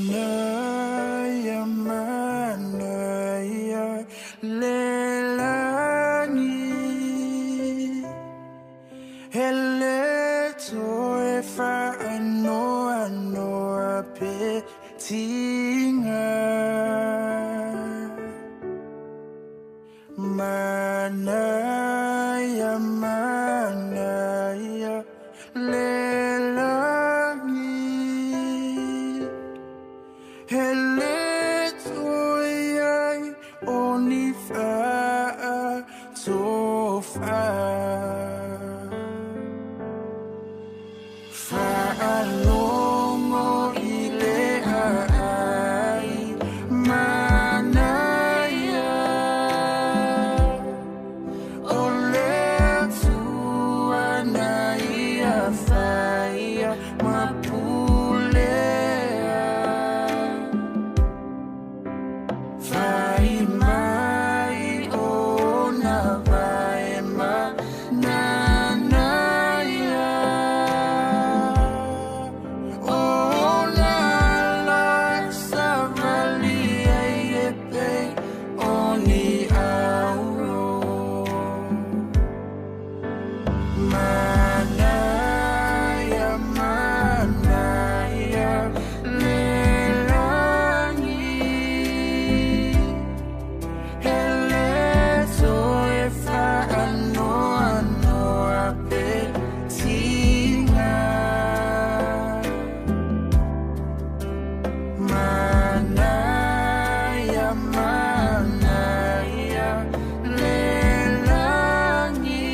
Manaia, manaia le lagi, e le toe faanoanoa pe tiga. Manaia, manaia le lagi, e le toe i ai o ni faatofa. Faalogo i le aai manaia, o le Atua na ia faia ma pulea. Fai mai ona vae ma nanaia, o na la savali ai e pei o ni auro. Manaia, manaia le lagi, e le toe faanoanoa pe tiga. Manaia, manaia le lagi,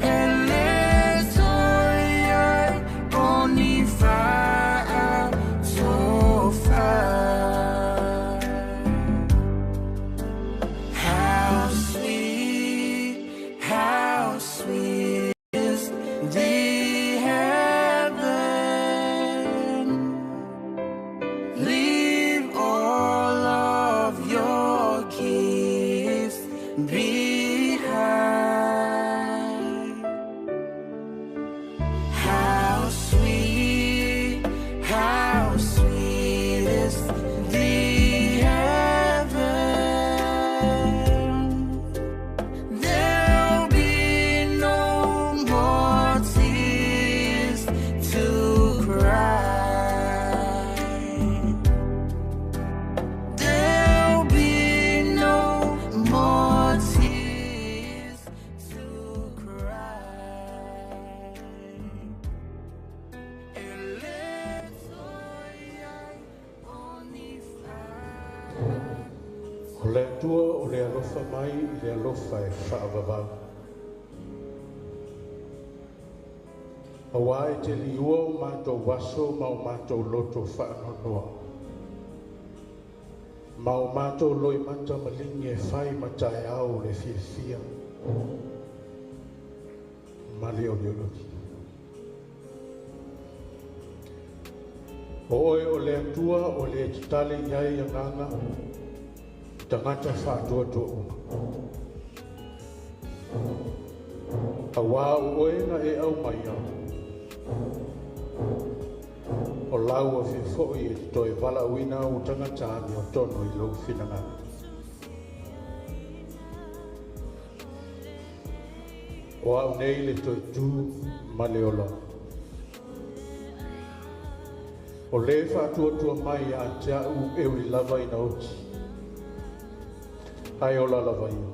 e le toe i ai o ni faatofa. How sweet is the heaven. Leave all of your gifts behind. How sweet is the heaven. There'll be no more tears to cry. There'll be no more tears to cry. E le toe i ai o ni O le Atua o le alofa mai i le alofa e faavavau. Auā e te liua o matou aso ma o matou loto faanoanoa. Ma o matou loimata maligi e fai ma taeao o le fiafia ma le oliololi. O oe o le Atua o le tatale i ai agaga tagata faatuatua uma. Auā o oe na e aumaia, o lau afia foi e te toe valaauina ou tagata amiotonu i lou finagalo. O au nei le toe tu ma le ola. O le faatuatua mai ia te au e ui lava ina oti, ae ola lava ia.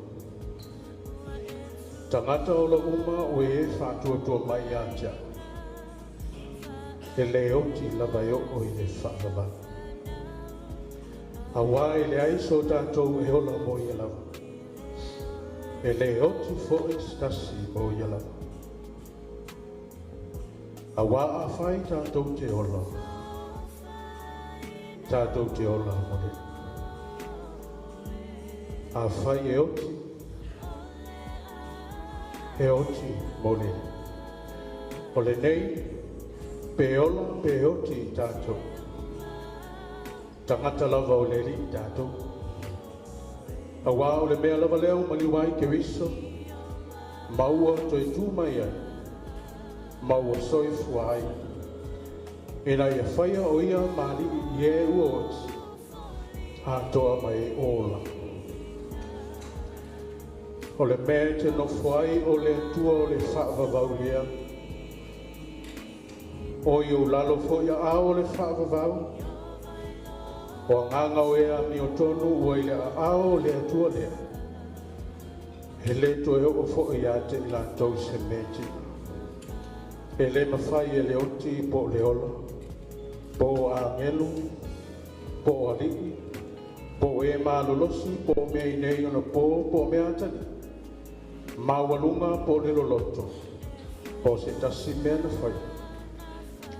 Tagata ola uma o e faatuatua mai ia te au, e le oti lava e oo i le faavavau. Auā e leai so tatou e ola mo ia lava. E le oti foi se tasi mo ia lava. Auā afai tatou te ola, tatou te ola mo le. Afai e oti, e oti mo le. O lenei, pe ola pe oti tatou, tagata lava o le Alii tatou. Auā o le mea lava lea ua maliu ai Keriso, ma ua toe tu mai ai, ma ua soifua ai, Ina ia faia o ia ma ali'i i e ua oti, atoa ma e ola. O le mea e te nofo ai o le Atua o le faavavau lea, o i ou lalo foi aao o le faavavau, o agaga o e amiotonu ua i le aao o le Atua lea, e lē toe oo foi ia te i latou se mea. E lē mafai e le oti po o le ola, po o agelu, po o ali'i, po o e malolosi, po o mea i nei onapo, po o mea atalii, maualuga po o le loloto, po o se tasi mea na fai,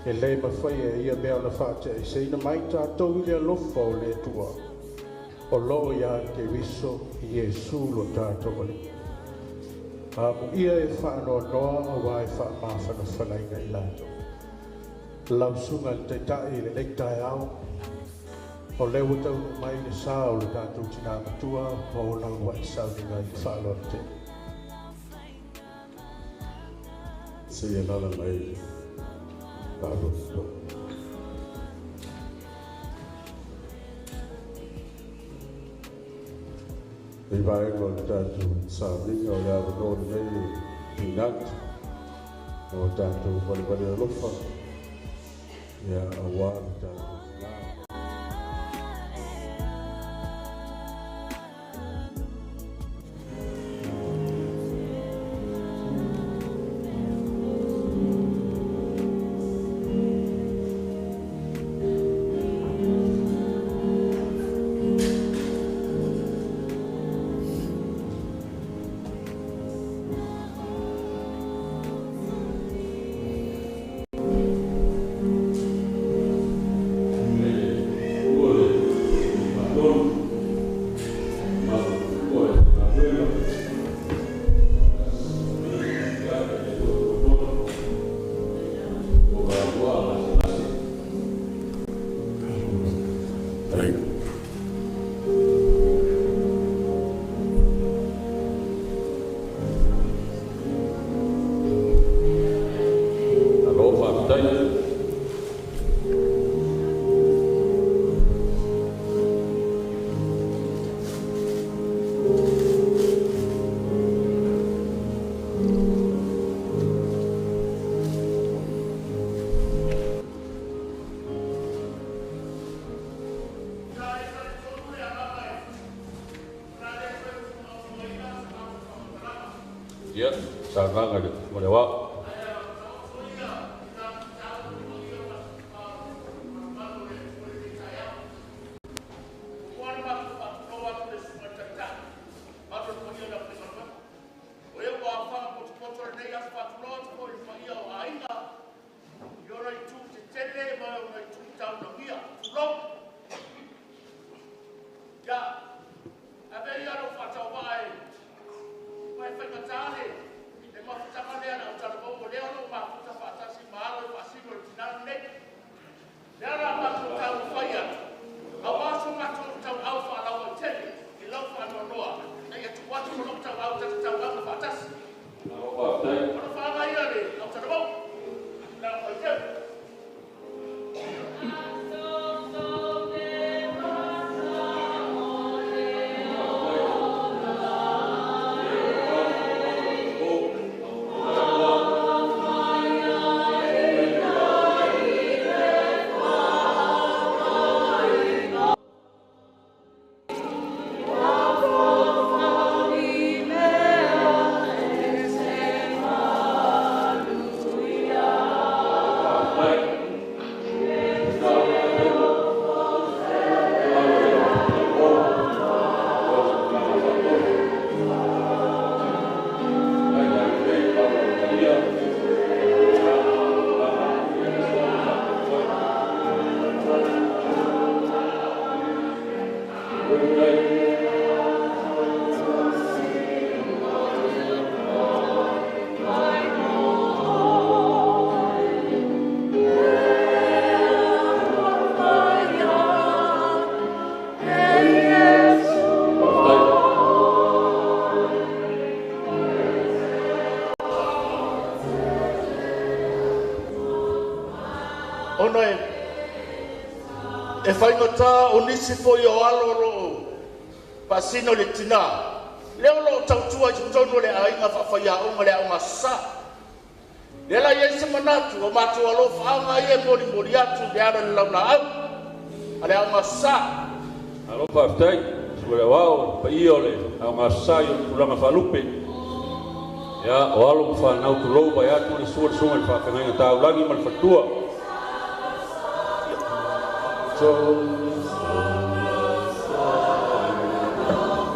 e lē mafai e ia mea ona faate'aeseina mai tatou i le alofa o le Atua, o loo ia Keriso Iesu lo tatou Alii. Amuia e faanoanoa auā e faamafanafanaina i latou. Lau susuga i le Taitai i lenei taeao, o lea ua taunuu mai le sa o le tatou tinā matua ma ona uluai sauniga i le faaaloalo tele. Seia alaala mai le faaaloalo. I vaega o le tatou sauniga o le avanoa lenei e tuuina atu mo tatou valevale alofa ia auā le tatou tinā. Alo, faafetai. Ia, saunoaga i le Fono Aoao. Alo, faafetai. Ona e E faigata o nisi foi o alo o loo faasino i le tina lea o lo o tautua i totonu o le aiga faafaioga i le Aoga Aso Sa. Lea la e i ai se manatu o matou alofaaga ia e molimoli atu e ala i le laulaau a le Aoga Aso Sa. Malo faafetai, susuga i le Aoao i le paia o le Aoga Aso Sa i ona tulaga faalupe. Ia, o alo ma fanau, tulou, vaeatu le susu o le susuga i le faafeagaiga taulagi ma le faletua.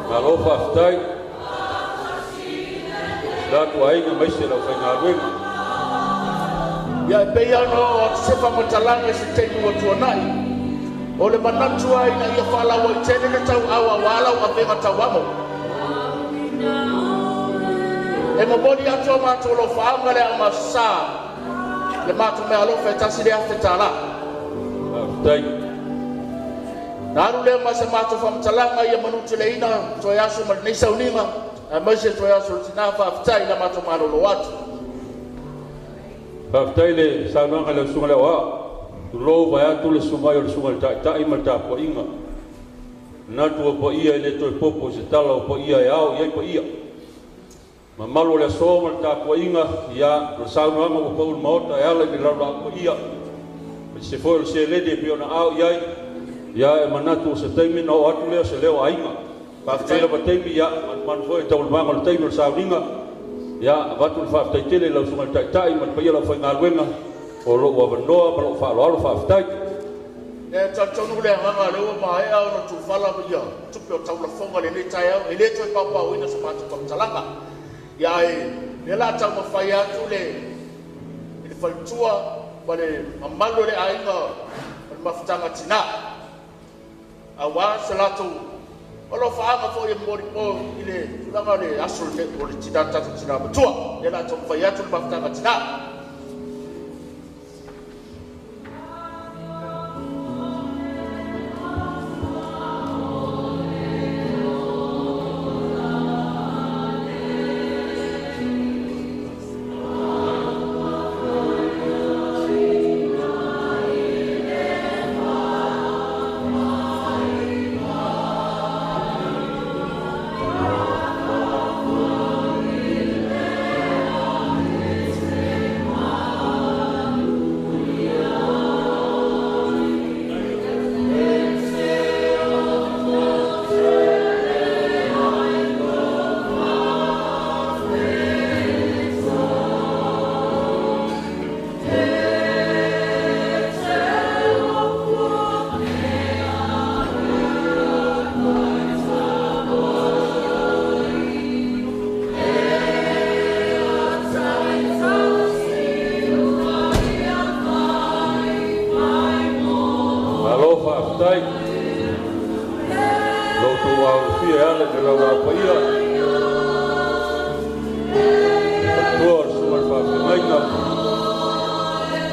Malo faafetai i la atu aiga aemaise le aufaigaluega. Ia e pei ona oo atu se faamatalaga i se taimi ua tuanai, o le manatu lava ina ia faalauaitele le tauau aua lau avega tauamo. E momoli atu a matou alofaaga i le Aoga Aso Sa i le matou meaalofa e $1,000. Faafetai. Na alu lea ma se matou faamatalaga ia manuteleina toe aso ma lenei sauniga, aemaise toe aso o le tina. Faafetai i la matou malolo atu. Faafetai i le saunoaga i lau susuga i le Aoao. Tulou vaeatu le susu mai o le susuga i le Taitai ma le tapuaiga. Manatu o paia e le toe popo i se tala, o paia e ao i ai paia. Mamalu o le aso ma le tapuaiga, ia, o le saunoaga ua pau i le Maota e ala i le laulaau paia, aemaise foi o le seleni e pei ona ao i ai. Ia, e manatu o se taimi ona oo atu lea o se leo o aiga. Faafetai lava taimi, ia, manumanu foi i taualumaga o le taimi o le sauniga. Ia, avatu le faafetai tele i lau susuga i le Taitai ma le paia o le aufaigaluega o lou avanoa ma lou faaaloalo. Faafetai. E talitonu le agaga o lea ua maea ona tuufala ia tupe o taulafoga i lenei taeao, e le toe paopaoina se matou faamatalaga. Ia ae o lea o le a taumafai atu le i le faletua ma le mamalu o le aiga o le Mafutaga a Tina aua se latou alofaaga foi e momoli i le tulaga o le aso o le tina, le tatou tina matua. O lea o le a taumafai atu le Mafutaga a Tina. Malo faafetai i lo outou alofia e ala i le laulaau paia, le faletua o le susuga i le faafeagaiga,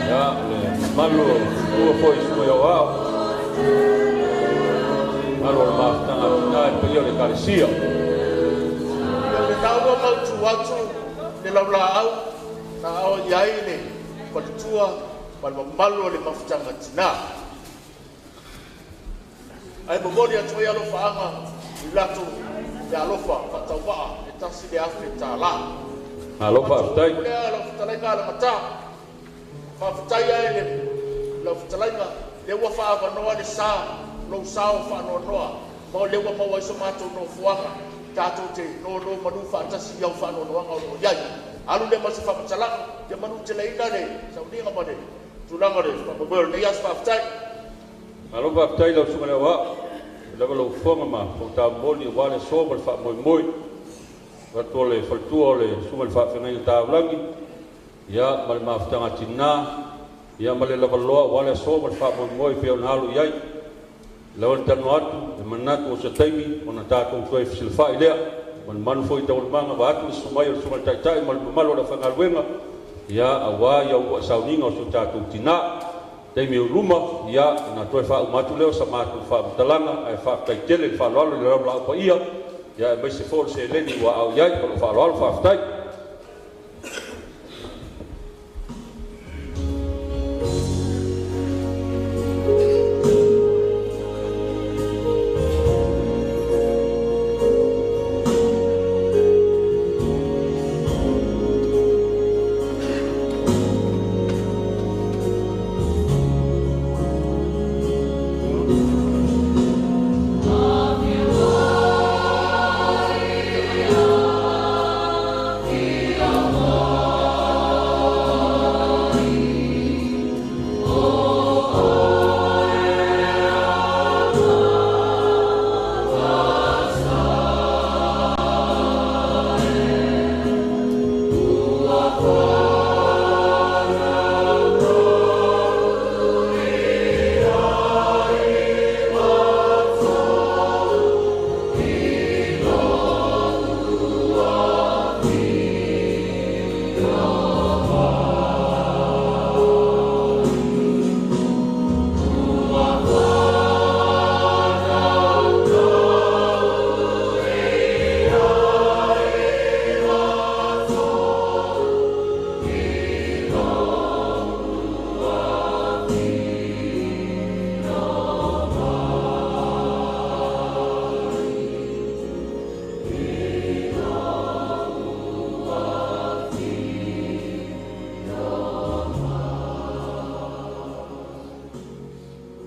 ia, le mamalu o le faletua foi i susuga i aoao, mamalu o le mafutaga a tina i le paia o le Ekalesia. Ia lena ua mautu atu le laulaau na ao i ai le faletua ma le mamalu o le Mafutaga a Tina. Ae momoli atu ai alofaaga i latou meaalofa faatauvaa e $1,000. Malo faafetai. Lea lau fetalaiga Alamata, faafetai ai le lau fetalaiga lea ua faaavanoa le sa, lou sao faanoanoa, ma o lea ua maua ai so matou nofoaga tatou te nonomanu faatasi i au faanoanoaga o lo o i ai. Alu lea ma se faamatalaga ia manuteleina le sauniga ma le tulaga o le faamoemoe o lenei aso. Faafetai. Malo faafetai i lau susuga i le Aoao, i lava lau fofoga ma tauta momoli aua le aso ma le faamoemoe. Atu o le faletua o le susuga i le faafeagaiga taulagi, ia, ma le mafutaga tina, ia, ma le lavaloa aua le aso ma le faamoemoe e pei ona alo i ai. Lau le talanoa atu, e manatu o se taimi ona tatou toe fesilafai lea. Manumanu foi i taualumaga vaeatu le susu mai o le susuga i le Taitai ma le mamalu o le aufaigaluega, ia, aua ua sauniga o si o tatou tina. Taimi o luma, ia, ona toe faauma atu lea o sa matou faamatalaga, ae faafetai tele le faaaloalo i le laulaau paia, ia, aemaise foi o le seleni ua aao i ai. Ma lou faaaloalo, faafetai.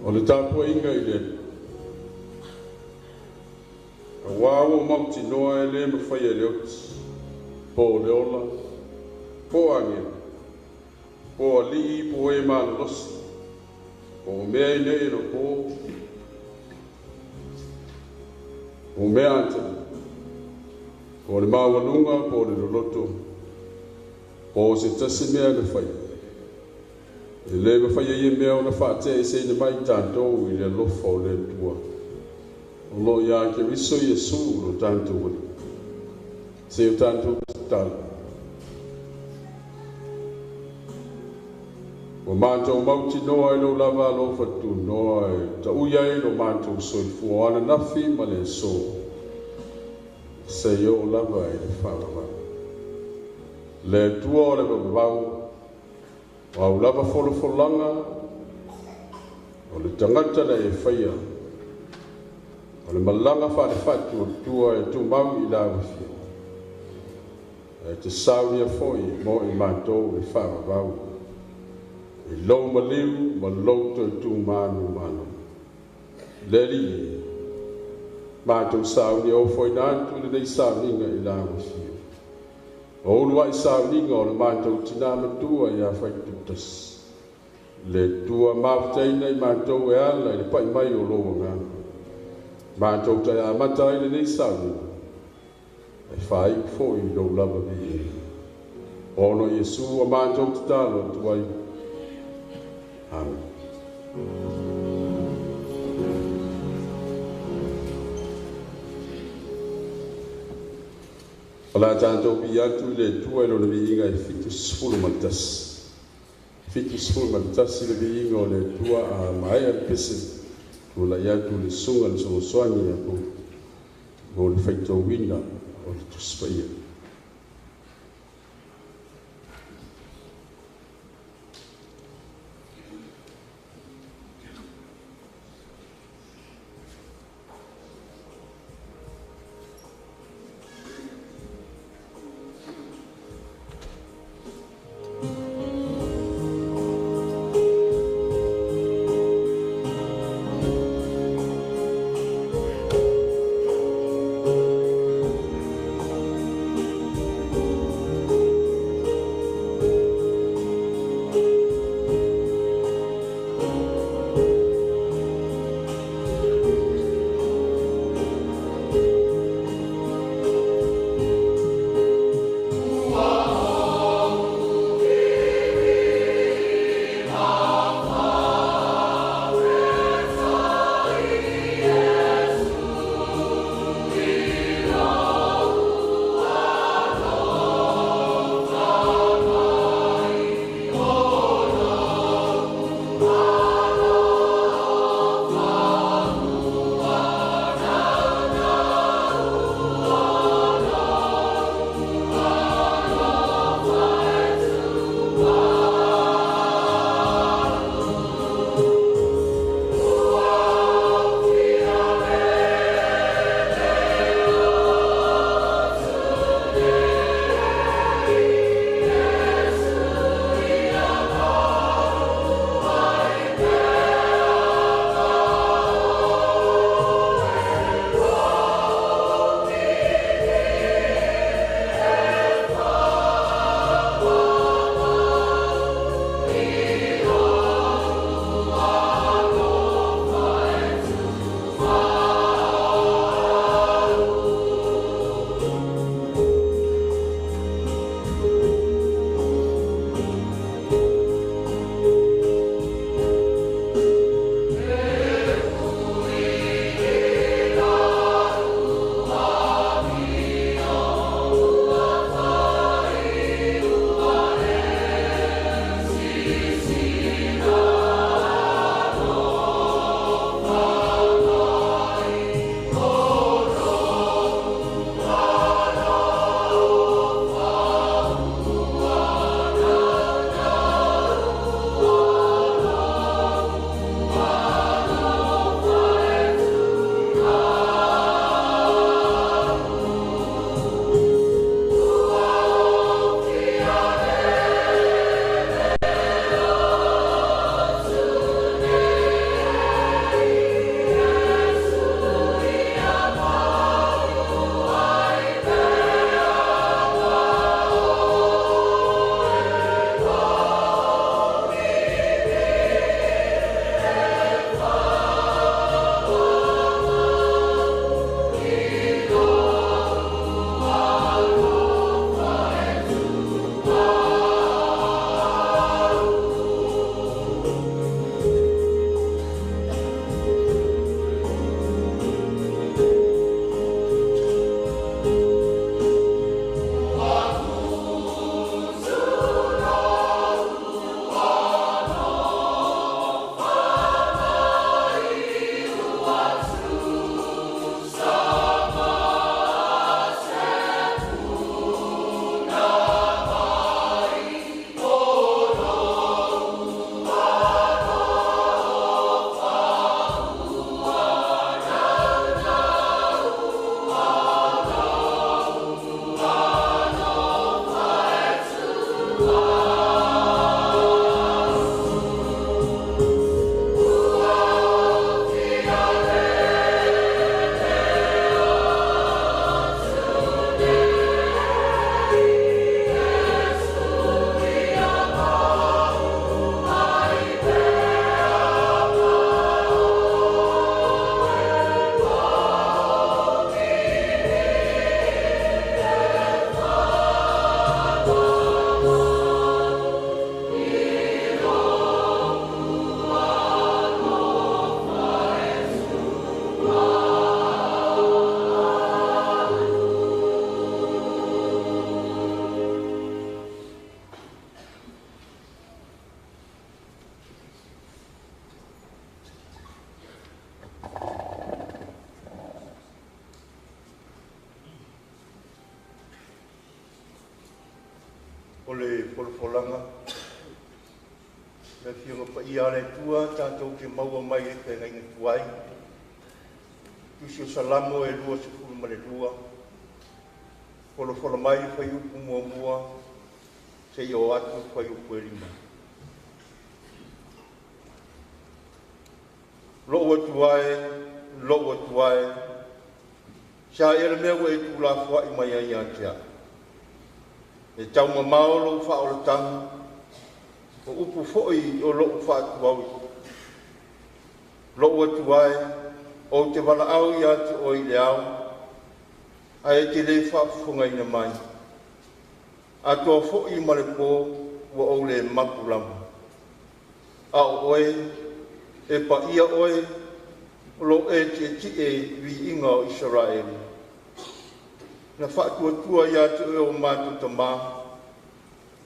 O le tapuaiga i le Alii, auā ua mautinoa e lē mafai e le oti, po o le ola, po o agelu, po o alii po o e malolosi, po o mea i nei onapo, po o mea atalii, po o le maualuga po o le loloto, po o se tasi mea na faia, e lē mafai e ia mea ona faateaeseina mai tatou i le alofa o le Atua o loo iā Keriso Iesu lo tatou Alii. Se o tatou tatalo. Ua matou mautinoa i lou lava alofa tunoa e taui ai lo matou soifua o ananafi ma le aso, seia oo lava i le faavavau. Le Atua o le vavavau, o au lava folafolaga o le tagata na e faia, o le malaga faale-faatuatua e tumau i lau Afioga, e te saunia foi mo i matou le faavavau, i lou maliu ma lou toe tu manumanu. Le Alii e, matou saunia ofoina atu lenei sauniga i lau Afioga. O uluai sauniga o le matou tinā matua ia Faitutasi. Le Atua mafutaina i matou e ala i le pai mai o lou agaga. Matou te amata ai lenei sauniga, e faaiu foi i lou lava viiga. Ona o Iesu ua matou tatalo atu ai. Amen. O le a tatou viia atu i le Atua i lona viiga e 71. 71 le viiga o le Atua. A maea le pese, tulai atu le susuga le Fesoasoani ia mo le faitauina o le Tusi Paia. Folafolaga, le Afioga Paia a le Atua tatou te maua mai le feagaiga tuai, Tusi o Salamo e 22, folafola mai le fuaiupu 1 seia oo atu i le fuaiupu e 5. Lou Atua e, lou Atua e, se a ea le mea ua e tuulafoai mai ai ia te au? E taumamao lou faaolataga, o upu foi o lou faatuaui. Lou Atua e, ou te valaau ia te oe i le ao, ae e te le faafofogaina mai. Atoa foi ma le po ua ou le mapu lava. A o oe, e paia oe, o loo e tietie i viiga o Isaraelu. Na faatuatua ia te oe o matou tama,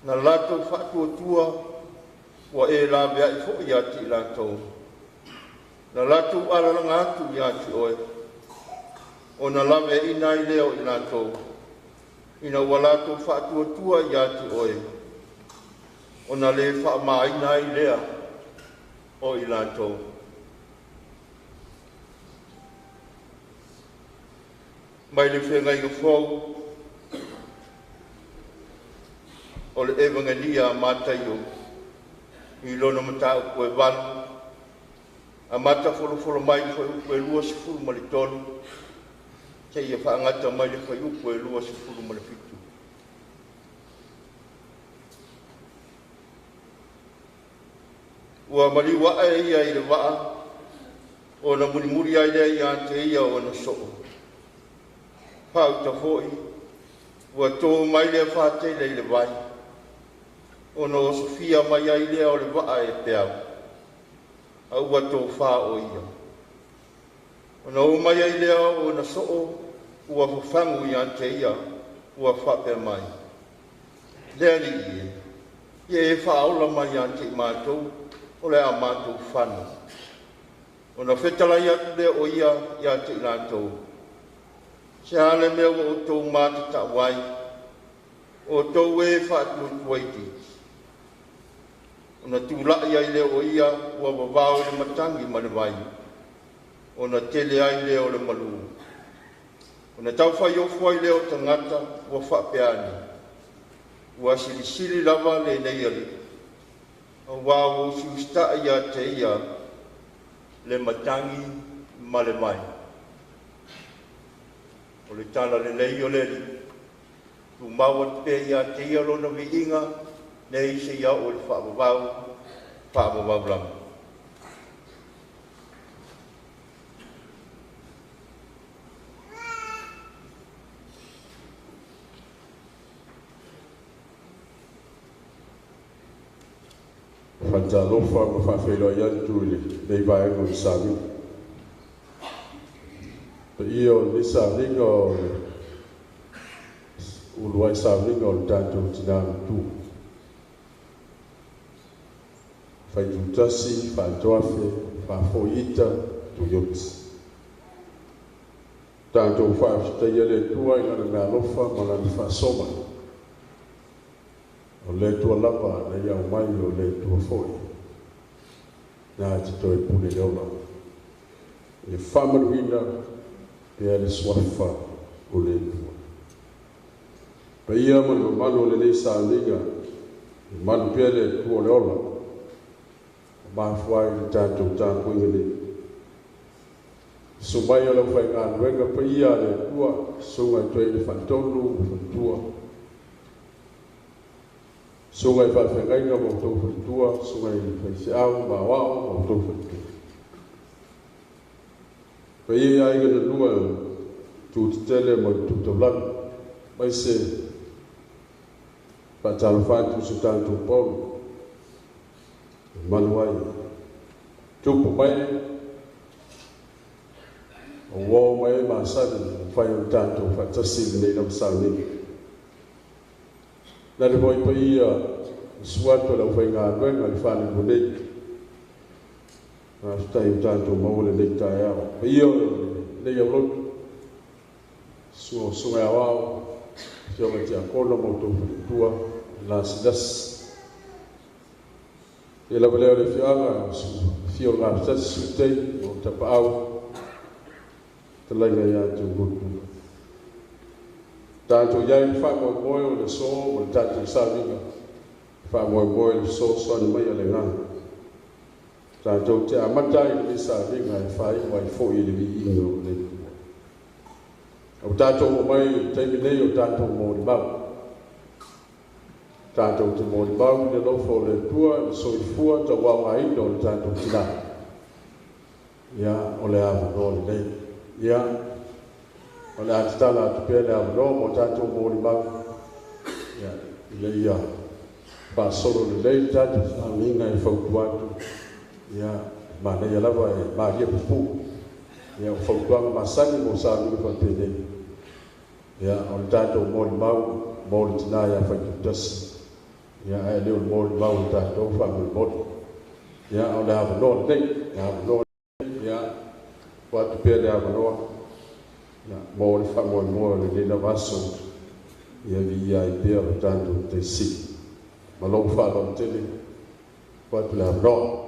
na latou faatuatua ua e laveai foi ia te i latou. Na latou alalaga atu ia te oe, ona laveaina ai lea o i latou, ina ua latou faatuatua ia te oe, ona le faamaina ai lea o i latou. Mai le Feagaiga Fou o le Evagelia a Mataio i lona mataupu e 8, amata folafola mai i le fuaiupu e 23 seia faagata mai le fuaiupu e 27. Ua maliu ae ia i le vaa, ona mulimuli ai lea ia te ia o ona soo. Faauta foi, ua to mai le afatele i le vai, ona osofia mai ai lea o le vaa e peau, a ua tofa o ia. Ona o mai ai lea o ona soo ua fafagu ia te ia, ua faapea mai, “Le Alii e, ia e faaola mai ia te i matou, o le a matou fano.” Ona fetalai atu lea o ia ia te i latou, “Se a le mea ua outou matatau ai, o outou e faatuatua itiiti?” Ona tulai ai lea o ia ua vavao i le matagi ma le vai, ona tele ai lea o le malu. Ona taufaiofu ai lea o tagata ua faapea ane, “Ua silisili lava lenei alii, auā ua usiusitai ia te ia le matagi ma le vai.” O le tala lelei o le Alii, tumau atu pea ia te Ia lona viiga nei seia oo i le faavavau, faavavau lava. Faatalofa ma faafeiloai atu i lenei vaega o le sauniga. Paia o lenei sauniga o le uluai sauniga o le tatou Tina Matua. Faitutasi, Faatoafe, Faafoiita, Tuioti. Tatou faafetaia le Atua i Lana meaalofa ma Lana faasoa. O le Atua lava na ia aumai, o le Atua foi na te toe pule le ola. Ia faamanuina pea le suafa o le Atua. Paia ma le mamalu o lenei sauniga, e malu pea le Atua o le ola, o mafua ai le tatou tapuaiga nei. Susu mai o le aufaigaluega paia a le Atua, susuga i Toeaina Faatonu ma Faletua, susuga i faafeagaiga ma outou faletua, susuga i faifeau ma aoao ma outou faletua. Paia i aiga na lua, tu tetele ma le tu taulagi, mai se faatalofa atu i so tatou paolo, e malu ai tupu mai, o uo mai ai masani, ua mafai ona tatou faatasi i lenei lava sauniga. Lale foi paia, susu atu o le aufaigaluega i le falelua nei. Faafetai ua tatou maua lenei taeao. Paia o lenei aulotu, susu o susuga i aoao, afioga i tiakono ma outou faletua, Lasilasi. Ia lava lea o le afioaga o Afio o Gafatasi Sutei o Tapaau, Talaiga ia Tugutu. Tatou iai le faamoemoe o le aso ma le tatou sauniga, faamoemoe le fesoasoani mai a le Agaga. Tatou te amata ai i le sauniga e faaiu ai foi i le viiga o le Atua. Ua tatou oo mai i le taimi nei o tatou molimau. Tatou te molimau i le alofa o le Atua i le soifua tauaogaina o le tatou tina. Ia, o le avanoa lenei. Ia, o le a tatala atu pea le avanoa mo tatou molimau. Ia, ina ia faasolo lelei le tatou sauniga e fautua atu. Ia, manaia lava e malie pupuu. Ia, o fautuaga masani mo sauniga faapenei. Ia, o le tatou molimau mo le tina ia Faitutasi. Ia, ae le o le molimau o tatou faamolemole. Ia, o le avanoa lenei, le avanoa. Ia, ua atu pea le avanoa. Ia, mo le faamoemoe o lenei lava aso. Ia viia ai pea o tatou taisi. Ma lou faaaloalo tele, ua atu le avanoa.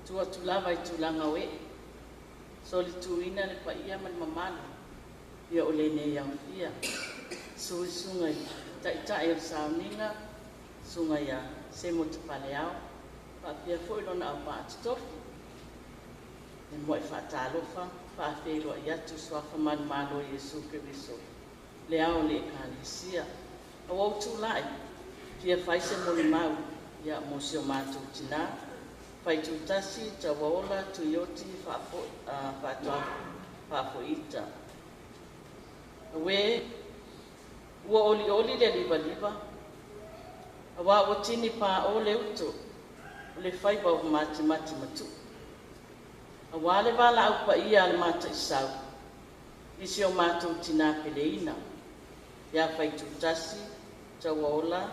Tu atu lava i tulaga o ee, solituina le paia ma le mamalu ia o lenei aofia. Suisuga i taitai o le sauniga, susuga ia Semo Te Paleao, faapea foi lona auvaa totofi. E muai faatalofa, faafeiloai atu suafa manumalo o Iesu Keriso, le ao o le Ekalesia. Ua ou tulai, fia fai se molimau ia mo si o matou tina, Faitutasi Tauaola Tuioti Faafoita. Aue, ua olioli le livaliva, auā ua tini paʻo le uto o le faiva o matimati matuʻu. Auā le valaau paia a le Mataisau i si o matou tina peleina, ia Faitutasi Tauaola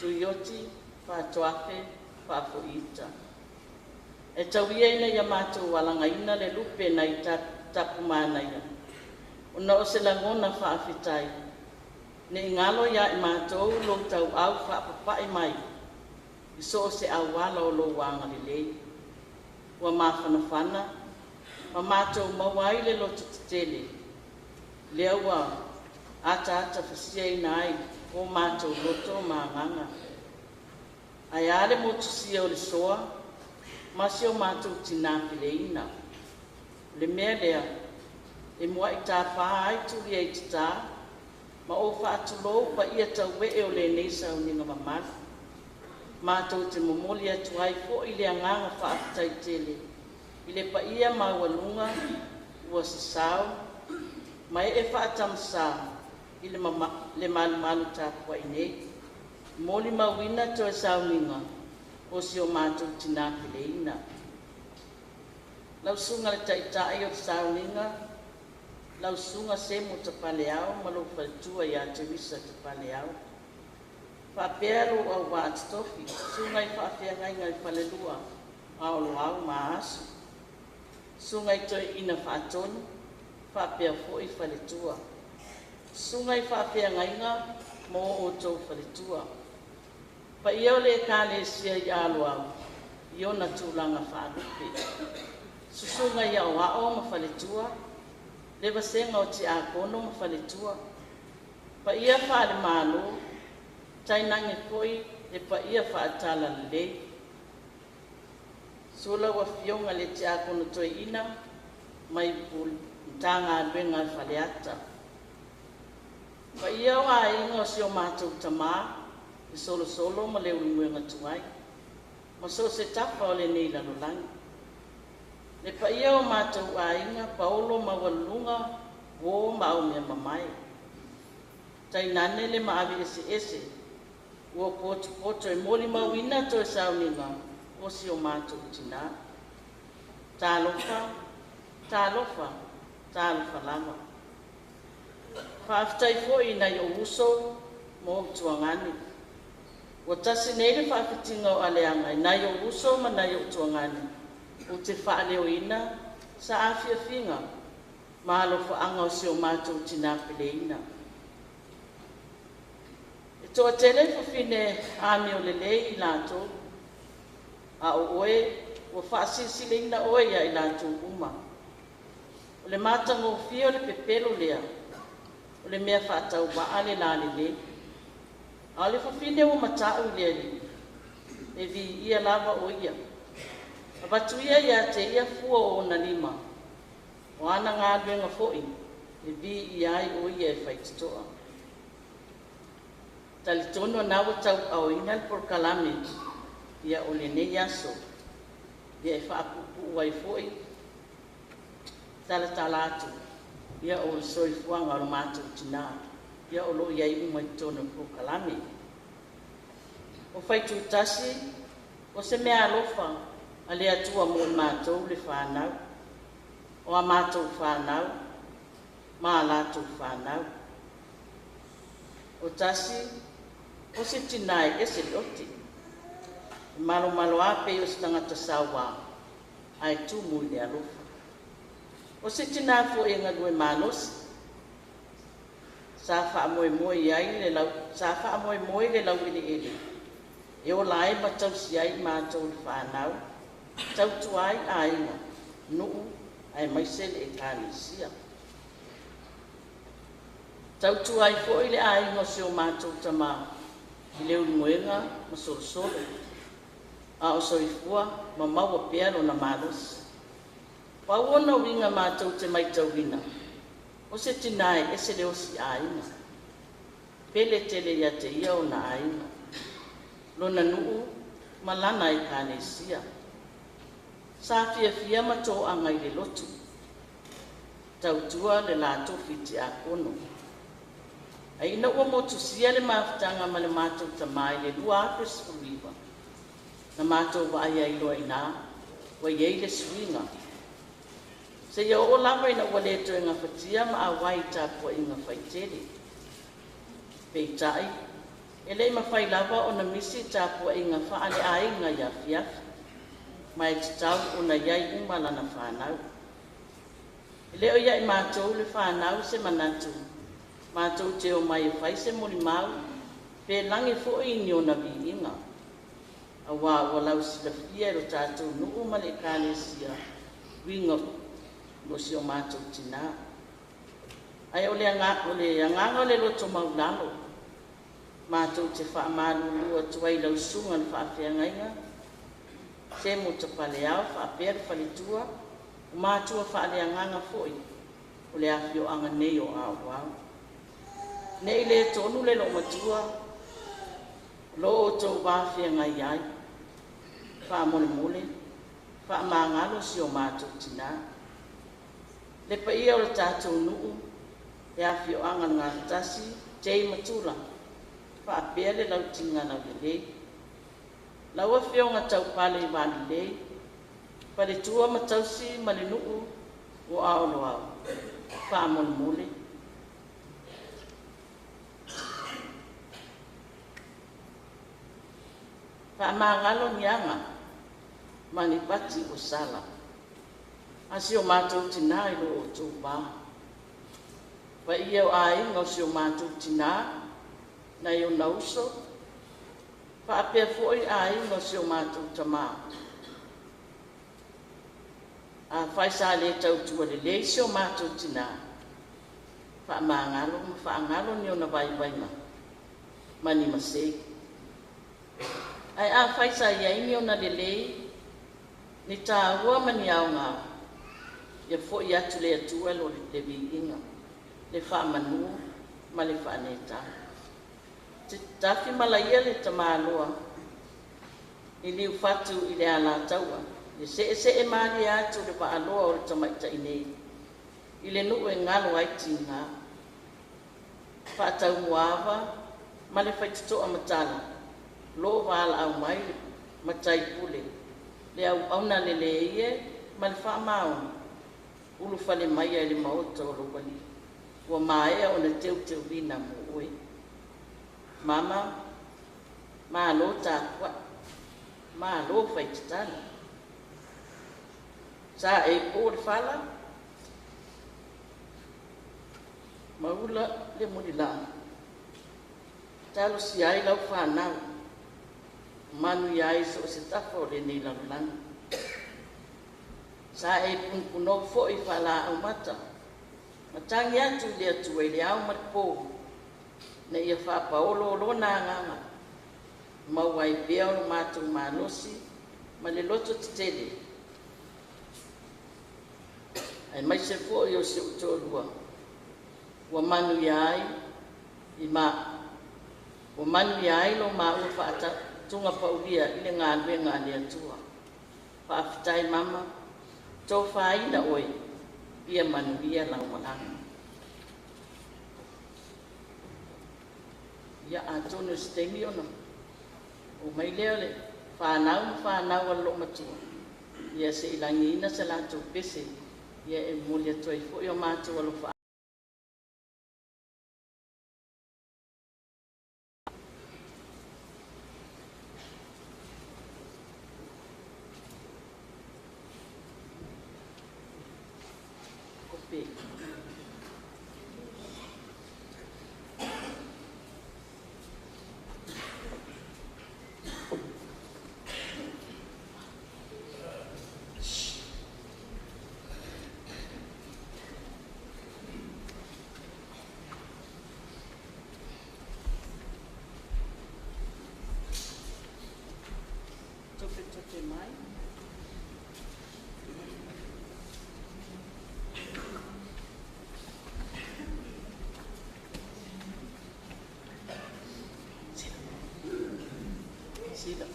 Tuioti Faatoafe Faafoita. E tau ia ina ia matou alagaina le lupe nai Tapumanaia, ona o se lagona faafetai, ne i galo ia i matou lou tauau faapapae mai i so o se auala o lou agalelei. Ua mafanafana ma matou maua ai le loto tetele, lea ua ataata fasiaina ai o matou loto ma agaga. Ae a le motusia o le soa ma si o matou tina peleina. O le mea lea e muai tafā ai tulia i tatā ma ou faatulou paia tauee o lenei sauniga mamalu. Matou te momoli atu ai foi le agaga faafetai tele i le paia maualuga ua sasao ma ee faatamasa i le malumalu tapuai nei, molimauina toe sauniga o si o matou tina peleina. Lau susuga i le Taitai o le sauniga, lau susuga Semo Tapaleao ma lou faletua ia Teresa Tapaleao, faapea lou auvaa totofi, susuga i faafeagaiga i falelua a Oloau ma Aso, susuga i toeaina faatonu, faapea foi faletua, susuga i faafeagaiga ma o outou faletua. Paia o le Ekalesia i Aloau i ona tulaga faalupe. Susuga i aoao ma faletua, le vasega o tiakono ma faletua, paia faale-Malo, tainane foi le paia faale-Talalelei. Susu lau Afioga i le Tiakono Toeaina mai Matagaluega a Faleata. Paia o aiga o si o matou tamā, le Solosolo ma le Ulumuega tuai, ma so o se tafa o lenei lalolagi. Le paia o matou aiga, paolo maualuluga, uo ma aumeamamae. Tainane le maave eseese Ua potopoto e molimauina toe sauniga o si o matou tinā. Talofa, talofa, talofa lava. Faafetai foi i nai ou uso ma ou tuagane. Ua tasi nei le faafitiga o aleaga i nai ou uso ma nai ou tuagane ou te faaleoina saafiafiga ma alofaaga o si o matou tinā peleina. E toatele fafine amiolelei i latou, a o oe ua faasilisiliina oe ia i latou uma. O le matagofie o le pepelo lea, o le mea faatauvaa le lalelei, a o le fafine ua mata'u i le alii, e viia lava o ia. Avatu ia ia te ia fua o ona lima, o ana galuega foi e viia ai o ia e faitotoa. Talitonu na ua tauaaoina le polokalame ia o lenei aso, ia e faapuupuu ai foi talatala atu ia o le soifuaga o le matou tinā, ia o lo o i ai uma i totonu o le polokalame. O Faitutasi, o se meaalofa a le Atua mo i matou le whānau, o a mātou whānau, ma a latou whānau. O tasi, o se tinā e ese le ote. E malomalo a pei o se tagata sauā, ae tumu i le alofa. O se tinā foi e galue malosi, sa faamoemoe le laueleele e ola ai ma tausi ai matou le whānau, tautua ai aiga, nuu aemaise le ekalesia. Tautua ai foi le aiga o si o matou tamā i Leulumoega ma Solosolo, a o soifua ma maua pea lona malosi. Pau ona uiga matou te maitauina, o se tinā e ese le osi aiga, pele tele ia te ia ona aiga, lona nuu ma lana ekalesia. Sa fiafia ma toaga i le lotu, tautua le la tofi tiakono. Ae ina ua motusia le mafutaga ma le matou tamā i le 2019, na matou vaai ai loa i ina, ua i ai le suiga. Seia oo lava ina ua le toe gafatia ma auai i tapuaiga faitele. Peitai, e le i mafai lava ona misi tapuaiga faaleaiga i afiafi, ma e tatau ona i ai uma lana whānau. E le o ia i matou le whānau se manatu, matou te o mai e fai se molimau, pe lagi foi ni ona viiga. Auā ua lausilafia e lo tatou nuu ma le ekalesia, uiga o si o matou tinā. Ae o le agaga o le loto maulalo, matou te faamalulu atu ai i lau susuga i le faafeagaiga, Semo Tapaleao faapea le faletua, o matua faaleagaga foi o le afioaga nei o Aoloau. Nei le tonu le loomatua, o lo outou vafeagai ai, faamolemole, faamagalo si o matou tinā. Le paia o le tatou nuu, le afioaga o le Gatasi, J ma Tula, faapea le Lautina Laulelei. Lau afioga taupale i Valelei, faletua ma tausi ma le nuu o Aoloau, faamolemole. Faamagalo ni aga ma ni pati o sala. A si o matou tinā i lo outou vā. Paia o aiga o si o matou tinā, nai ona uso, faapea foi aiga o si o matou tamā. Afai sa le tautua lelei si o matou tinā, faamagalo ma faagalo ni ona vaivaiga ma ni masei. Ae afai sa i ai ni ona lelei, ni tāua ma ni aoga, ia foi atu le Atua le viiga, le faamanu ma le faanetaga. Te tafi malaia le tamāloa i liufatu i le alataua, e seese malie atu le vaaloa o le tamaitai nei, i le nuu e galo ai tiga. Faataumuaava ma le faitotoa matala, loo valaau mai le matai pule, le auauna lelei e ma le faamaoni, ulufale mai ai i le maota o lou alii, ua maea ona teuteuina mo oe. Mama, malo tapuai, malo fai tatalo. Sa e po le fala, ma ula le mulilā, talosia ai lau fanau, manuia ai so o se tafa o lenei lalolagi. Sa e punupunou foi faalaau mata, ma tagi atu i le Atua i le ao ma le po, ina ia faapaolo lona agaga, maua ai pea o lo matou malosi ma le loto tetele, aemaise foi o si ou toalua, ua manuia ai ua manuia ai lo maua faatugapaulia i le galuega a le Atua. Faafetai mama, tofaina oe, ia manuia lau malaga. Ia atonu o se taimi ona oo mai lea o le fanau ma fanau a le loomatua, ia se i lagiina se latou pese, ia e momoli atu ai foi o matou alofa. Topetope mai. Sila.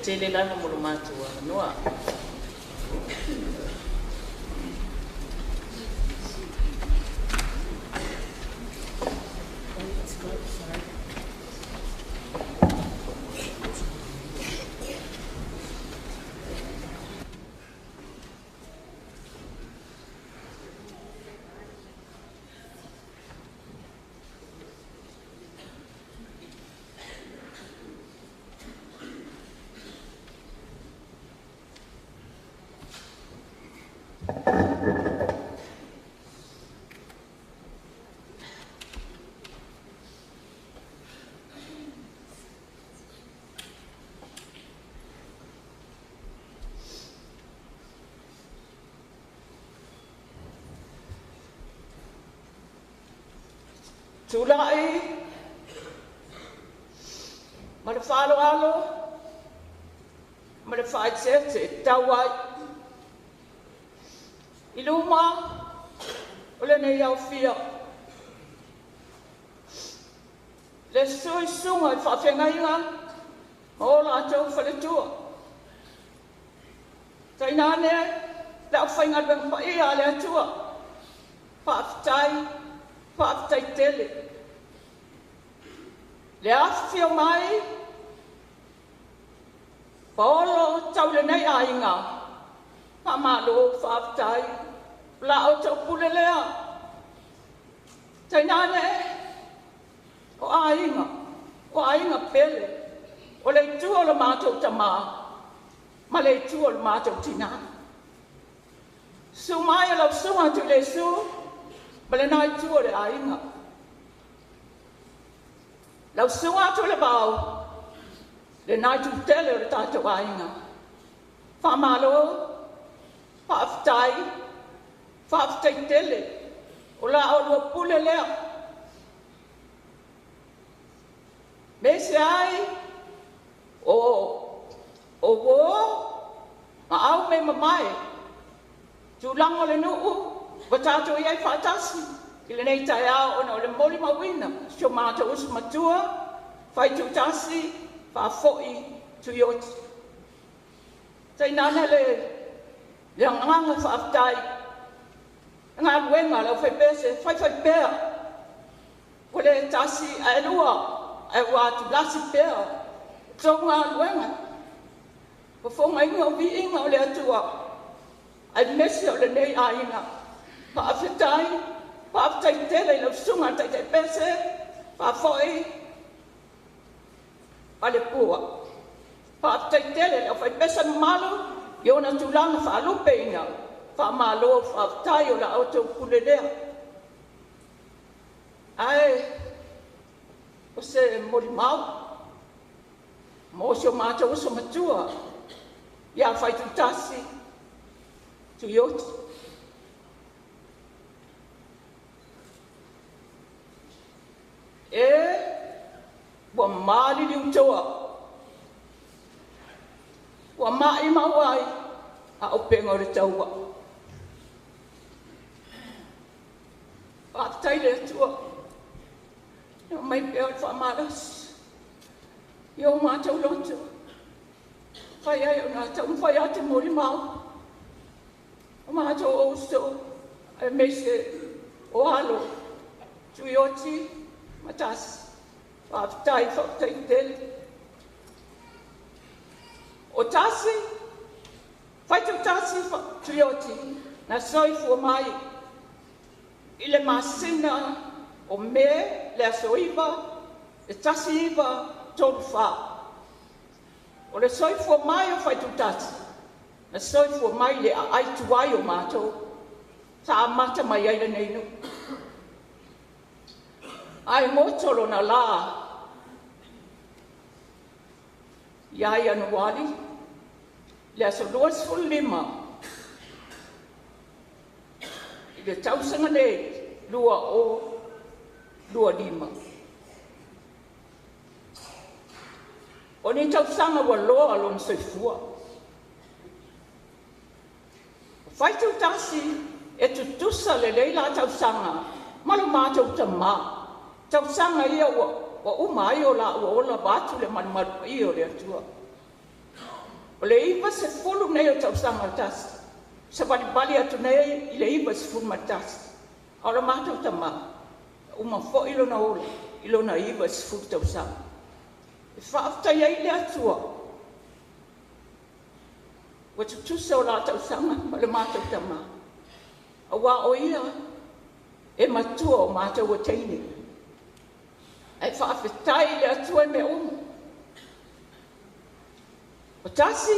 tele lava mo lo matou avanoa. Tulai ma le faaaloalo ma le faaeteete e tau ai i luma o lenei aofia le suisuga i faafeagaiga ma o latou faletua, tainane le aufaigaluega paia a le Atua. Faafetai, faafetai tele. Le afifio mai paolo taulenei aiga, faamalo faafetai, la outou pule lea. Tainane o aiga pele, o le itu o le matou tamā ma le itu o le matou tinā. Susu mai o lau susuga Tuilesu ma lena itu o le aiga. Lau susuga Tuilevao, lena itu tele o le tatou aiga. Faamalo, faafetai, faafetai tele, o la oulua pule lea. Me se ai o uo ma au me mamae, tūlanga o le nuu, wa tātou iai whaatasi, i lenei taeao ona o le moli mauina, si o mātou usu matua, whaitūtasi, whaafoi, tuioti. Tainana le anganga whaaftai, ngā luenga lau whaipese, whaiwhai pea, ko le tasi ae lua, ae ua atu lasi pea, tō ngā luenga, wafonga inga o viinga o le atua, ai mese o lenei aiga. Faafetai, faafetai tele i lau susuga taitai pese, faafoi palepua. Faafetai tele i lau faipese mamalu, i ona tulaga faalupeina, faamalo faafetai o la outou pule lea. Ae o se molimau, mo si o mātou uso matua, ia Whaitutasi, Tuioti. E ua malili utoa, ua mai mau ai a o penga o le taua. Faafetai le Atua, e mai pea o le faamalasi, i o mātou loto, fai ai o nā taumafai atu molimau, o mātou uso, e meise o alo, Tuioti, matasi. Faafetai, faafetai tele. O tasi, Whaitutasi Tuioti, na soifua mai i le masina o Me le aso 9, e 1934. O le soifua mai o Whaitutasi, na soifua mai le aai tuai o mātou, sa amata mai ai lenei nuu. Ai moto lona la, ia Ianuari, le aso 25, i le tausaga nei, 2025. O ni tausaga ua loa lona soifua. O Whaitutasi e tutusa lelei la tausaga ma lo mātou tamā. Tausaga ia ua uma ai o la ua ola watu le malumalu i o le Atua. O le 90 nei o tausaga o Tasi, savalivali atu nei i le 91, a o le matou tamā, uma foi lona ola i lona 90 tausaga. E faafetai ai i le Atua, ua tutusa o la tausaga ma le matou tamā, auā o ia e matua o matou o teine. Ae faafetai i le Atua i mea uma. O Tasi,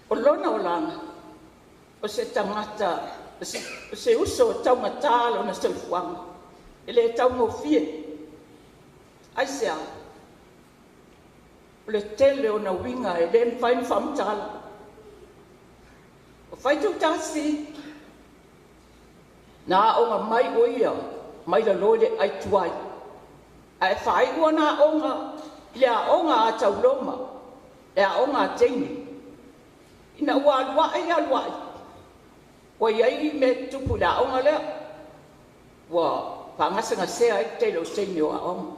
o lona olaga, o se tagata, o se uso taumatā lona soifuaga, e le taugofie. Aisea? O le tele o na uiga e le mafai ona faamatala. O Faitutasi, na aoga mai o ia mai lalo i le ai tuai, ae faaiu ana aoga i le aoga a Tauloma, le aoga a teine. Ina ua alu ae alu ae, ua i ai mea tutupu i le aoga lea, ua faagasegasea ai le tele o teine o aoga.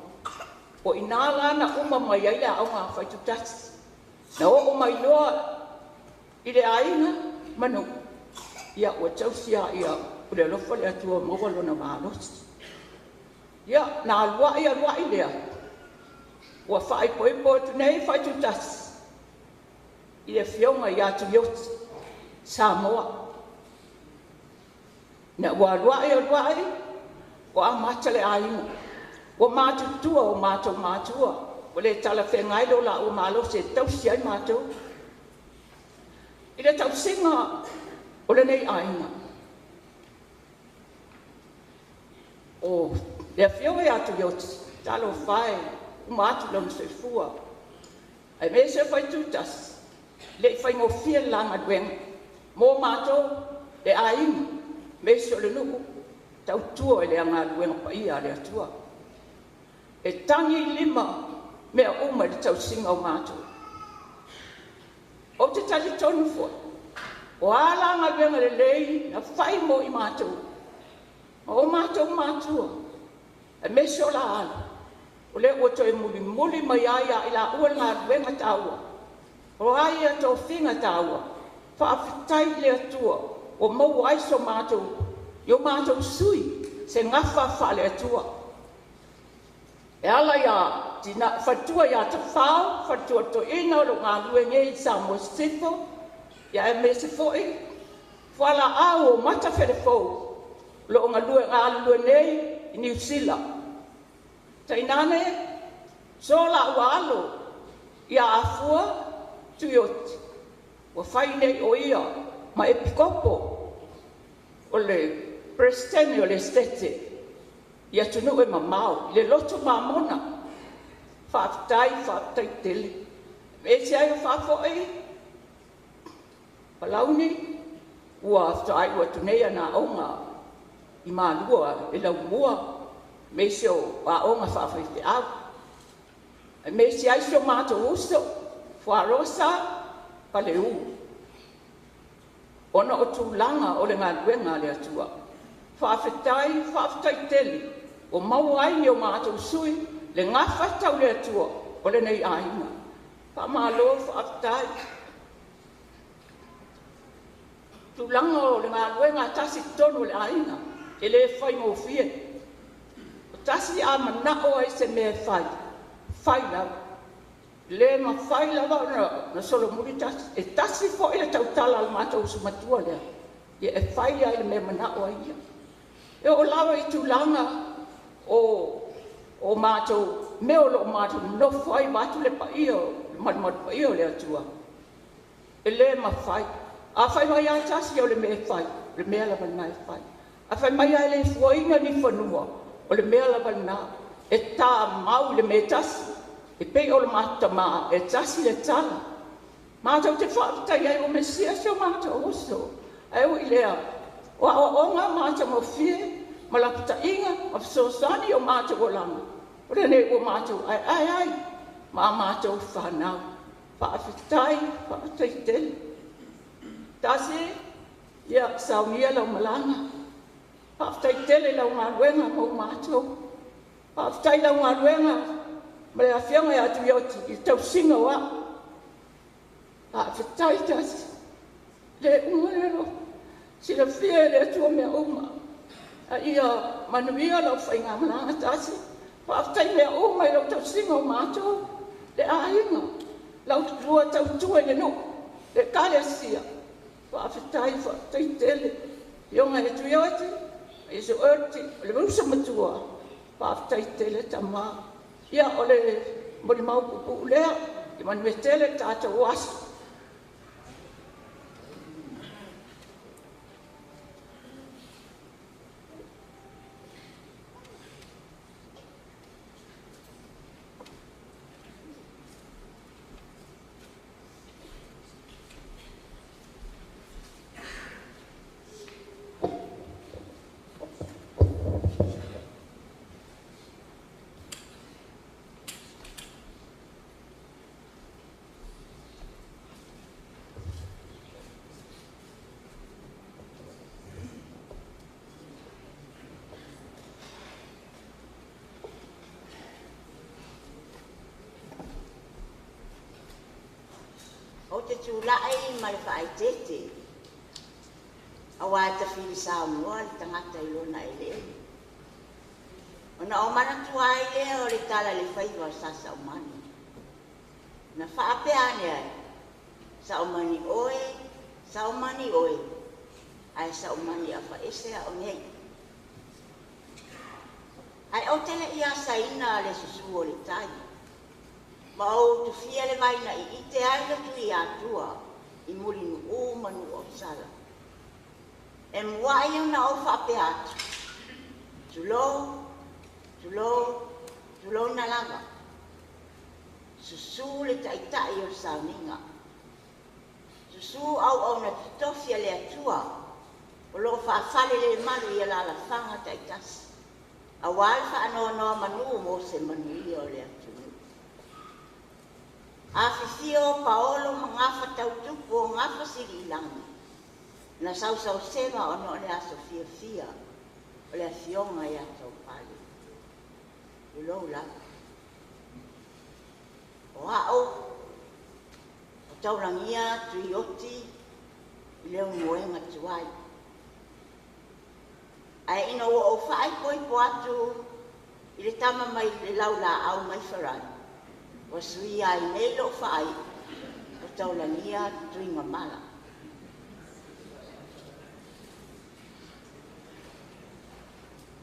O ina la na uma mai ai le aoga a Faitutasi. Na oo mai loa i le aiga ma nuu, ia ua tausi lava ia o le alofa o le Atua maua lona malosi. Ia, na alu ai alu ai lea, ua faaipoipo atu nei Faitutasi i le afioga ia Tuioti, Samoa. Ina ua alu ai alu ai, ua amata le aiga, ua matutua o matou matua, ua le talafeagai lo laua malosi e tausi ai matou. I le tausiga o lenei aiga, o le afioga ia Tuioti, talofa e, uma atu lona soifua. Aemaise o Faitutasi, le i faigofie le la galuega. Mo matou, le aiga, aemaise o le nuu, tautua i le galuega paia a le Atua. E tagi i lima mea uma i le tausiga o matou. Ou te talitonu foi, o a la galuega lelei na fai mo i matou, ma o matou matua, aemaise o la alo, o lea ua toe mulimuli mai ai ia i laua le galuega taua, o ai ia tofiga taua, faafetai i le Atua ua maua ai so matou, i o matou sui, se gafa faale-Atua. E ala ia faletua ia Tafao, faletua toeaina o lo o galulue nei i Samoa Sisifo, ia aemaise foi fualaau o Matafelefou o lo o galulue nei i Niu Sila. Tainane, so laua alo ia Afua Tuioti, ua fai nei o ia ma epikopo o le Peresetene o le Esetete i atunuu e mamao, i le loto mamona. Faafetai, faafetai tele. E ese ai o faafoi, Palauni, ua faaiu atu nei ana aoga i Malua e laumua, aemaise o aoga faafaifeau. Aemaise ai si o matou uso, Fuarosa, Paleu. Ona o tulaga o le galuega a le Atua. Faafetai, faafetai tele, ua maua ai ni o matou sui, le gafa tau le Atua o lenei aiga. Faamalo, faafetai. Tulaga o le galuega a tasi totonu o le aiga, e le faigofie. O tasi a manao ai se mea e fai, fai lava. Le mafai lava ona solomuli tasi. E tasi foi le tautala a le matou uso matua lea, ia e fai ai le mea manao ai ia. E oo lava i tulaga o matou, mea o lo o matou nofo ai vaeatu le paia o le malumalu paia o le Atua. E le mafai. A fai mai lava tasi o le mea e fai, o le mea lava lena e fai. A fai mai lava e le fuaina ni fanua, o le mea lava lena. E tāmau i le mea e tasi. E pei o le matou tamā, e tasi le tala. Matou te faafetai ai o Mesia si o matou uso. Ae ui i lea, o aoaoga matagofie ma lapataiga ma fesoasoani o matou olaga, o lenei ua matou aeae ai ma a matou fanau. Faafetai, faafetai tele. Tasi, ia saunia lau malaga. Faafetai tele lau galuega mo matou. Faafetai lau galuega ma le afioga ia Tuioti i le tausiga o au. Faafetai Tasi, le uma le alofa, silafia e le Atua mea uma, a ia manuia lau faigamalaga Tasi. Faafetai mea uma i lau tausiga o matou, le aiga, lau lua tautua i le nuu, le Ekalesia. Faafetai, faafetai tele. Afioga ia Tuioti, o le uso matua, faafetai tele tama. Ia, o le molimau puupuu lea, ia manuia tele le tatou aso. Ou te tulai ma le faaeteete aua e tafilisaunoa le tagata i lona eleele. Ona ou manatua ai lea o le tala i le faiva o Sa Saumani, na faapea ane ai, “Saumani oe, Saumani oe, ae Saumani afaese au nei.” Ae ou te le i asaina le susu o le tai ma ou utufia le vai na iite ai le Tuiatua i Mulinuu ma Nuuausala. E muai ona ou faapea atu, tulou, tulou, tulouna lava. Susu le Taitai o le Sauniga, susu auauna totofi a le Atua o lo o faafalelemalu i alaalafaga taitasi aua le faanonomanu mo se manuia o le atunuu. Afifio paolo ma gafa tautupu o gafa siliilagi na sausausega ona o le aso fiafia o le Afioga ia Taupale. Tulou lava. O au o Taulagia Tuioti i Leulumoega tuai. Ae ina ua ou faaipoipo atu i le tama mai le laulaau mai Farani, ua suia ai nei lou faaiu o Taulagia Tuigamala.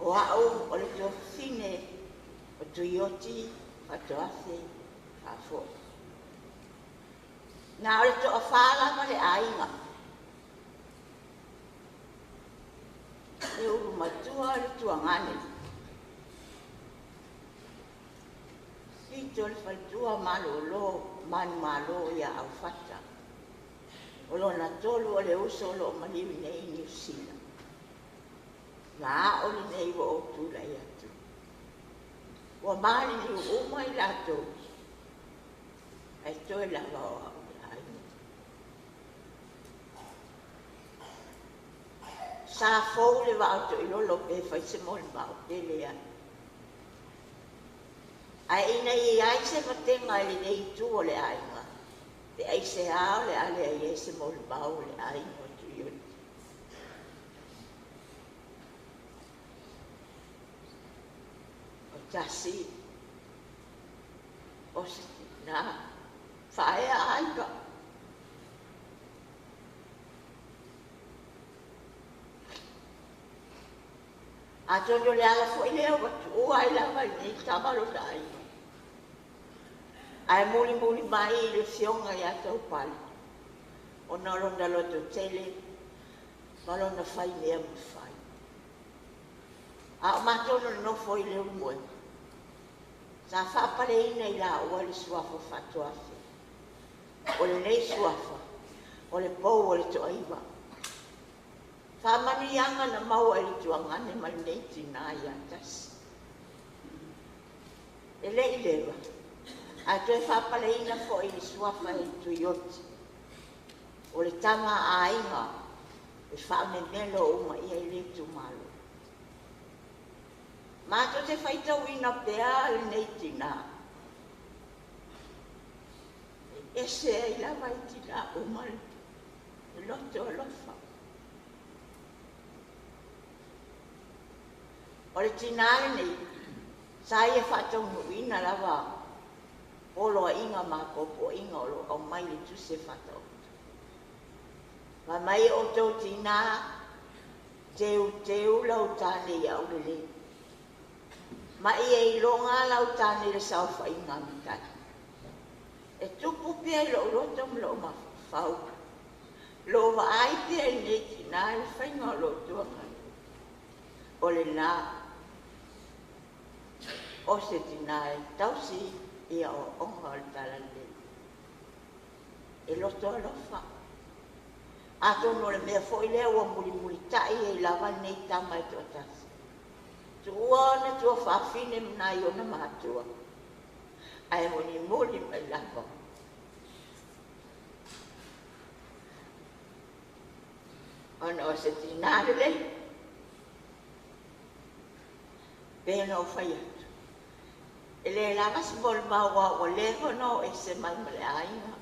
O au o le tuafafine o Tuioti Faatoafe Faafoi. Na o le toafa lava le aiga, e ulumatua le tuagane, pito le faletua malolo manumalo ia Aufata. O lona tolu o le uso o lo o maliu nei i Niu Sila. Ma au lenei ua ou tulai atu. Ua maliliu uma i latou, ae toe lava o au le aiga. Sa fou le vaa o Toilolo pe fai se molimau pele ai. Ae ina ia i ai se matega i lenei itu o le aiga, pe aisea o le a leai ai se molimau o le aiga o Tuioti. O tasi o se tina faaea aiga. Atonu o le ala foi lea ua tuua ai lava i lenei tama lona aiga. Ae mulimuli mai i le afioga ia Taupale, ona o lona lototele ma lona faimea mafai. A o matou nonofo i Leulumoega, sa faapaleina i laua le suafa Faatoafe. O lenei suafa, o le pou o le toaiva. Faamanuiaga na maua i le tuagane ma lenei tina ia Tasi. E le i leva, ae toe faapaleina foi le suafa e Tuioti. O le tama a aiga e faamemelo uma i ai le itumalo. Matou te faitauina pea lenei tina. Ese ai lava i tinā uma le loto alofa. O le tinā lenei, sa ia faataunuuina lava poloaiga ma apoapoaiga o lo o aumai i le tusi e faataoto. Fai mai e outou tinā, teuteu lau tane ia aulelei. Ma ia iloga lau tane i le saofaiga a matai. E tupu pea i lou loto ma lou mafaufau. Lou vaai pea i lenei tinā i le faiga o lou tuagai. O lena o se tinā e tausi ia aoaoga o le Talalelei. E loto alofa. Atonu o le mea foi lea ua mulimulitai ai lava lenei tama e toatasi. Tuua ona tuafafine ma nai ona matua, ae mulimuli mai lava. Ona o se tinā lelei, pe na o fai atu. E le lava se molimau au ua leva ona o ese mai ma le aiga.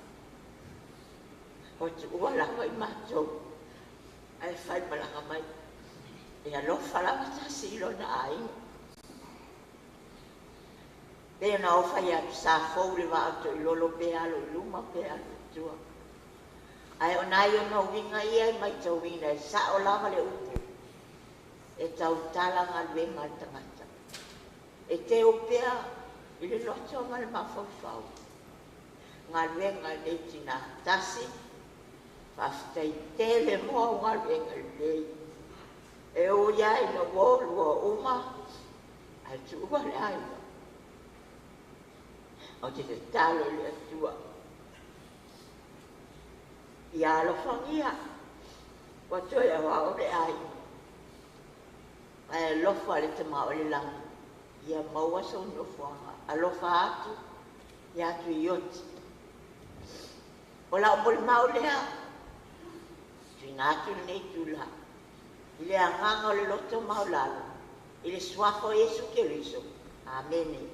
O tuua lava i matou, ae fai malaga mai. E alofa lava tasi i lona aiga. Pe na o fai atu sa fou le vaa o Toilolo pe alo i luma pe alo i tua. Ae o nai ona uiga ia e maitauina e sao lava le upu e tautala galuega a le tagata. E teu pea i le loto ma le mafaufau. Galuega nei tinā tasi, faafetai tele mo au galuega lelei. E ui ai ina ua olua uma, ae tuua le aiga. O te tatalo i le Atua. Ia alofagia, ua toe aoao le aiga. Ae alofa le Tama o le lagi, ia maua sou nofoaga. Alofa atu, ia atu Tuioti. O lau molimau lea, tuuina atu lenei tula, i le agaga o le loto maualalo, i le suafa o Iesu Keriso. Amene.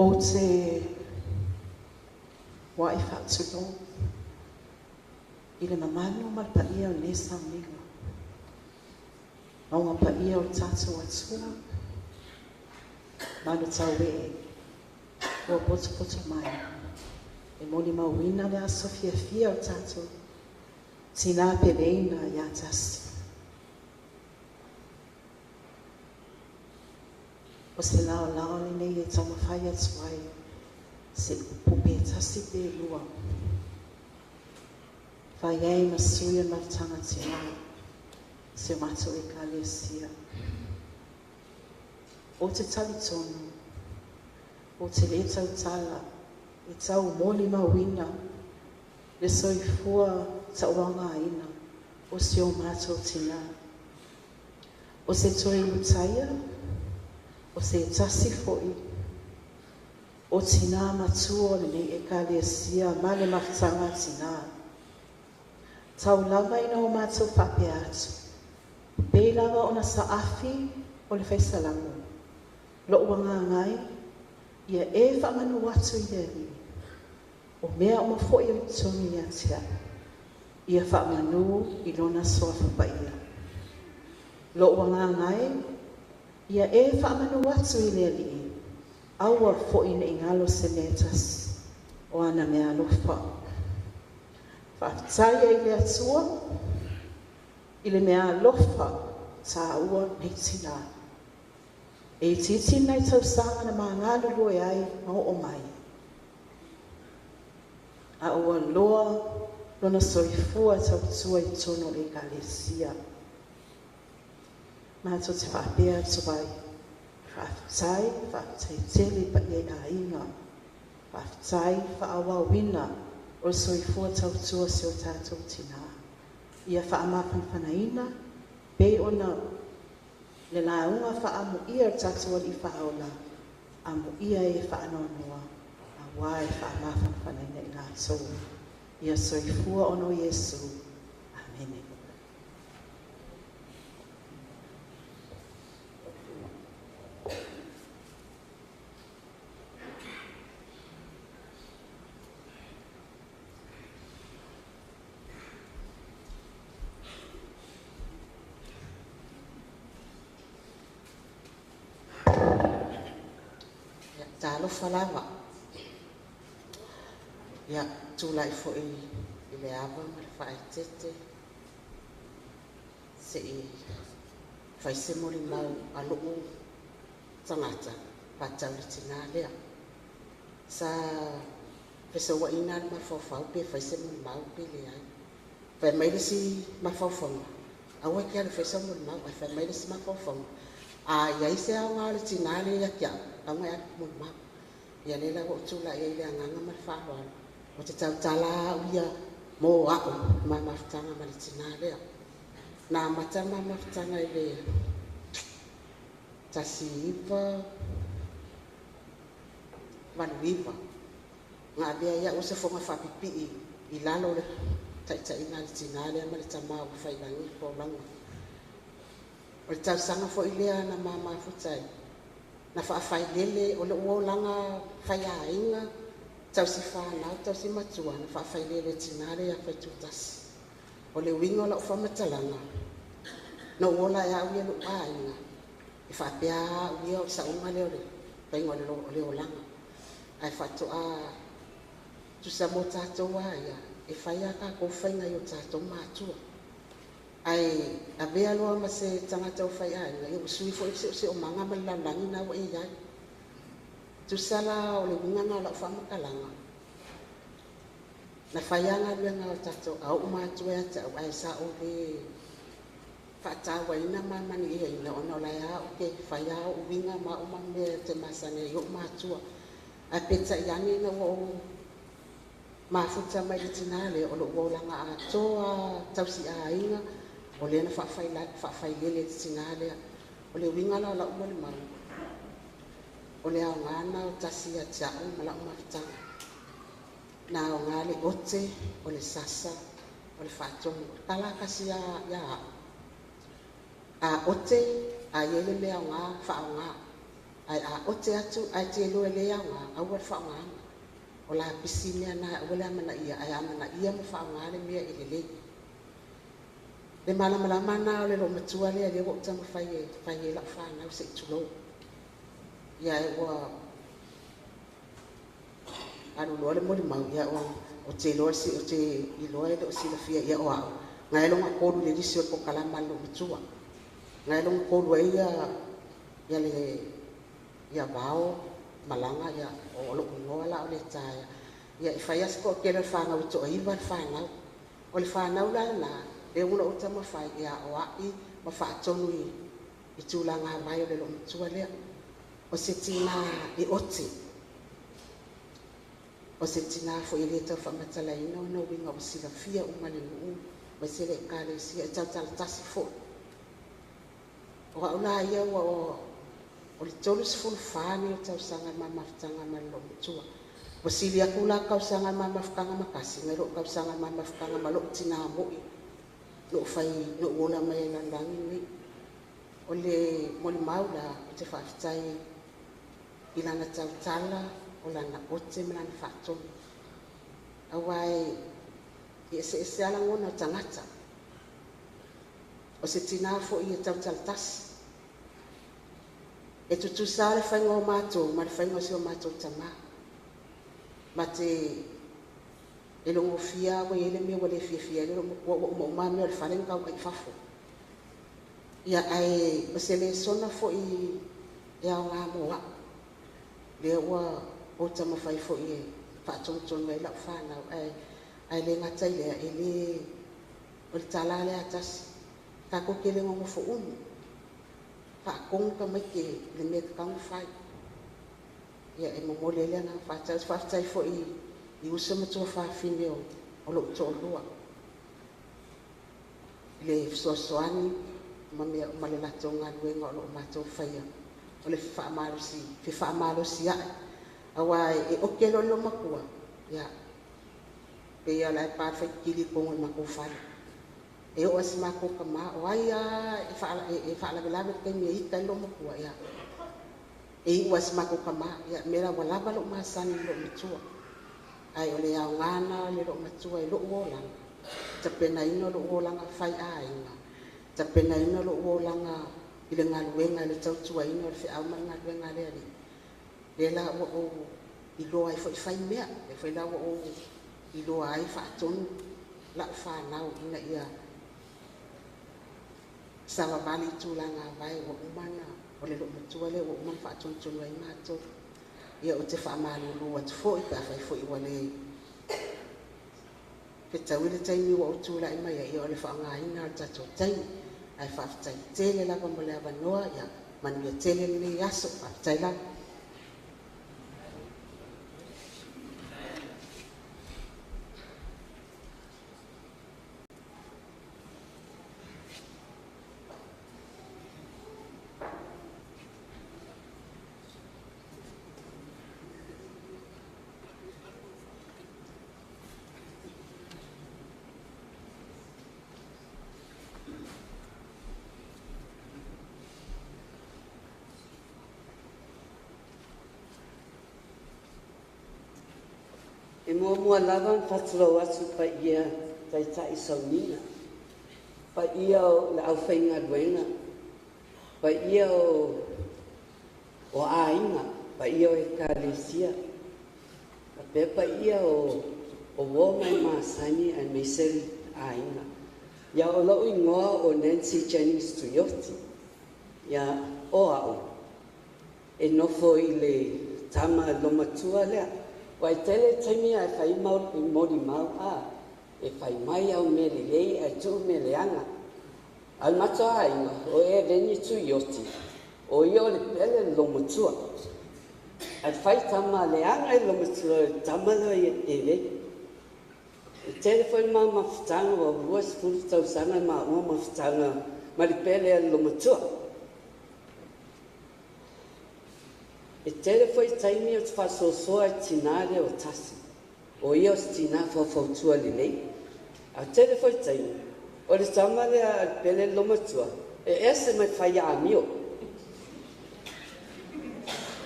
Ou te mua'i faatulou i le mamalu ma le paia o lenei sauniga. Mauga paia o le tatou Atua, manutaue'e ua potopoto mai e molimauina le aso fiafia o le tatou tinā peleina ia Tasi. O se laolao lenei e taumafai atu ai se upu pe tasi pe lua. Fai ai ma sui o le mafutaga tinā, si o matou ekalesia. Ou te talitonu, ou te le tautala e tau molimauina le soifua tauagaina o si o matou tinā. O se toe Ulutaia, o se tasi foi o tinā matua o lenei ekalesia ma le mafutaga tinā. Tau lava ina o matou faapea atu, pei lava ona saafi o le faisalamo, lo'u agaga e, ia e faamanu atu i le Alii, o mea uma foi o i totonu ia te a'u, ia faamanu i lona suafa paia. Lo'u agaga e, ia e faamanu atu i le Alii, aua foi ne'i galo se mea e tasi o ana mea alofa. Faafetai ai i le Atua i le mea alofa tāua nei tinā. E itiiti nai tausaga na magalulue ai ma oo mai. A ua loa lona soifua tautua i totonu o le ekalesia. Matou te faapea atu ai, faafetai, faafetai tele i paia i aiga. Faafetai faaauauina o le soifua tautua o si o tatou tinā. Ia faamafanafanaina pei ona Le lauga faaamuia i le tatou Alii Faaola, amuia e faanoanoa, auā e faamafanafanaina i latou. Ia soifua ona o Iesu. Amene. Talofa lava, ia tulai foi i le ava ma le faaeteete se i fai se molimau a lou tagata faatatau i le tina lea. Sa fesauaina le mafaufau pe fai se molimau pe leai. Fai mai le isi mafaufauga, aua e te alu e fai sau molimau, ae fai mai le isi mafaufauga, a i ai se aoga o le tina lea ia te au, tatau ona e alu e molimau. Ia lea la ua ou tulai ai i le agaga ma le faaaloalo, ou te tautala au ia mo au ma mafutaga ma le tina lea. Na amata ma mafutaga i le 1989, na avea ai au o se fofoga faapipii i lalo o le taitaiga a le tina lea ma le tama ua faiilagi le folauga. O le tausaga foi lea na ma mafuta ai, na faafailele o lou olaga faiaiga, tausi fanau, tausi matua, na faafailele e tina lea ia Faitutasi. O le uiga o lau faamatalaga, na ou ola ai au ia lou aiga, e faapea au ia o le sauga lea o le faiga o le olaga. Ae faatoa tusa mo tatou lava ia, e fai a tatou faiga i o tatou matua. Ae avea loa ma se tagata o faiaiga, ia ua sui foi le seoseomaga ma le lalolagi lena ua e i ai. Tusa la o le uiga lena o lau faamatalaga, na fai lava galuega a tatou a oo matua ia te au, ae sa ou le faatauaina ma amanaia ona o la e ou te fai lava ou uiga ma au mea ou te masani ai i ou matua. Ae peitai ane ina ua ou mafuta mai le tina lea, o lou olaga atoa tausi aiga, o lea na faafailele e le tina lea. O le uiga la o lau molimau, o le aoga na o tasi ia te au ma lau mafutaga. Na aoga le ote, o le sasa, o le faatonu. O le tala kasi ia au. A ote, a iai le mea aoga, faaaoga. Ae a ote atu, ae te iloa e le aoga, aua le faaaogaina. O la pisi mea na aua le amanaia, ae amanaia ma faaaoga le mea e lelei. Le malamalama na o le loomatua lea lea ua ou taumafai e fai ai lau fanau se i tulou. Ia e ua alu loa le molimau, ia o te iloa o te iloa e le o silafia ia o au. Ngai longa kolu le lisi o le pokalama a le loomatua. Ngai longa kolu ai ia le ia vao malaga ia o lou igoa la o le taea. Ia e fai lava si toatele o le fanau e toaiva le fanau. O le fanau la lena, lea ua ou taumafai e aoai ma faatonu i tulaga vai o le loomatua lea. O se tina e ote. O se tina foi e le tau faamatalaina ona uiga ua silafia uma le nuu ma se le ekalesia e tautalatasi foi. O au la ia ua o le 34 nei o tausaga ma mafutaga ma le loomatua. Ua sili atu la tausaga ma mafutaga ma kasi nai lou tausaga ma mafutaga ma lou tina moi lou fai lou ola mai ai i le lalolagi lenei. O le molimau la ou te faafetai i lana tautala, o lana ote ma lana faatonu. Auā e eseese lava lagona o tagata. O se tina foi e tautalatasi. E tutusa le faiga o matou ma le faiga o si o matou tamā. Ma te e logofia ua i ai le mea ua le fiafia ai le loomatua ua umauma mea o le fale na tau ai fafo. Ia ae o se lesona foi e aoga mo au. Lea ua ou taumafai foi e faatonutonu ai lau fanau ae le gata i lea e le o le tala lea a tasi. Tatou te le nonofo umi. Faatonu tamaiti i le mea e tatau ona fai. Ia e momoli ai le agaga faafetai. Faafetai foi i uso ma tuafafine o lou toalua i le fesoasoani ma mea uma le latou galuega o loo matou faia o le faamalosi fefaamalosi ai auā e oke loa le loomatua ia pei a o la e pa le faitili i totonu o le matou fale. E oo lava i si matou tamā o ai a e faalavelave i le taimi e ita ai le loomatua ia e iu lava i si matou tamā. Ia o le mea lena ua lava lou masani i le loomatua, ae o le aoga lena o le loomatua i lou olaga, tapenaina lou olaga faiaiga, tapenaina lou olaga i le galuega i le tautuaina o le feau ma le galuega a le Alii. Lea la ua ou iloa ai foi fai mea, lea foi la ua ou iloa ai faatonu lau fanau ina ia savavali i tulaga vae ua uma ona o le loomatua lea ua uma ona faatonutonu ai matou. Ia, ou te faamalulu atu foi pe afai foi ua le fetaui le taimi ua ou tulai mai ai, ia o le faaaogaina o le tatou taimi. Ae faafetai tele lava mo le avanoa. Ia manuia tele lenei aso. Faafetai lava. E muamua lava ona faatulou atu i le paia o Taitai sauniga, paia o le aufaigaluega, paia o aiga, paia o Ekalesia, faapea paia o uo ma e masani aemaise aiga. Ia, o lou igoa o Nancy Jennings Tuioti. Ia, o au, e nofo i le tama lomatua lea. Ua e tele taimi ae fai molimau a, e fai mai au mea lelei ae tuu mea leaga. A o le matou aiga, o Eveni Tuioti, o ia o le pele le lomatua. Ae fai tama leaga i le lomatua, o le tama lea o Eveni. E tele foi le ma mafutaga, ua 20 tausaga maua mafutaga ma le pele a le lomatua. E tele foi taimi o te faasoasoa i tinā lea o Tasi. O ia o se tinā faufautua lelei. A tele foi taimi, o le tama lea a le pele le lomatua, e ese mai fai amio.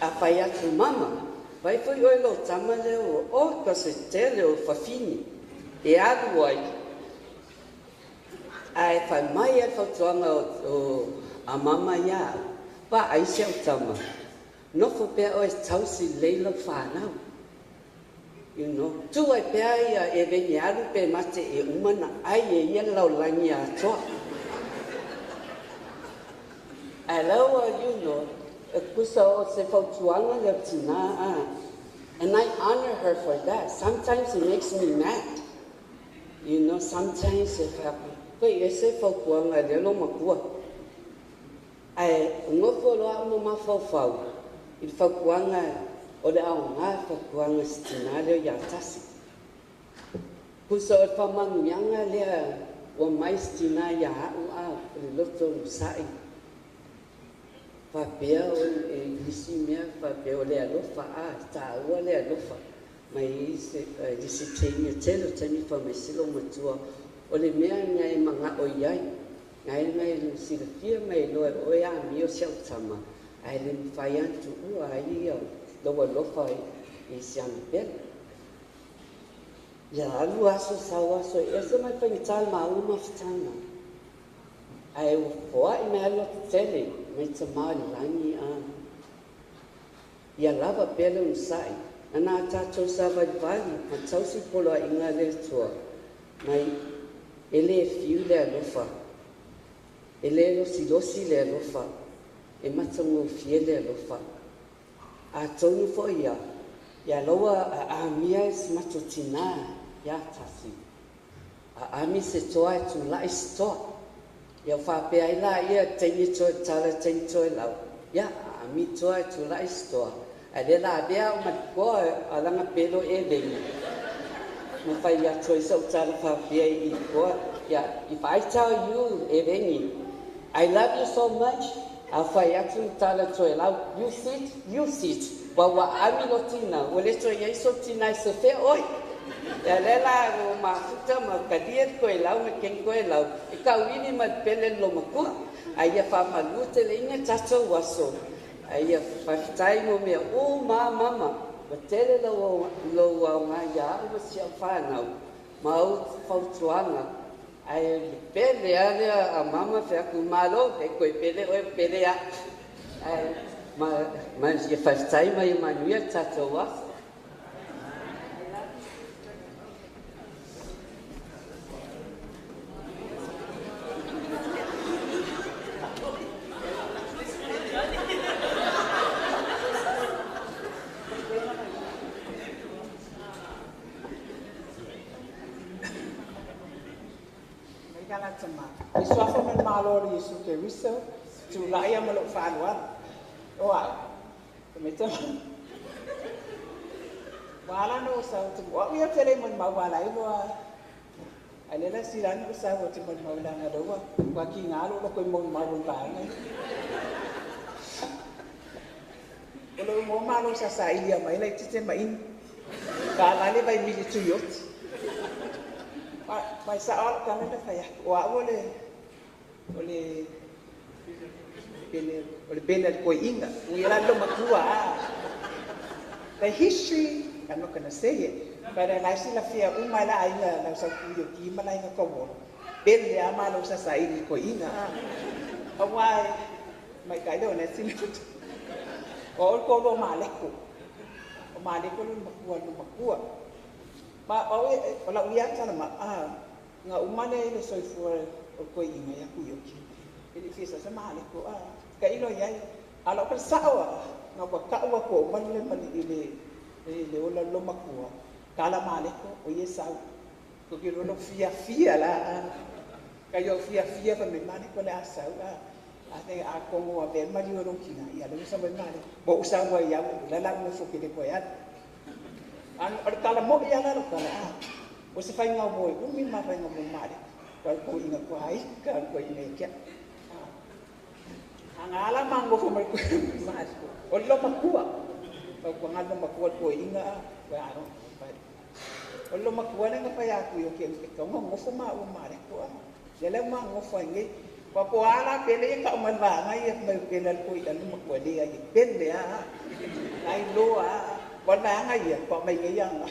A fai atu mama, vai foi oe lo tama lea o o ka se tele o fafini. E alu ai. Ae fai mai a le fautuaga o a mama ia au, pa ai si au tama. Nofo pea oe tausi lelei lau fanau. Tu ai pea ia e veni alu pe mate e uma na ai e ia lalolagi atoa. Ae laua, e kusa o se fautuaga le tinā a. And I honor her for that. Sometimes it makes me mad. Sometimes e faapea, pei e se fautuaga e le lo makua. Ae gofo loa au ma mafaufau i le fautuaga o le aoga fautuaga se tinā lea ia Tasi. Pusa o le faamanuiaga lea ua mai se tinā ia au a o le loto masa'i. Faapea o e lisi mea faapea o le alofa a tāua le alofa. Mai se lisi taimi tele o taimi faamaisi lo matua o le mea na e maga'o i ai. Ngai mai silafia mai loa e oe amio si au tama ae le mafai ana tuua ai ia lou alofa i si ana pele. Ia alu aso sau aso e ese mai faigata le maua mafutaga. Ae ua foa'i mai a le loto mai tamā i le lagi a. Ia lava pea le onosa'i. Na tatou savalivali ma tausi poloaiga a le Atua mai e lē fiu le alofa, e lē losilosi le alofa, e matagofie le alofa. Atonu foi ia, ia laua a amia e si matou tinā ia Tasi. A ami se toa e tula'i se toa. Ia faapea ai laia taimi toe tala taimi toe lau. Ia a ami toa e tula'i se toa. Ae le la avea au ma le koa alaga pelo e lengi. Ma fai atu ai sau tala faapea i koa. Ia, if I tell you e lengi, I love you so much. Afai atu le tala Toelau, you sit, you sit. Ua ua aami lo tina, ua le toe i ai sou tina e sefea oe. Ia lea la ua mafuta ma talia le Toelau ma le Ken Toelau e tauili ma le pele le loomatua. A ia faamalu teleina tatou aso. A ia faafetai mo mea uma mama. Ua tele lou aoga ia au ma si au fanau ma ou fautuaga. Ae le pele lava lea a mama fai atu, Malo, e toe pele oe pele au. Ae ma, ma ia faafetai ma ia manuia le tatou aso. Mai ka lata ma. I suafa ma le Malo o le Iesu Keriso, tulai ma lou faaaloalo. O au, te mai tama. Ua ala na o sau te mo au ia te le mo mau ala i loa. Ai le la sila na o sau te mo mau langa loa. Ua ki ngā lo lo koe mo mau o vaenga. O lo mo malo sa sa ilia mai lai tite mai inu. Ka la le vai mili tu ioti. Mai sa ala ka le fai o au o le o le pele o le pele le koi inga. Ui la lo matua. The history, I'm not gonna say it, but I see la fia uma la inga la sa ku yo ki ma la inga ko wo. Pele a malo sa sa ili koi inga. Awai mai kai le ona sile futu. O ko lo maleko. O maleko lo makua lo makua. Ma o e o la uia tala ma a nga umale le soifua o koi inga ya ku yo ki. Ele fisa sa maleko a ka ilo iai ala o sa o nga kwa ka ua ko mali mali ile le ola lo makua. Kala maleko o ye sau. Ko ki lo fia fia la ka yo fia fia fa me maleko le asau a. A te a kongo a ve mali o kina ia le sa mali bo usa wa ia la la mo fo ke le koe an o kala mo ia la kala a o se fai ngau mo umi ma fai ngau mo mali ko ko inga ko ai ka ko inga kia a ngala mango fo mai ko mali o lo makua ko ko ngalo makua ko inga ko a no o lo makua le nga fai a ku yo ke ko ngo fo ma o mali ko a le le ma ngo fo ngi Papo ala pele ka man va ngai mai pele ko i alu makua le ai pele a ai lo a wa va ngai ya pa mai ngai yang o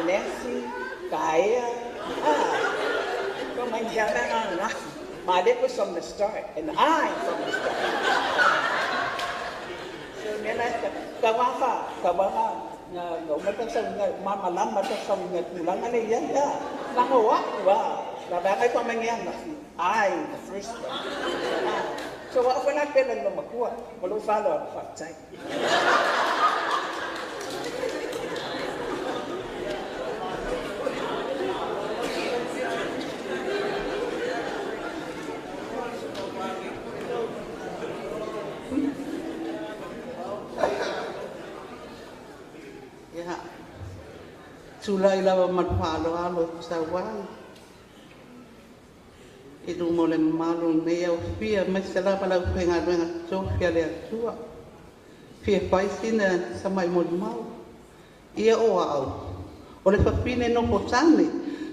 Nancy Kaea a ko mai ya na na ma le was from the start and I from the start so me la ka wa fa ka wa nga nga ma ta sa nga ma ma lam ma ta sa nga tulanga le ya ya na ngo wa wa la va ngai pa mai ngai I the first one. So wa fa na pele lo makua, mo lo fa lo fa tai. Ya. Tulai lava ma le faaaloalo sau ai. I luma o le mamalu lenei au fia mai se lava lau faigaluega tofi a le Atua. Fia fai sina sa mai molimau. Ia o au. O le fafine nofo tane.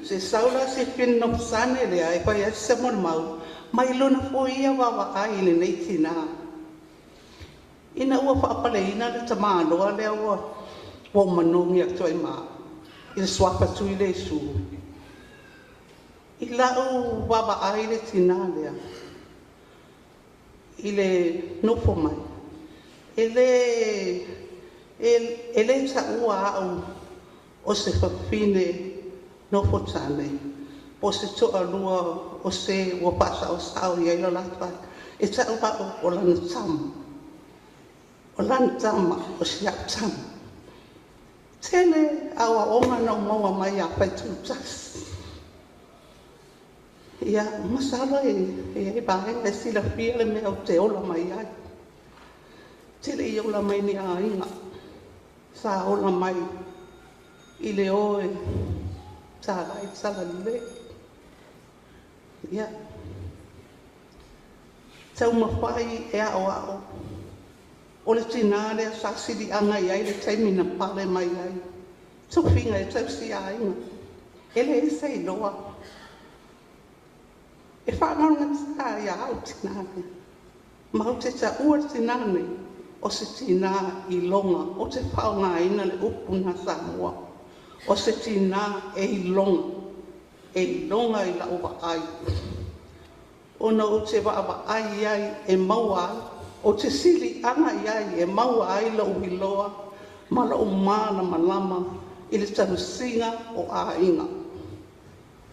Se sau la se fine nofo tane lea e fai ai sa molimau. Mai lona foi ia vaavaai i lenei tinā. Ina ua faapaleina le tamāloa lea ua ua manogi atu ai ma. I le suafa tui le Iesu. I lau vaavaai le tinā lea. I le nofo mai. E le taua au o se fafine nofo tane. Po se toalua o se ua faasaosao i ai lo latou ai. E tau au o lana tama. O lana tama o si au tama. Tele aoaoga na ou maua mai ia faitutasi. Ia, masalo e e vaega e silafia le mea o te ola mai ai. Tele i ola mai ni aiga. Sa ola mai i le oe sa lai sala lelei. Ia, Taumafai e aoao. O le tinā lea sa siliaga i ai le taimi na pale mai ai. Tofiga e tausi aiga. E le ese iloa. E whaangaunga ia au tinā nei. Ma o te taua le tinā nei, o se tinā i longa, o te whaongaina le upu na Samoa. O se tinā e i longa i lau vaai. Ona o te vaavaai ai e maua ai, o te siliaga i ai e maua ai lou iloa ma lou malamalama i le tausiga o aiga.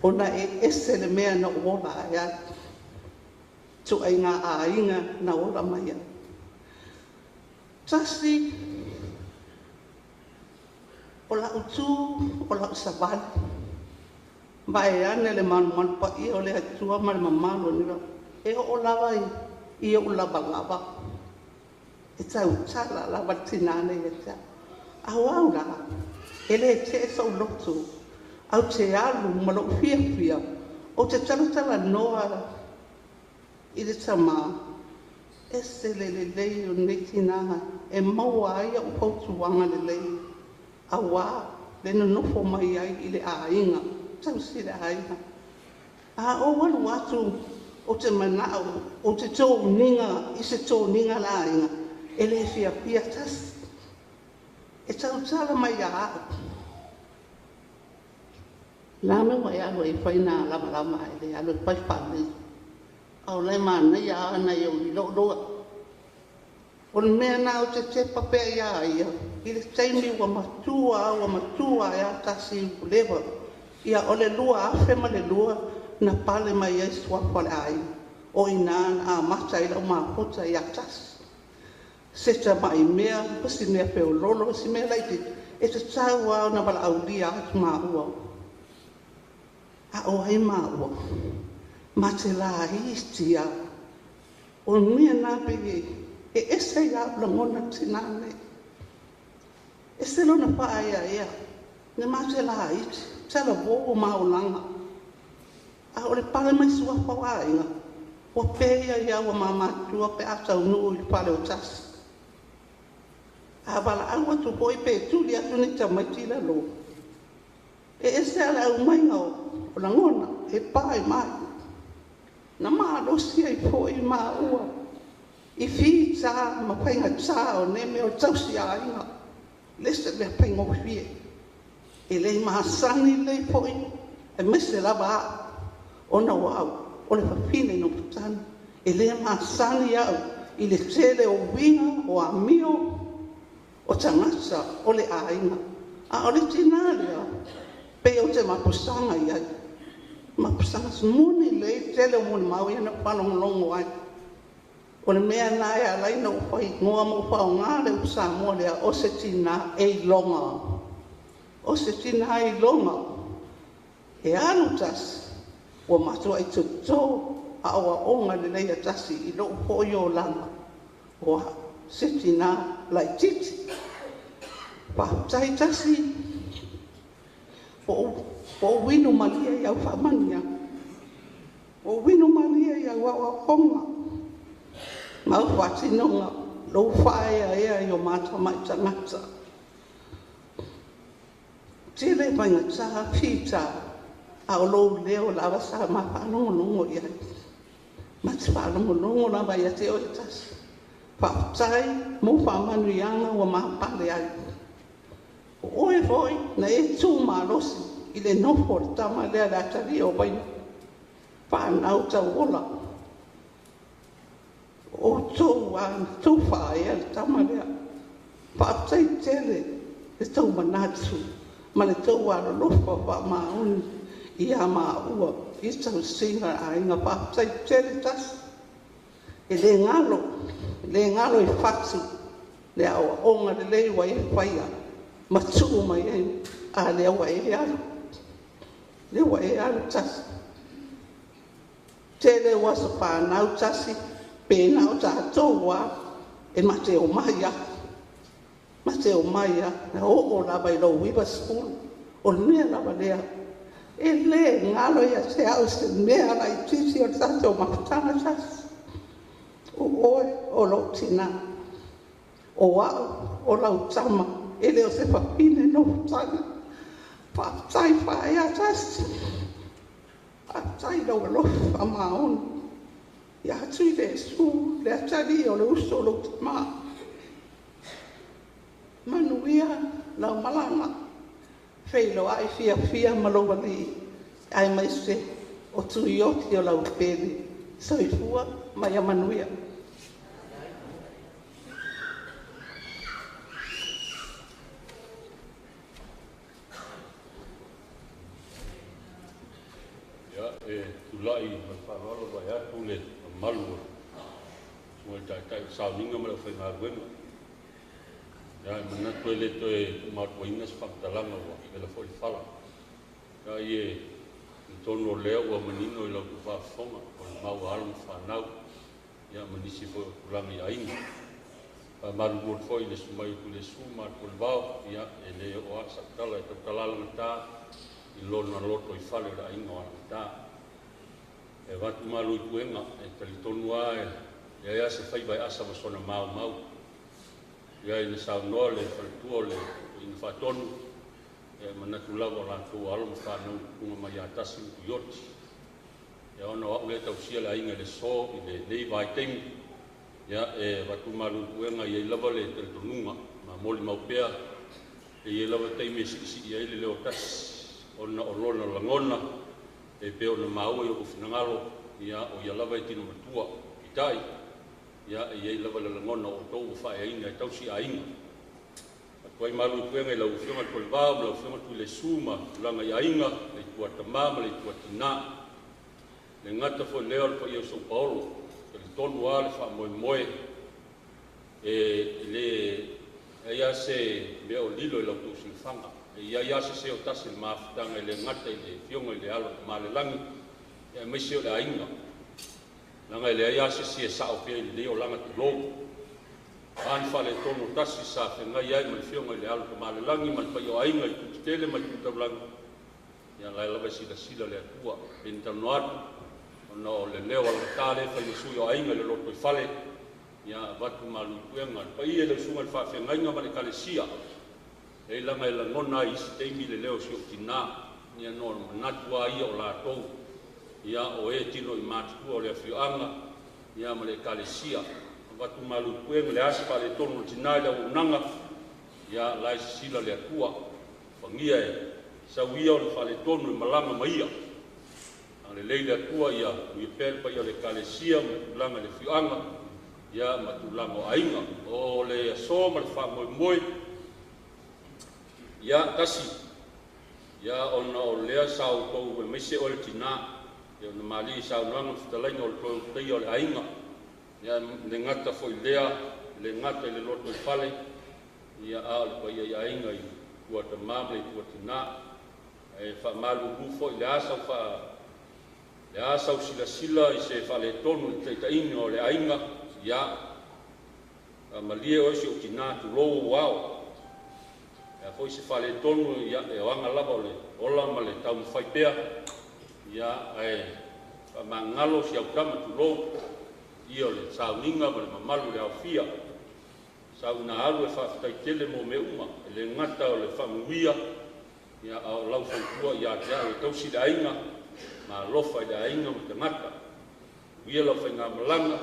Ona e ese le mea na ou ola ai ai. Tuaiga aiga na ola mai ai. Tasi, o lau tū, o lau savali. Vae ane le malumalu paia o le Atua ma le mamalu o ni lau. E oo lava i ou lavalava. E tautala lava le tinā nei ia te au. Au au la, e le tee sou loto. Au te alu ma lou fiafia. O te talatala noa i le tamā. Ese le lelei o nei tinā e maua ai au fautuaga lelei. Auā le nonofo mai ai i le aiga. Tausi le aiga. A ou alu atu o te manao, o te tōniga i se tōniga la aiga. E le fiafia tasi. E tautala mai ia au. La me wa e alu e whai nā lama lama e le alu e pai whanei. Au lai mānei a ana i au i loo loa. O le mea nā o te tepa pea ia ia, i le taimi ua matua e a tasi u lewa. Ia o le lua afe ma le lua na pale mai ai suafa le ai. O ina a mata i lau māpota i a tasi. Se ta mai mea, o si mea peololo, o si mea laiti, e te tau au na wala aulia atu maua. A o ai maua, ma te la itia, o mea nā pe e ese ia langona tinā nei. E se lona paa ia ia, ne ma te la iti, tala wō maulanga. A o le pale mai suafa o aiga, ua pea ia ua mamatua pe a taunuu i le pale o tasi. A wala au atu poi pe tuli atu ni tamaiti la lō. E ese ala au mainga o langona, e pai mai. Na maalosi ai foi maua. I whita ma painga tā o ne mea o tausi aiga. Lese mea paingofie. E lei mahasani lei foi, e mese lava au. Ona o au, o le whawhine no putana. E le mahasani au, i le tele o winga, o amio, o tangata, o le aiga. A o le tinā lea, pe o te mapusanga i ai. Mapusanga muni lei, tele o muni mau ia na palongolongo ai. O le mea nā e alai na uwhai ngoa mo whao ngā le usamoa lea, o se tinā e ilonga. O se tinā e ilonga. E alu tasi, ua matua i tō, a oa onga le leia tasi i lou hoi o langa. Oa se tinā lai titi. Whātai tasi, o winu malia i au whamania. O winu malia i au au honga. Mau whatinonga, lou whaea ea i o māta mai tangata. Tele mainga tā, whita, a o lou leo lava sa ma whaalongolongo i ai. Ma te whaalongolongo lava ia te oe tasi. Whaatai, mō whamanu ianga ua māpale ai. O oe foi, na e tū mālosi, i le nofo le tama lea le atari o waina. Whanau tau ola. O tō ana, tō whaea le tama lea. Whaatai tele le tau manatu, ma le tau alolofa wha mauni i a maua, i tau singa ainga whaatai tele tasi. E le ngalo i whatu, le awa onga le leiwa e whaia, ma tuu mai ai, a le awa e alu. Le awa e alu tasi. Tele wasa whanau tasi, pēnā o tātou wā, e mate o mai a. Mate o mai a, na o lava i lau iwa skulu, o le mea lava lea. E le ngalo ia te au se mea la i titi o tātou mafutanga tasi. O oe o lou tinā, o a'u o lau tama, e le o se fafine nofotaga. Faafetai faaea tasi, faafetai lau alofa faamaoni ia Tuilesu, le atalii o le uso o lou tamā. Manuia lau malaga, feiloai fiafia ma lou alii, aemaise o Tuioti o lau pele. Soifua ma ia manuia. Ia, e tulai ma le faaaloalo vaeatu le mamalu o le Susuga i le Taitai o Sauniga ma le aufaigaluega. Ia, e manatu e le toe tuumatuaina se faamatalaga ua vela foi le fala. Ia, e talitonu o lea ua manino i lau faafofoga o le mau a alo ma fanau, ia ma nisi foi o tulaga i aiga. Faamalulu atu foi i le susu mai o Tuilesu ma Atualevao, ia, e le oo lava sau tala e tautala lagata i lona loto i fale o le aiga o alagata. E avatu malu i puega, e talitonu lava e leai lava se faiva e asa ma sona maumau. Ia, ina saunoa le faletua o le toeaina faatonu, e manatu lava o latou alo ma fanau tuga mai ia Tasi ma Tuioti. Ia, ona o au lea e tausia le aiga i le aso i lenei vaitaimi, ia, e avatu malu i puega, e i ai lava le talitonuga ma molimau pea, e i ai lava taimi e siisii ai le leo tasi ona o lona lagona e pei ona maua i ou finagalo, ia, o ia lava e tino matua peitai, ia, e i ai lava le lagona o outou ua faaeaina e tausi aiga. Atu ai malu i puega i lau Afioga i le Kolevao ma lau Afioga Tuilesu ma tulaga i aiga, le itu tamā ma le itu tinā. Le gata foi lea o le paia o São Paulo, talitonu lava le faamoemoe e le ai lava se mea o lilo i lau tou silafaga. E i ai lava se seo tasi i le mafutaga e le gata i le Afioga i le Alo o Tamalelagi, aemaise o le aiga. Leaga e leai lava se isi e sao pea i lenei olaga tulou. A ni faaletonu o tasi sa feagai ai ma le Afioga i le Alo o Tamalelagi ma le paia o aiga i itu tetele ma itu taulagi, ia la e lava e silasila le Atua. Pei ona talanoa atu, ona o le leo alagata lea e fai ma sui o aiga i le lotoifale, ia avatu malu i puega. Le paia i le susuga i le faafeagaiga ma le ekalesia, e laga e lagona ai i isi taimi le leo o si ou tinā, ia no manatu lava ia o latou, ia o e tino i matutua o le afioaga, ia ma le ekalesia. Avatu malu i puega le asi faaletonu o le tinā i le auaunaga, ia la e sisila le Atua. Fagia e sau ia o le faaletonu e malaga ma ia. Agalelei le Atua ia muia pea le paia o le ekalesia ma tulaga i le afioaga, ia ma tulaga o aiga. O le aso ma le faamoemoe, ia tasi, ia ona o lea sa outou aemaise oe le tinā, ia ona malie i saunoaga ma fetalaiga o le toe ulutaia o le aiga, ia le gata foi lea, le gata i le loto i fale, ia a o le paia i aiga i tua tamā ma le tua tinā. E faamalulu foi le le a sau silasila i se faaletonu i le taitaiga o le aiga, ia faamalie oe si ou tinā tulou ou ao. E a foi se faaletonu, ia e oaga lava o le ola ma le taumafai pea, ia ae faamagalo si au tama tulou, ia o le sauniga ma le mamalu i le aofia. Sauna alu e faafetai tele mo mea uma, e le gata o le faamanuia, ia a o lau fautua ia te au e tausi le aiga, ma alofa i le aiga ma tagata. Uia lau faigamalaga,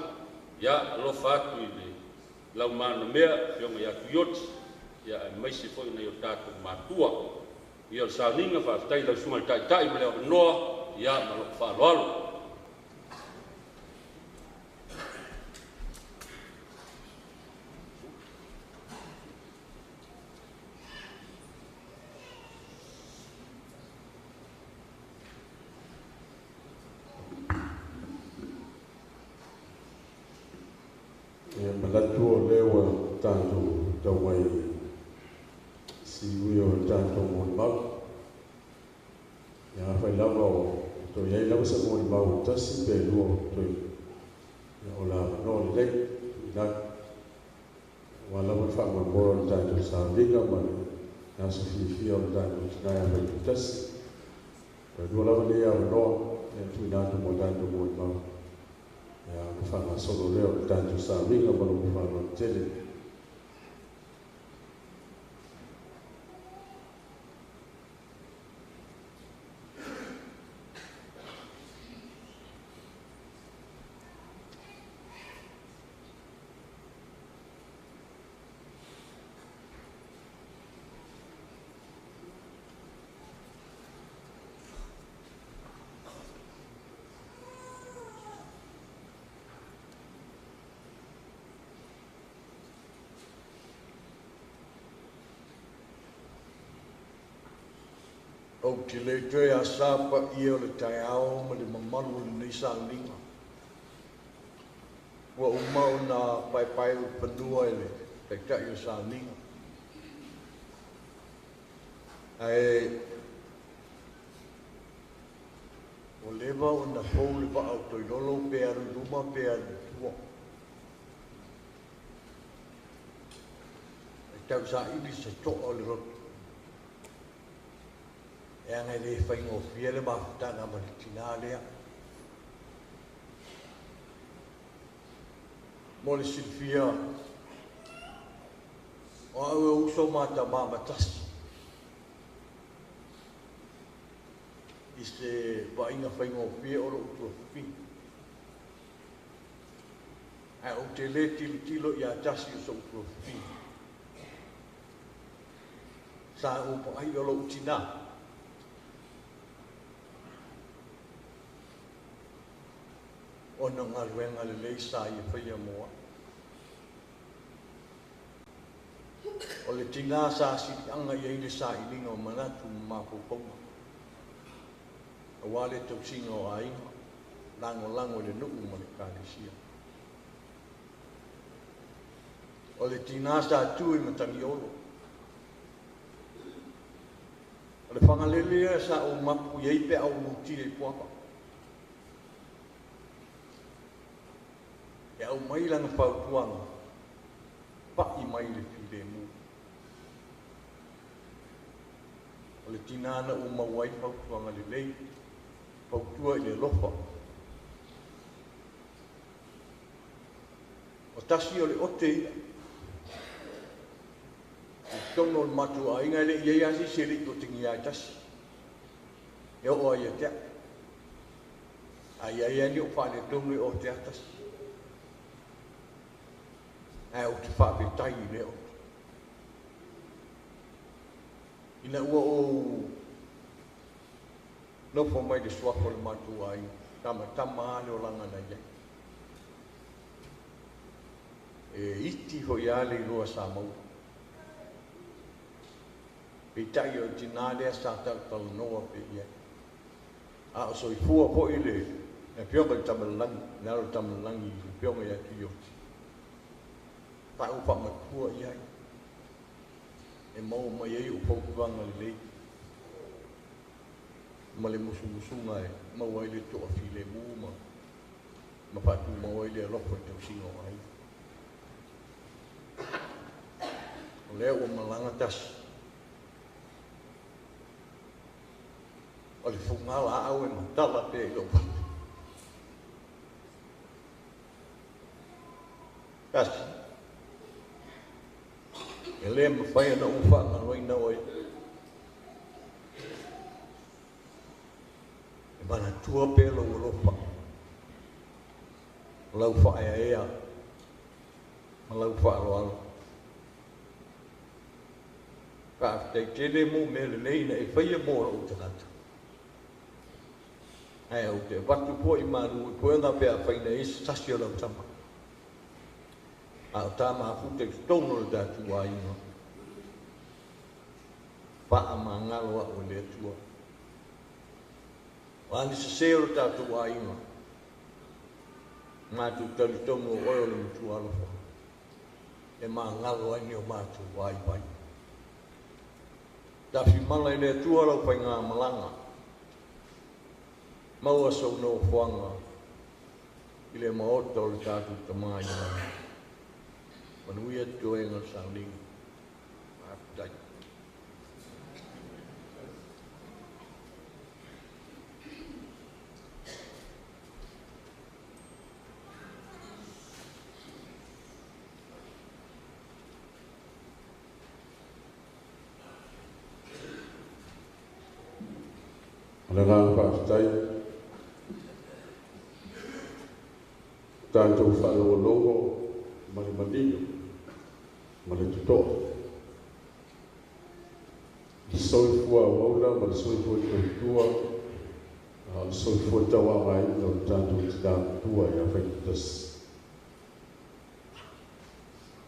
ia alofa atu i le lau manamea, Afioga ia Tuioti, ia aemaise foi nai o tatou matua. Ia o le sauniga, faafetai i lau Susuga i le Taitai ma le avanoa, ia ma lou faaaloalo. Ia manatu o lea ua tatou tau ai siui o le tatou molimau. Ia afai lava o toe i ai lava se molimau tasi pe lua o toe, ia o le avanoa lelei tuuina atu. Aua lava le faamoemoe o le tatou sauniga ma le aso fiafia o le tatou tinā ia Vaitutasi. Toe lua lava nei avanoa e tuuina atu mo tatou molimau. Ia ona faagasolo lea o le tatou sauniga ma lou faaaloalo tele. Ou te le toe asā paia o le taeao ma le mamalu o lenei sauniga. Ua uma ona paepae ulufanua e le Taitai o sauniga. Ae ua leva ona fou le vaa o Toilolo pe alu i luma pe alu i tua. E tausaili se toa o le loto. E aga e le faigofie le mafutaga ma le tinā lea. Mo le silafia, o au e uso ma tamā ma tasi. I se vaaiga faigofie o lou tuafafine. Ae ou te le tilotilo ia tasi o so'u tuafafine. Sa ou vaai o lou tinā. Ona o galuega lelei sa ia faia mo a'u. O le tinā sa siliaga i ai le sailiga o manatu ma mafaufauga. Auā le tausiga o aiga, lagolago i le nuu ma le ekalesia. O le tinā sa tu i Matagiolo. O le Fagalele ia sa ou mapu i ai pe a ou mutia i Puava. E aumai lana fautuaga, pa'i mai le filemu. O le tinā na ou maua ai fautuaga lelei, fautua i le alofa. O tasi o le ote ia. I totonu o le matou aiga e le i i ai lava se isi e le i otegia ai tasi. E oo lava ia te a'u. A i ai lava ni ou faaletonu e ote lava tasi. Ae ou te faafetai i lea ote. Ina ua ou nofo mai le suafa o le matou aiga, tamatama lava le olaga na i ai. E iti foi lava le iloa sa maua. Peitai o le tinā lea sa talatalanoa pea i ai. A o soifua foi le Afioga i le Tamailalagi, le alo o le Tamailalagi, le Afioga ia Tuioti. Sa ou faamatua i ai e maua mai ai ou fautuaga lelei ma le musumusuga e maua ai le toafilemu ma faatumau ai le alofa i le tausiga o aiga. O lea ua malaga tasi. O le fugalaau e matala pea i lou fatu. Tasi. E le mafai ona ou faagaloina oe. E manatua pea lou alofa, o lau faaeaea ma lau faaaloalo. Faafetai tele mo mea lelei na e faia mo lou tagata. Ae ou te avatu foi malu i puega pe afai na i ai se tasi o lau tama. A o ta mafuta i totonu o le tatou aiga, faamagalo a'u e le Atua. O a ni sesē o le tatou aiga, matou talitonu o oe o le Matua alofa e magalo ai ni o matou vaivai. Tafimala i le Atua lau faigamalaga, maua sou nofoaga i le maota o le tatou Tama i le lagi. Manuia totoega o le sauniga. Faafetai. O le agaga faafetai tatou faalogologo ma le manino ma le totoa i soifua auauna ma le soifua tautua a o le soifua tauagaina o le tatou tinā matua ia Faitutasi.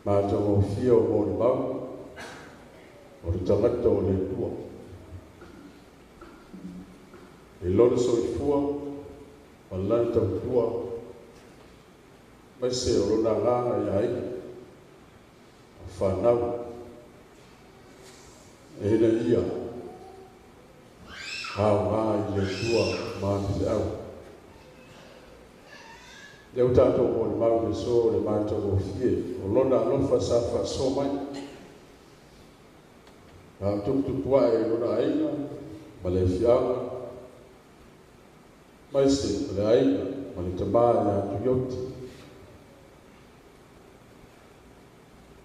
Matagofie o molimau o le tagata o le Atua i lona soifua ma lana tautua aemaise o lona agaga i aiga ma fanau ina ia aoga i le Atua ma ana feau. Lea ua tatou molimau i le aso o le matagofie o lona alofa sa faasoa mai a o tuputupu ae i lona aiga ma le afioaga aemaise o le aiga ma le tamā ia Tuioti.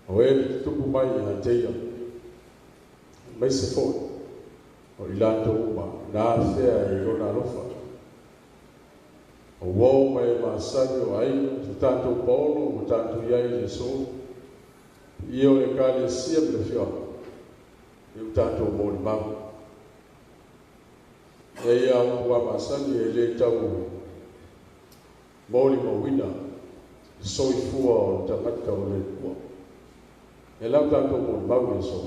O e na tutupu mai ia te ia, aemaise foi o i latou uma na afea i lona alofa. O uo ma e masani o aiga, so tatou paolo ua tatou i ai i le aso, ia o le Ekalesia ma le afioaga, ia ua tatou molimau. E ia upu a masani e le tau molimauina le soifua o le tagata o le Atua. E lau tatou molimau i le aso,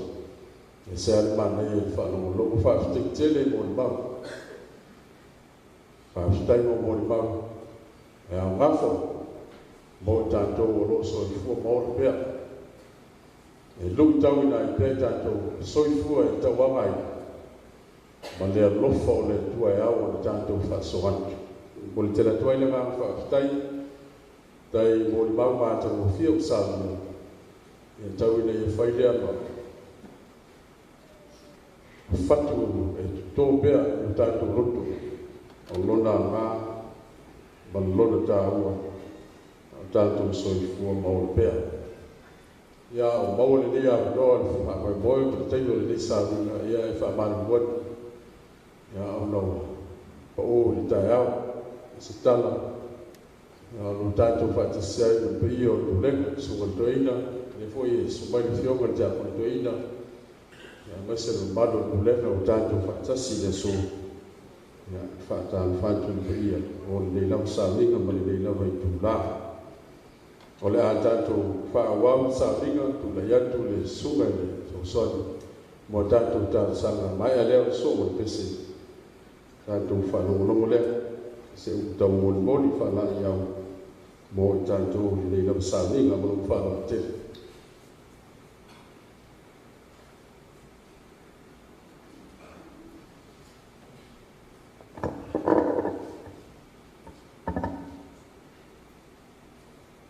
e se ale manaia i le faalogologo, faafetai tele i molimau. Faafetai mo molimau e aoga foi mo i tatou o lo o soifua ma ola pea. E luitauina ai pea i tatou soifua e tauagaina ma le alofa o le Atua e ao ona tatou faasoa atu. Mo le tele atu ai le agaga faafetai, tai molimau matagofie ua saunia, ia tau ina ia fai lea ma fatu e totō pea i o tatou loto o lona aoga ma lona taua o tatou soifua ma ola pea. Ia o maua lenei avanoa le faamoemoe ma le taimi o lenei sauniga, ia e faamalulu atu ia ona ua pau i le taeao i se tala ia o lo tatou faatasi ai ma le paia o le pulega, susuga i le toeaina, lea foi e susu mai le afioga i le tiakono toeaina, ia aemaise le mamalu o le pulega ua tatou faatasi i le aso. Ia faatalofa atu i le paia o lenei lava sauniga ma lenei lava itulā. O le a tatou faaauau le sauniga, tulai atu le susuga i le fesoasoani mo a tatou talosaga. Maea lea o le soo ma le pese, tatou faalogologo lea se upu taumolimoli faalaeiau mo i tatou i lenei lava sauniga ma lou faaaloalo tele.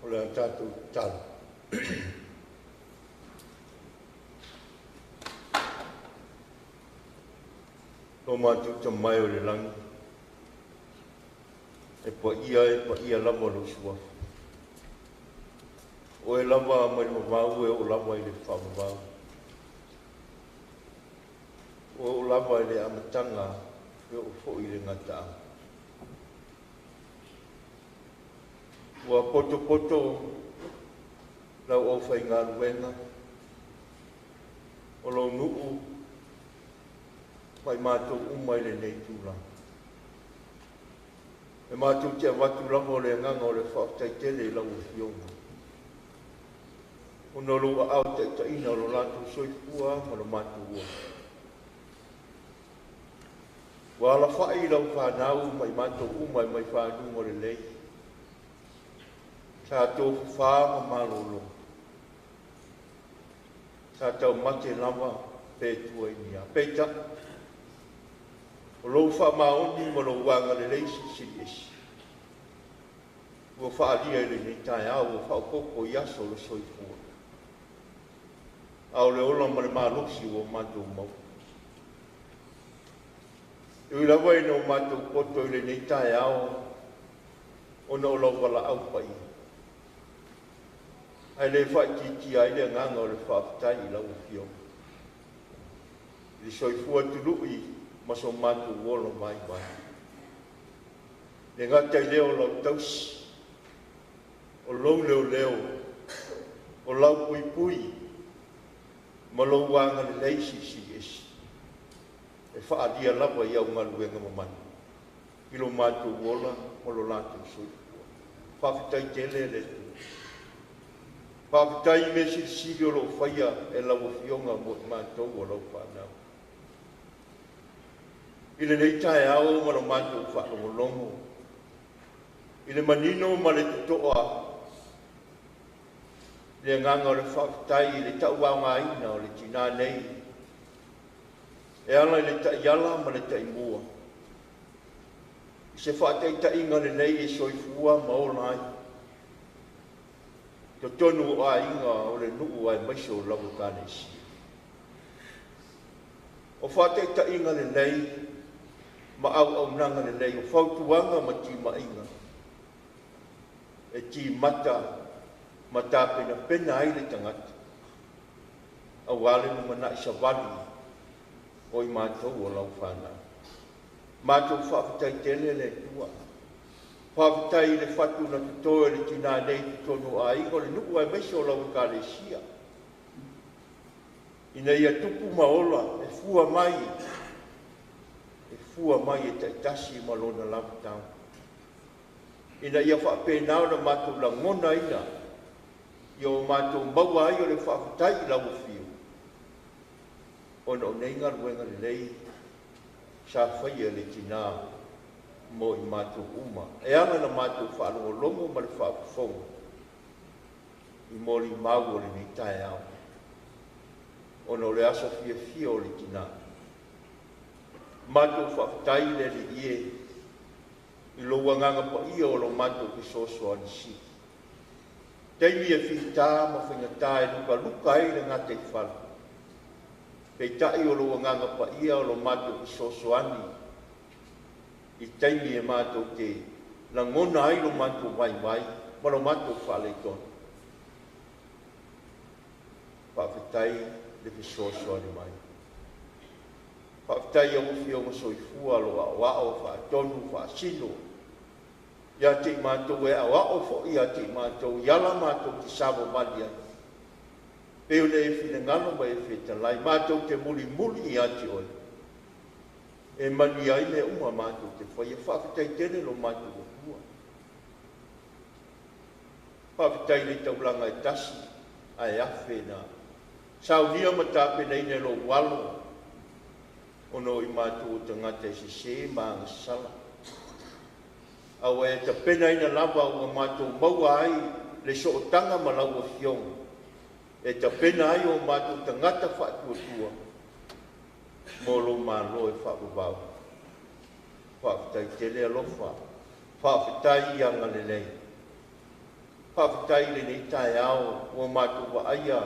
O le a tatou tatalo. Lo matou Tama e o le lagi, e paia e paia lava lou suafa. Oe lava mai le vavau e oo lava i le faavavau. Oe oo lava i le amataga e oo foi i le gataaga. Ua potopoto lau aufaigaluega o lou nuu ma i matou uma i lenei tulaga. E matou te avatu lava o le agaga o le faafetai tele i lau Afioga, ona o lou aao taitaiina o lo latou soifua ma lo matou ola. Ua alafai lau fanau ma i matou uma e mai faguga lelei, sa tofafa ma malolo, sa taumate lava pe tua i ni a. Peitai, o lou faamaoni ma lou agalelei silisili ese, ua faaalia i lenei taeao, ua faaopoopo i aso o le soifua, a o le ola ma le malosi ua matou maua. E ui lava ina o matou poto i lenei taeao ona o lau valaau paia, ae le faaitiitia ai le agaga o le faafetai i lau Afioga i le soifua tului Ma so matou ola vaivai. Le gata i lea o lau tausi, o lou leoleo, o lau puipui, ma lou agalelei silisili ese, e faaalia lava i au galuega mamana, i lo matou ola ma lo latou soifua. Faafetai tele le Atua. Faafetai i mea silisili o lo o faia e lau Afioga mo i matou o lau fanau. I lenei taeao ma lo matou faalogologo i le manino ma le totoa le agaga o le faafetai i le tauaogaina o le tinā nei e ala i le taiala ma le taimua i se faataitaiga lelei e soifua ma ola ai totonu o aiga o le nuu aemaise o lau Ekalesia. O faataitaiga lelei ma auaunaga lelei, o fautuaga ma timaiga e timata ma tapenapena ai le tagata aua le lumanai savali o i matou o lau fanau. Matou faafetai tele le Atua. Faafetai i le fatu na toto e le tinā nei i totonu o aiga o le nuu aemaise o lau Ekalesia, ina ia tupu ma ola e fua mai, e fua mai e taitasi ma lona lavotau, ina ia faapena ona matou lagonaina ia o matou maua ai o le faafetai i lau afio ona o nei galuega lelei sa faia e le tinā mo i matou uma e ala ona matou faalogologo ma le faafofoga i molimau o lenei taeao ona o le aso fiafia o le tinā. Matou faafetai i le Alii e i lou agaga paia o lo matou fesoasoani sili. Taimi e fita ma faigata e lukaluka ai le gataifale, peitai o lou agaga paia o lo matou fesoasoani i taimi e matou te lagona ai lo matou vaivai ma lo matou faaletonu. Faafetai le fesoasoani mai. Faafetai i lau Afioga Soifua o lo o aoao faatonu faasino ia te i matou e aoao foi ia te i matou i ala matou te savavali ai pei ona e finagalo ma e fetalai matou te mulimuli ia te Oe e manuia ai mea uma matou te faia. Faafetai tele lo matou Atua. Faafetai i le taulaga e tasi ae afe na saunia ma tapenaina e lou alo ona o i matou o tagata e sese ma agasala, a ua e tapenaina lava ua matou maua ai le sootaga ma lau Afioga e tapena ai o matou tagata faatuatua mo lou malo e faavavau. Faafetai tele alofa, faafetai agalelei, faafetai i lenei taeao ua matou vaaia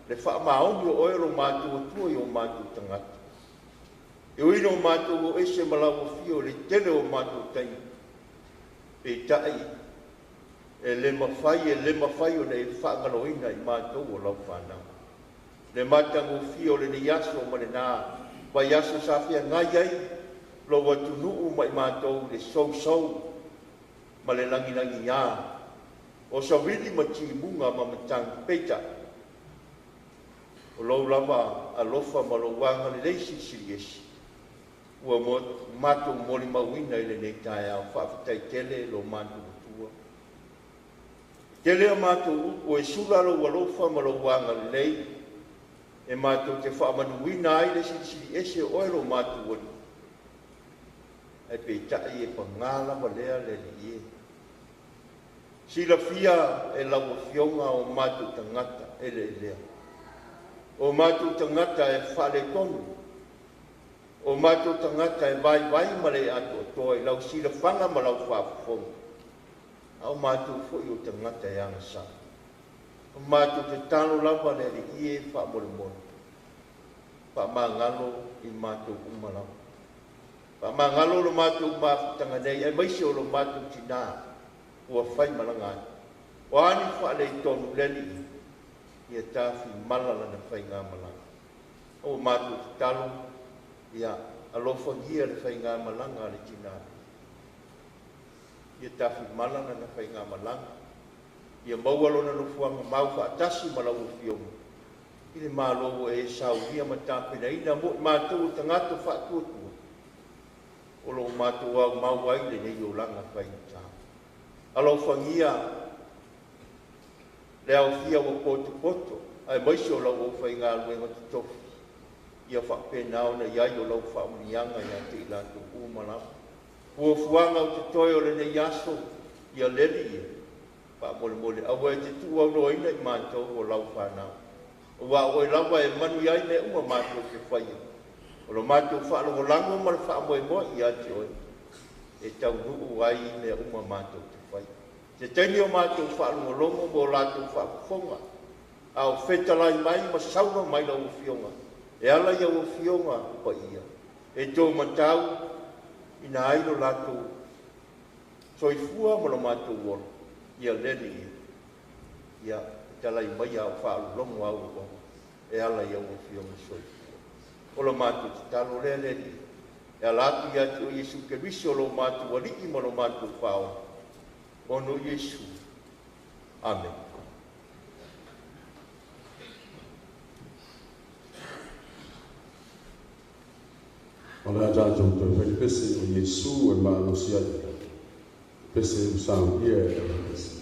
le faamaoni o Oe o lo matou Atua i o matou tagata. E ui ina o matou o ese ma lau afio i le tele o matou taimi, peitai e le mafai e le mafai ona e faagaloina i matou o lau fanau. Le matagofie o lenei aso ma lena vaiaso sa feagai ai lou atunuu ma i matou i le sousou ma le lagilagiā o savili ma timuga ma matagi, peitai o lou lava alofa ma lou agalelei silisili ese ua matou molimauina i lenei taeao. Faafetai tele lo matou Atua. Tele a matou upu e sula lou alofa ma lou agalelei e matou te faamanuina ai le silisili ese o Oe lo matou Alii, ae peitai e paga lava lea le Alii e silafia e lau Afioga o matou tagata eleelea, o matou tagata e faaletonu, o matou tagata e vaivai ma le atoatoa i lau silafaga ma lau faafofoga, a o matou foi o tagata e agasala. O matou tatalo lava le Alii e faamolemole, faamagalo i matou uma lava. Faamagalo lo matou mafutaga nei, aemaise o lo matou tinā ua faimalaga atu. O a ni faaletonu le Alii, ia tafimala lana faigamalaga. O matou tatalo, ia Alofagia le faigamalaga a le tinā. Ia tafimala lana faigamalaga. Ia maua lona nofoaga mau faatasi ma lau Afioga i le Malo ua e saunia ma tapenaina mo i matou o tagata faatuatua o lo o matou aumau ai lenei olaga faigata. Alofagia le aofia ua potopoto aemaise o lau aufaigaluega totofi, ia faapena ona i ai o lau faamanuiaga ia te i latou uma lava. Fuafuaga o totoe o lenei aso, ia leli ia, faamolemole aua e te tuuaunoaina i matou o lau fanau. Aua o oe lava e manuia ai mea uma matou te faia. O lo matou faalagolago ma le faamoemoe ia te oe, e taunuu ai mea uma matou te faia. Se taimi o matou faalogologo ma o latou faafofoga, a o fetalai mai ma saunoa mai lau Afioga, e ala i au Afioga Paia, e taumatau ina ai lo latou soifua ma lo matou ola, ia leli ia, ia fetalai mai a o faalogologo au o e ala i au Afioga soifua. O lo matou tatalo lea le Alii, e ala atu ia te oe Iesu Keriso lo matou Alii ma lo matou Faaola, ona o Iesu. Amene. O le a tatou toe fai le pese o Iesu e malosi ai. Pese ua saunia e le pese.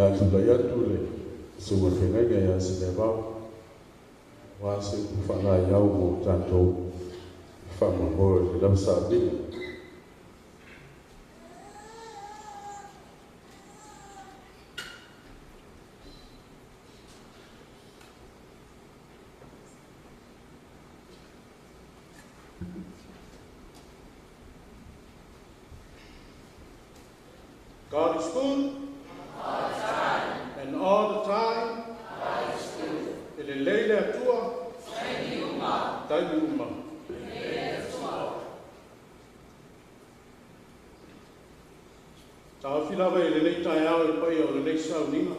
Le a tulai atu le susuga i le feagaiga ia Saleavao, aua se upu faalaeiau mo tatou faamoemoe i le lava sauniga. God is good. All the time. And all the time. God is good. E lelei le Atua. Taimi uma. Taimi uma. Lelei le Atua. Taofi lava i lenei taeao i le paia o lenei sauniga.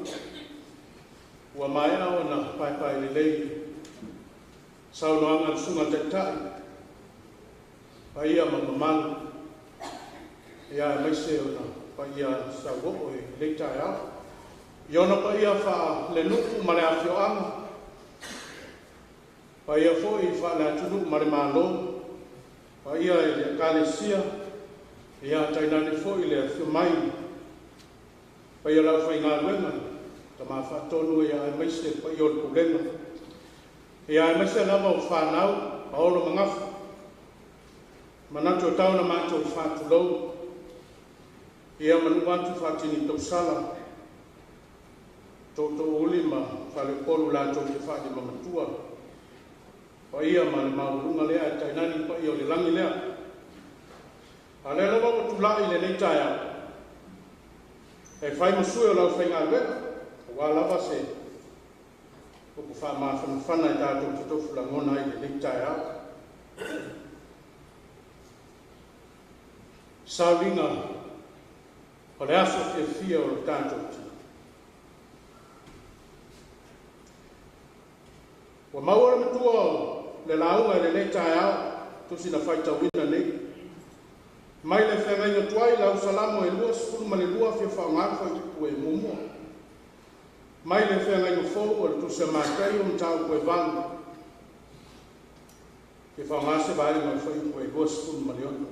Ua maea ona paepae lelei saunoaga a le Susuga i le Taitai, paia ma mamalu, ia aemaise ona paia sauoo i lenei taeao. I ona paia faale-nuu ma le afioaga, paia foi faale-atunuu ma le Malo, paia i le Ekalesia, ia tainane foi le afio mai paia o le aufaigaluega, Tama Faatonu ia aemaise le paia o le Pulega, ia aemaise lava o fanau, paolo ma gafa. Manatu e tau ona matou faatulou, ia manu'u atu faatini tausala tootoouli ma faleupolu latou te faalimamatua, paia ma le maualuga lea, ae tainane paia o le lagi lea. A o lea lava ua tulai i lenei taeao e fai ma sui o le aufaigaluega, aua lava se upu faamafanafana e tatou te tofu lagona ai i lenei taeao. Sauniga o le aso fiafia o le tatou tina. Ua maua le matua o le lauga i lenei taeao, tusi na faitauina nei. Mai le feagaiga tuai lau Salamo e 22 fia faaaoga le fuaiupu e 1. Mai le feagaiga fou o le tusi a Mataio mataupu e 8. Fia faaaoga se vaega o le fuaiupu e 26.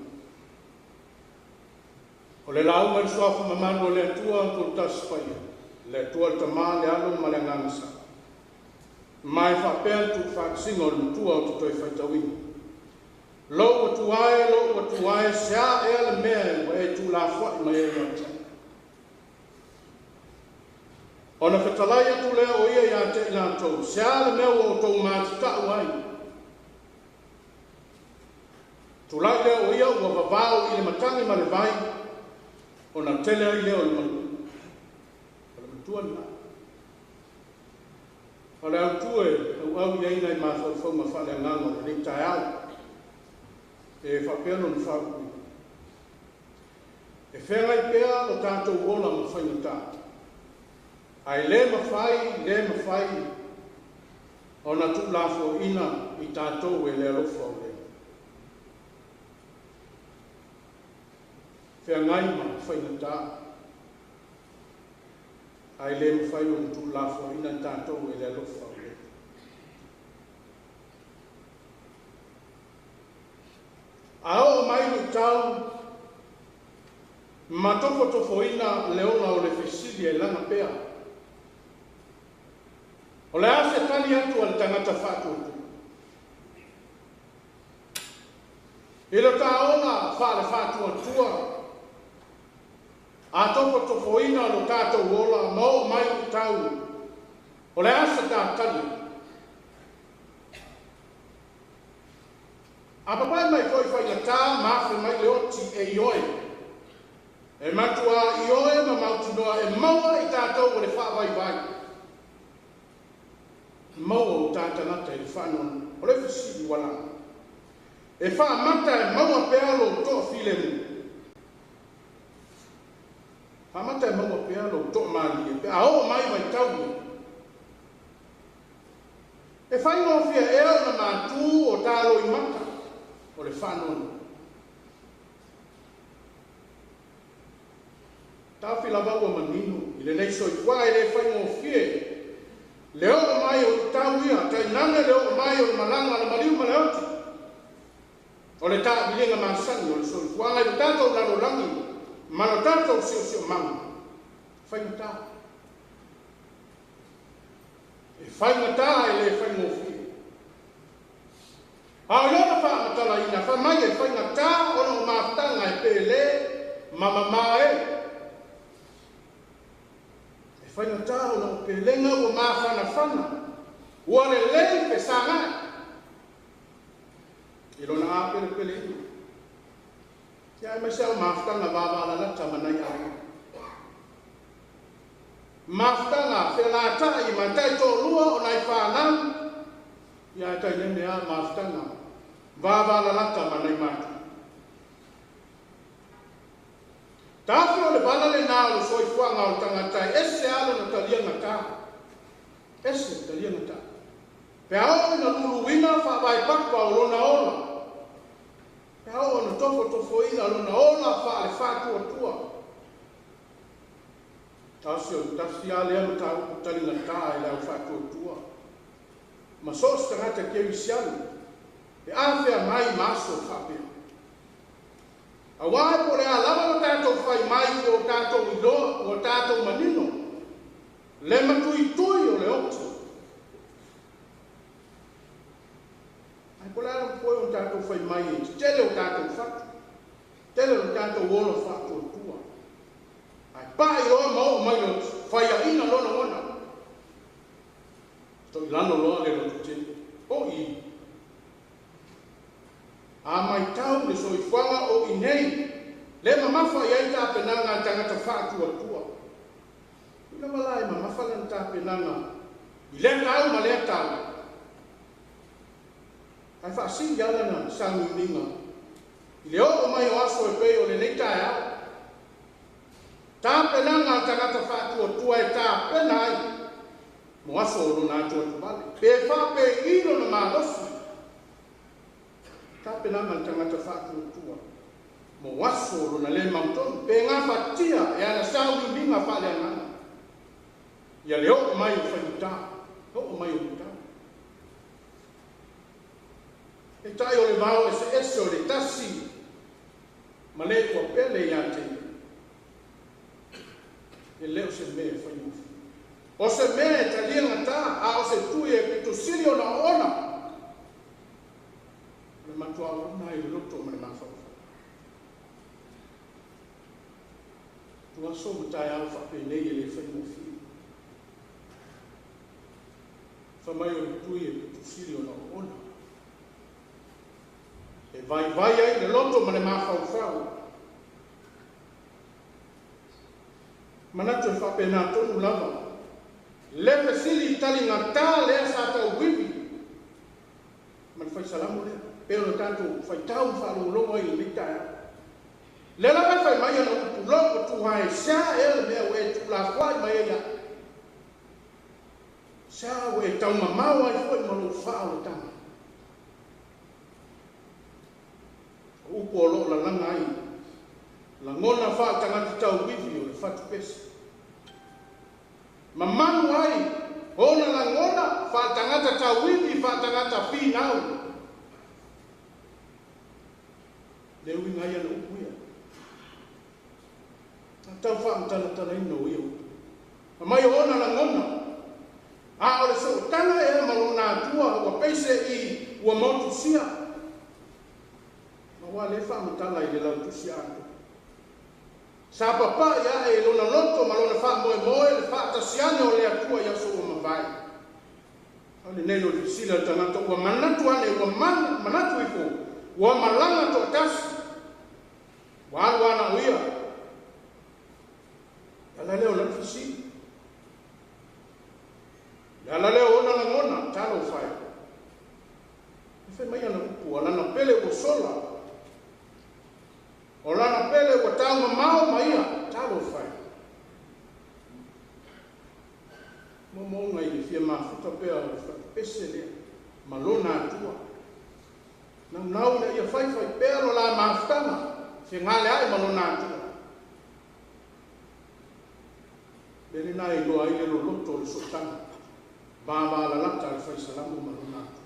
O le lauga i le suafa mamalu o le Atua Toatasi Paia, le Atua le Tama, le Alo ma le Agaga Sa. Ma e faapea le tuufaatasiga o le matua o te toe faitauina. Lou Atua e, lou Atua e, se a ea le mea ua e tuulafoai mai ai ia te au. Ona fetalai atu lea o ia ia te i latou, se a le mea ua outou matatau ai. Tulai lea o ia ua vavao i le matagi ma le vai, ona tele ai lea o le malu. O le matua lena. O le autu e auau i ai nai mafaufauga faaleagaga o lenei taeao. E faapea lona faaupuina. E feagai pea lo tatou ola ma faigata. Ae le mafai, le mafai ona tuulafoaina i tatou e le alofa o le feagai ma faigata. Ae le mafai ona tuulafoaina i tatou e le alofa o le A oo mai luitau ma tofotofoina le ola o le fesili e laga pea. O le a se tali atu a le tagata faatuatua? I le ta ola faale faatuatua, a tofotofoina lo tatou ola ma oo mai luitau, o le a se ta tali? A papae mai foi faigata ma afe mai le oti e ioe. E matua ioe ma mautinoa e maua i tatou o le faavaivai. Maua o ta tagata i le faanoanoa. O le fesili ua laga. E faamata e maua pea lou toafilemu. Faamata e maua pea lou toamalie pe a oo mai vaitau ia. E faigofie ea ona matu o ta loimata o le faanoanoa. Taofi lava ua manino i lenei soifuaga e le faigofie le oo mai o luitau ia, tainane le oo mai o le malaga a le maliu ma le oti. O le taaviliga masani o le soifuaga i le tatou lalolagi ma lo tatou siosiomaga. Faigata. E faigata e le faigofie. A o lona faamatalaina fai mai e faigata ona o mafutaga e pele ma mamā e. E faigata ona o pelega ua mafanafana, ua lelei fesagai i lona apelepeleina. Ia aemaise ao mafutaga vavalalata ma nai aiga. Mafutaga felata'i ma taitoalua o nai fanau, ia ae tainane a mafutaga vavalalata ma nai matua. Tafi o le vala lenā o le soifuaga o le tagata e ese a lona taliagatā, ese le taliagatā. Pe a oo ina luluina faavaepapa o lona ola, pe a oo ina tofotofoina lona ola faale-faatuatua. Tasi o le tasi lava lea mataupu taligatā i le au faatuatua ma so o se tagata kerisiano pe a feagai ma aso faapea. Auā po o le a lava lo tatou fai mai ua o tatou iloa, ua tatou manino le matuitui o le oti. Ae po o le a lava foi ona tatou fai mai e tetele o tatou fatu, tele o le tatou ola faatuatua, ae pai loa ma oo mai le oti, faiaina loa lagona, toilalo loa le lototele. O i, a maitau le soifuaga o i nei, le mamafa i ai tapenaga a le tagata faatuatua. Ui lava la e mamafa lana tapenaga i lea tau ma lea tau, ae faasili lava lana sauniuniga i le oo mai o aso e pei o lenei taeao. Tapenaga a le tagata faatuatua e tapena ai mo aso o lona atuatuvale, pe faapei lona malosi. Tapenaga a le tagata faatuatua mo aso o lona le mautonu, pe gafatia e ana sauniuniga faaleagaga ia le oo mai o faigata, oo mai o luitau. Peitai o le vao eseese o le tasi ma le ua pele ia te ia, e le o se mea e faigofie. O se mea e taliagatā, a o se tui e pito sili ona oona, o le matua oona ai le loto ma le mafaufau. Tu aso ma taeao faapenei e le faigofie. Fai mai o le tui e pito sili ona oona, e vaivai ai le loto ma le mafaufau. Manatu e faapena tonu lava le fesili taligatā lea sa tauivi ma le faisalamo lea, pei ona tatou faitau ma faalogologo ai i lenei taeao. Lea lava e fai mai ana upu, Lou tuhae, sea ea le mea ua e tuulafoai mai ai iaʻu? Sea ua e taumamao ai foi ma lou faaolataga? O upu o lo o lalaga ai lagona faaletagata tauivi o le fatupese. Mamalu ai ona lagona faaletagata tauivi faaletagata finau. Le uiga ai ana upu ia. Na tau faamatalatalaina o ia upu. Fai mai o ona lagona, a o le sootaga ea ma lona Atua ua peise i ua motusia. Aua lea e faamatala i le lautusi atoa. Sa papa'i ae i lona loto ma lona faamoemoe le faatasi ane o le Atua i aso ua mavae. A o lenei o le fesili a le tagata ua manatu ane, ua manatu ifo, ua malaga toatasi, ua alu ana o ia. Le ala lea o lana fesili. Le ala lea o ona lagona, talofa e. E fai mai ana upu, o lana pele ua sola, o lana pele ua taumamao ma ia, talofa e. Moomooga i le fia mafuta pea o le fatupese lea ma lona Atua. Naunau ina ia faifai pea lo la mafutaga, fegalea'i ma lona Atua. Le lena e iloa ai le loloto o le sootaga vavalalata a le faisalamo ma lona Atua.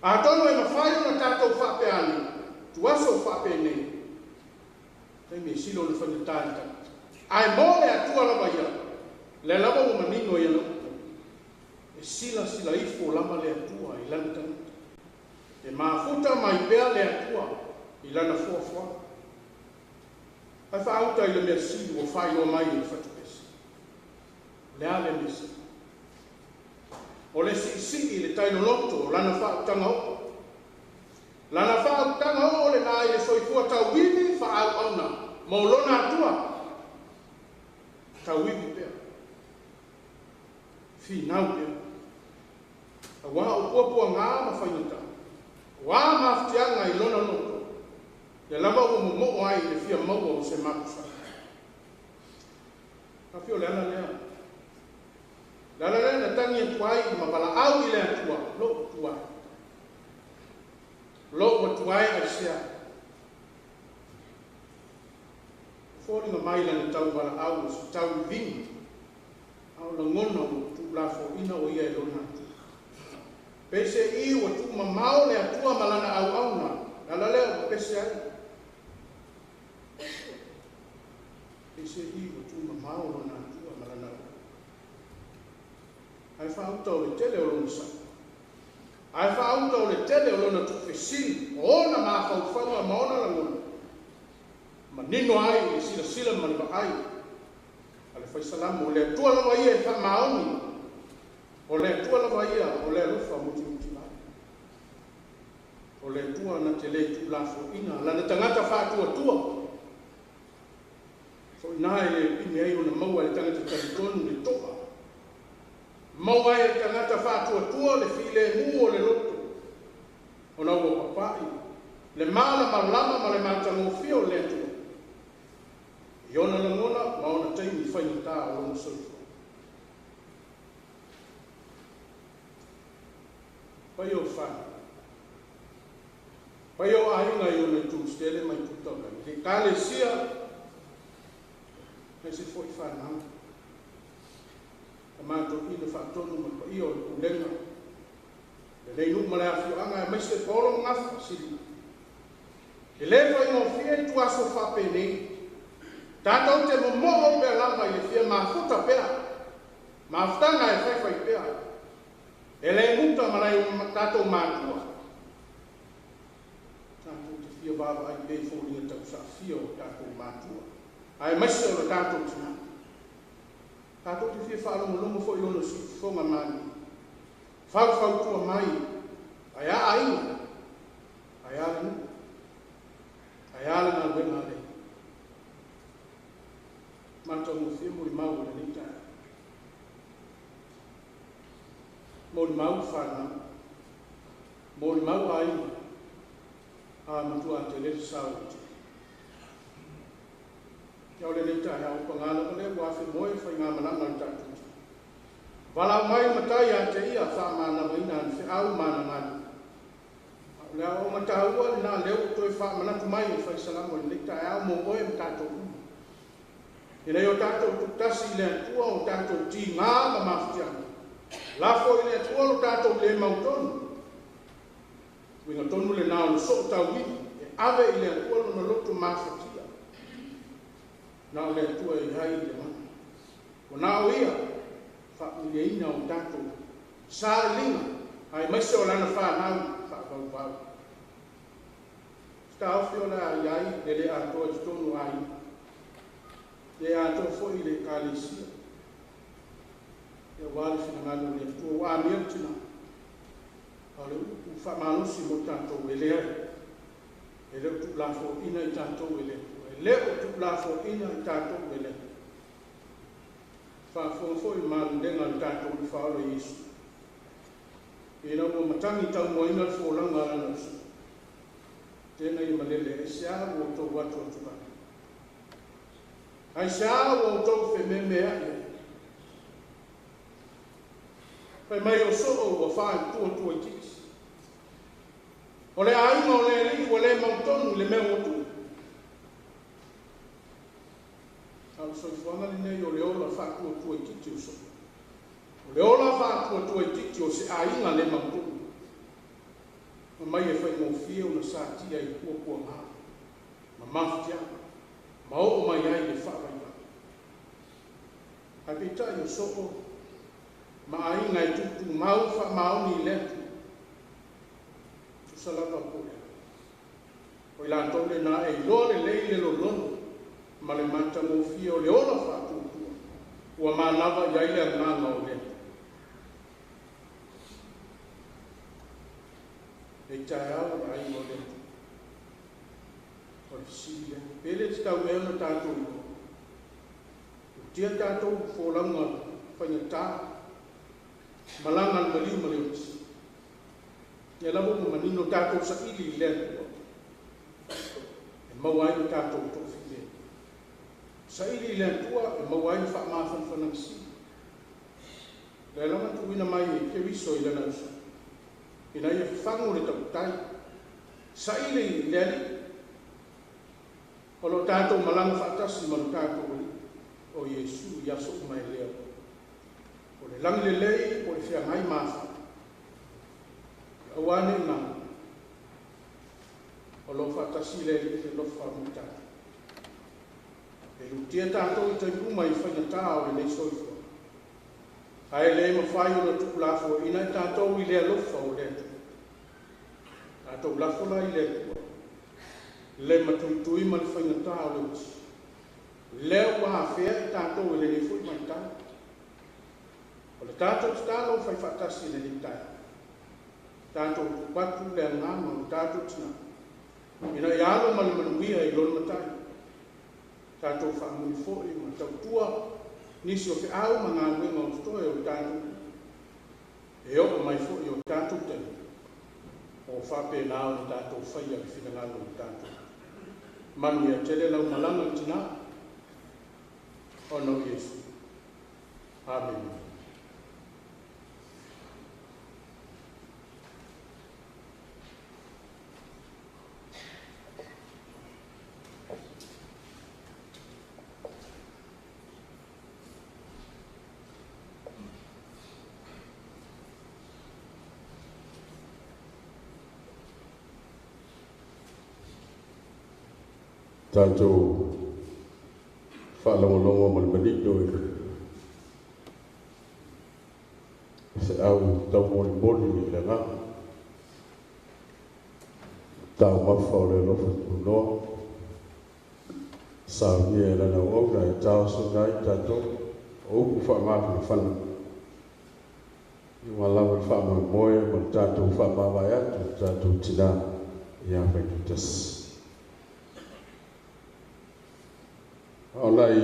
Atonu e mafai ona tatou faapea ane, tuaso faapenei, taimi e sili ona faigata i le tagata. Ae mo le Atua lava ia, lea lava ua manino i ana upu. E silasila ifo lava le Atua i lana tagata. E mafuta mai pea le Atua i lana fuafuaga. Ae faauta i le mea sili ua faailoa mai e le fatupese. O le a le mea sili? O le siisii i le tai loloto o lana faautaga oo. Lana faautaga oo lenā i le soifua tauivi faaauauna mo lona Atua. Tauivi pea. Finau pea. Auā o puapuagā ma faigatā. O a mafatiaga i lona loto. Ia lava ua momoo ai le fia maua o se mapusaga. Afi o le ala lea. Le ala lea na tagi atu ai ma valaau i le Atua, lou Atua e. Lou Atua e aisea? Foliga mai lana tauvalaau o se tauiviga, a o lagona ua tuulafoaina o ia e lona Atua. Peiseai ua tuumamao le Atua ma lana auauna, le ala lea ua pese ai. Peiseai ua tuumamao lona Atua ma lana auauna. Ae faauta o le tele o lona sao. Ae faauta o le tele o lona tuufesili, o ona mafaufauga ma ona lagona. Manino ai le silasila ma le vaai a le fai salamo, o le Atua lava ia e faamaoni, o le Atua lava ia o le alofa mutimutivai. O le Atua na te le tuulafoaina lana tagata faatuatua. Foʻi e le pine ai ona maua e le tagata talitonu le toa. Maua ai e le tagata faatuatua le filemu o le loto. Ona ua papaʻi le malamalama ma le matagofie o le Atua. I ona lagona ma ona taimi faigata o lona soifua. Paia o fana. Paia o aiga i ona itu setele ma itu taulagi. Le ekalesia, aemaise foi fanau. Tama Toeaina Faatonu ma le paia o le pulega. Lenei nuu ma le afioaga aemaise Paolo ma Gafa Sili. E le faigofie ituaso faapenei. Tatou te momoo pea lava i le fia mafuta pea. Mafutaga e faifai pea. E le muta ma nai o tatou matua. Tatou te fia vaavaai pea i foliga tausaafia o tatou matua. Aemaise o le tatou tinā. Tatou te fia faalogologo foi i lona siufofoga malie. Faufautua mai, ae a aiga, ae a le nuu, ae a le galuega a le Alii. Matagofie molimau o lenei taeao. Molimau fanau, molimau aiga, a matua tele le sao o te. Ia o lenei taeao, paga lava lea ua afemoe faigamalaga a le tatou tinā. Valaau mai le matai ia te ia faamanavaina ana feau ma ana galuega. A o le aoaoga taua lenā lea ua toe faamanatu mai e le fai salamo i lenei taeao mo oe ma tatou uma. Ina ia o tatou tuutasi i le Atua o tatou tigā ma mafatiaga. Lafo i le Atua lo tatou le mautonu. Uiga tonu lenā o le sootauivi e ave i le Atua lona loto mafatia. Na o le Atua e i ai le mana. Ua na o ia faamalieina o tatou sailiga aemaise o lana fanau faavauvau. Se taofi o le a i ai le le atoa i totonu o aiga. Le atoa foi i le ekalesia. Auā le finagalo o le Atua ua amia le tinā. A o le upu faamalosi mo tatou e leai. E le o tuulafoaina i tatou e le Atua. E le o tuulafoaina i tatou e le Atua. Faafofoga foi le malulega a le tatou Alii Faaola Iesu. Ina ua matagi taumuaina le folauga a lana usoga. Tena ia malele, aisea ua outou atuatuai? Aisea ua outou fememeai ai? Fai mai o soo ua faatuatuaitiiti. O le aiga o le Alii ua le mautonu i le mea ua tupu. A o le soifuaga lenei o le ola faatuatuaitiiti o soo. O le ola faatuatuaitiiti o se aiga le mautonu. Ma mai e faigofie ona satia i puapuagā ma mafatiaga ma oo mai ai le faavaivai. Ae peitai o soo Ma aiga e tuutumau faamaoni i le Atua. Tusa lava po o le a. O i latou lena e iloa lelei le lolono ma le matagofie o le ola faatuatua ua manava i ai le agaga o le Atua. Nei taeao le aiga o le Atua. O le fesili lea, pe le tatau ea ona tatou iloa? Utia tatou folauga faigata, malaga le maliu ma le oti. Ia lava ua manino tatou saili i le Atua e maua ai lo tatou toafilemu. Saili i le Atua e maua ai le faamafanafanaga sili. Lea lava tuuina mai e Keriso i lana uso. Ina ia fafagu le tautai. Saili i le Alii. O lo tatou malaga faatasi ma lo tatou Alii o Iesu i aso uma e lea. O le lagi lelei o le feagai mafa. Aua ne i galo, o lo o faatasi le Alii i le alofa ma tatou. E lutia tatou i taimi uma i faigata o lenei soifua. Ae le mafai ona tuulafoaiina i tatou i le alofa o le Atua. Tatou lafo la i le Atua, le matuitui ma le faigata o le oti. Lea ua afea i tatou i lenei foi vaitau. O le tatou tatalo fai faatasi i lenei taeao. Tatou tuu atu le agaga o le tatou tina. Ina ia alo ma le manuia i lona matai. Tatou faamuli foi ma tautua nisi o feau ma galuega o totoe o le tatou e oo mai foi o tatou taimi o faapena ona tatou faia le finagalo o le tatou. Manuia tele lau malaga le tina ona o Iesu. Amen. Tatou faalogologo ma le manino i le feau taumolimoli i le agaga taumafa o le alofa tunoa saunia e lana auauna e taosoga ai tatou o upu faamafanafana i ua lava le faamoemoe ma le tatou faamavae atu le tatou tinā ia Faitutasi. A o nai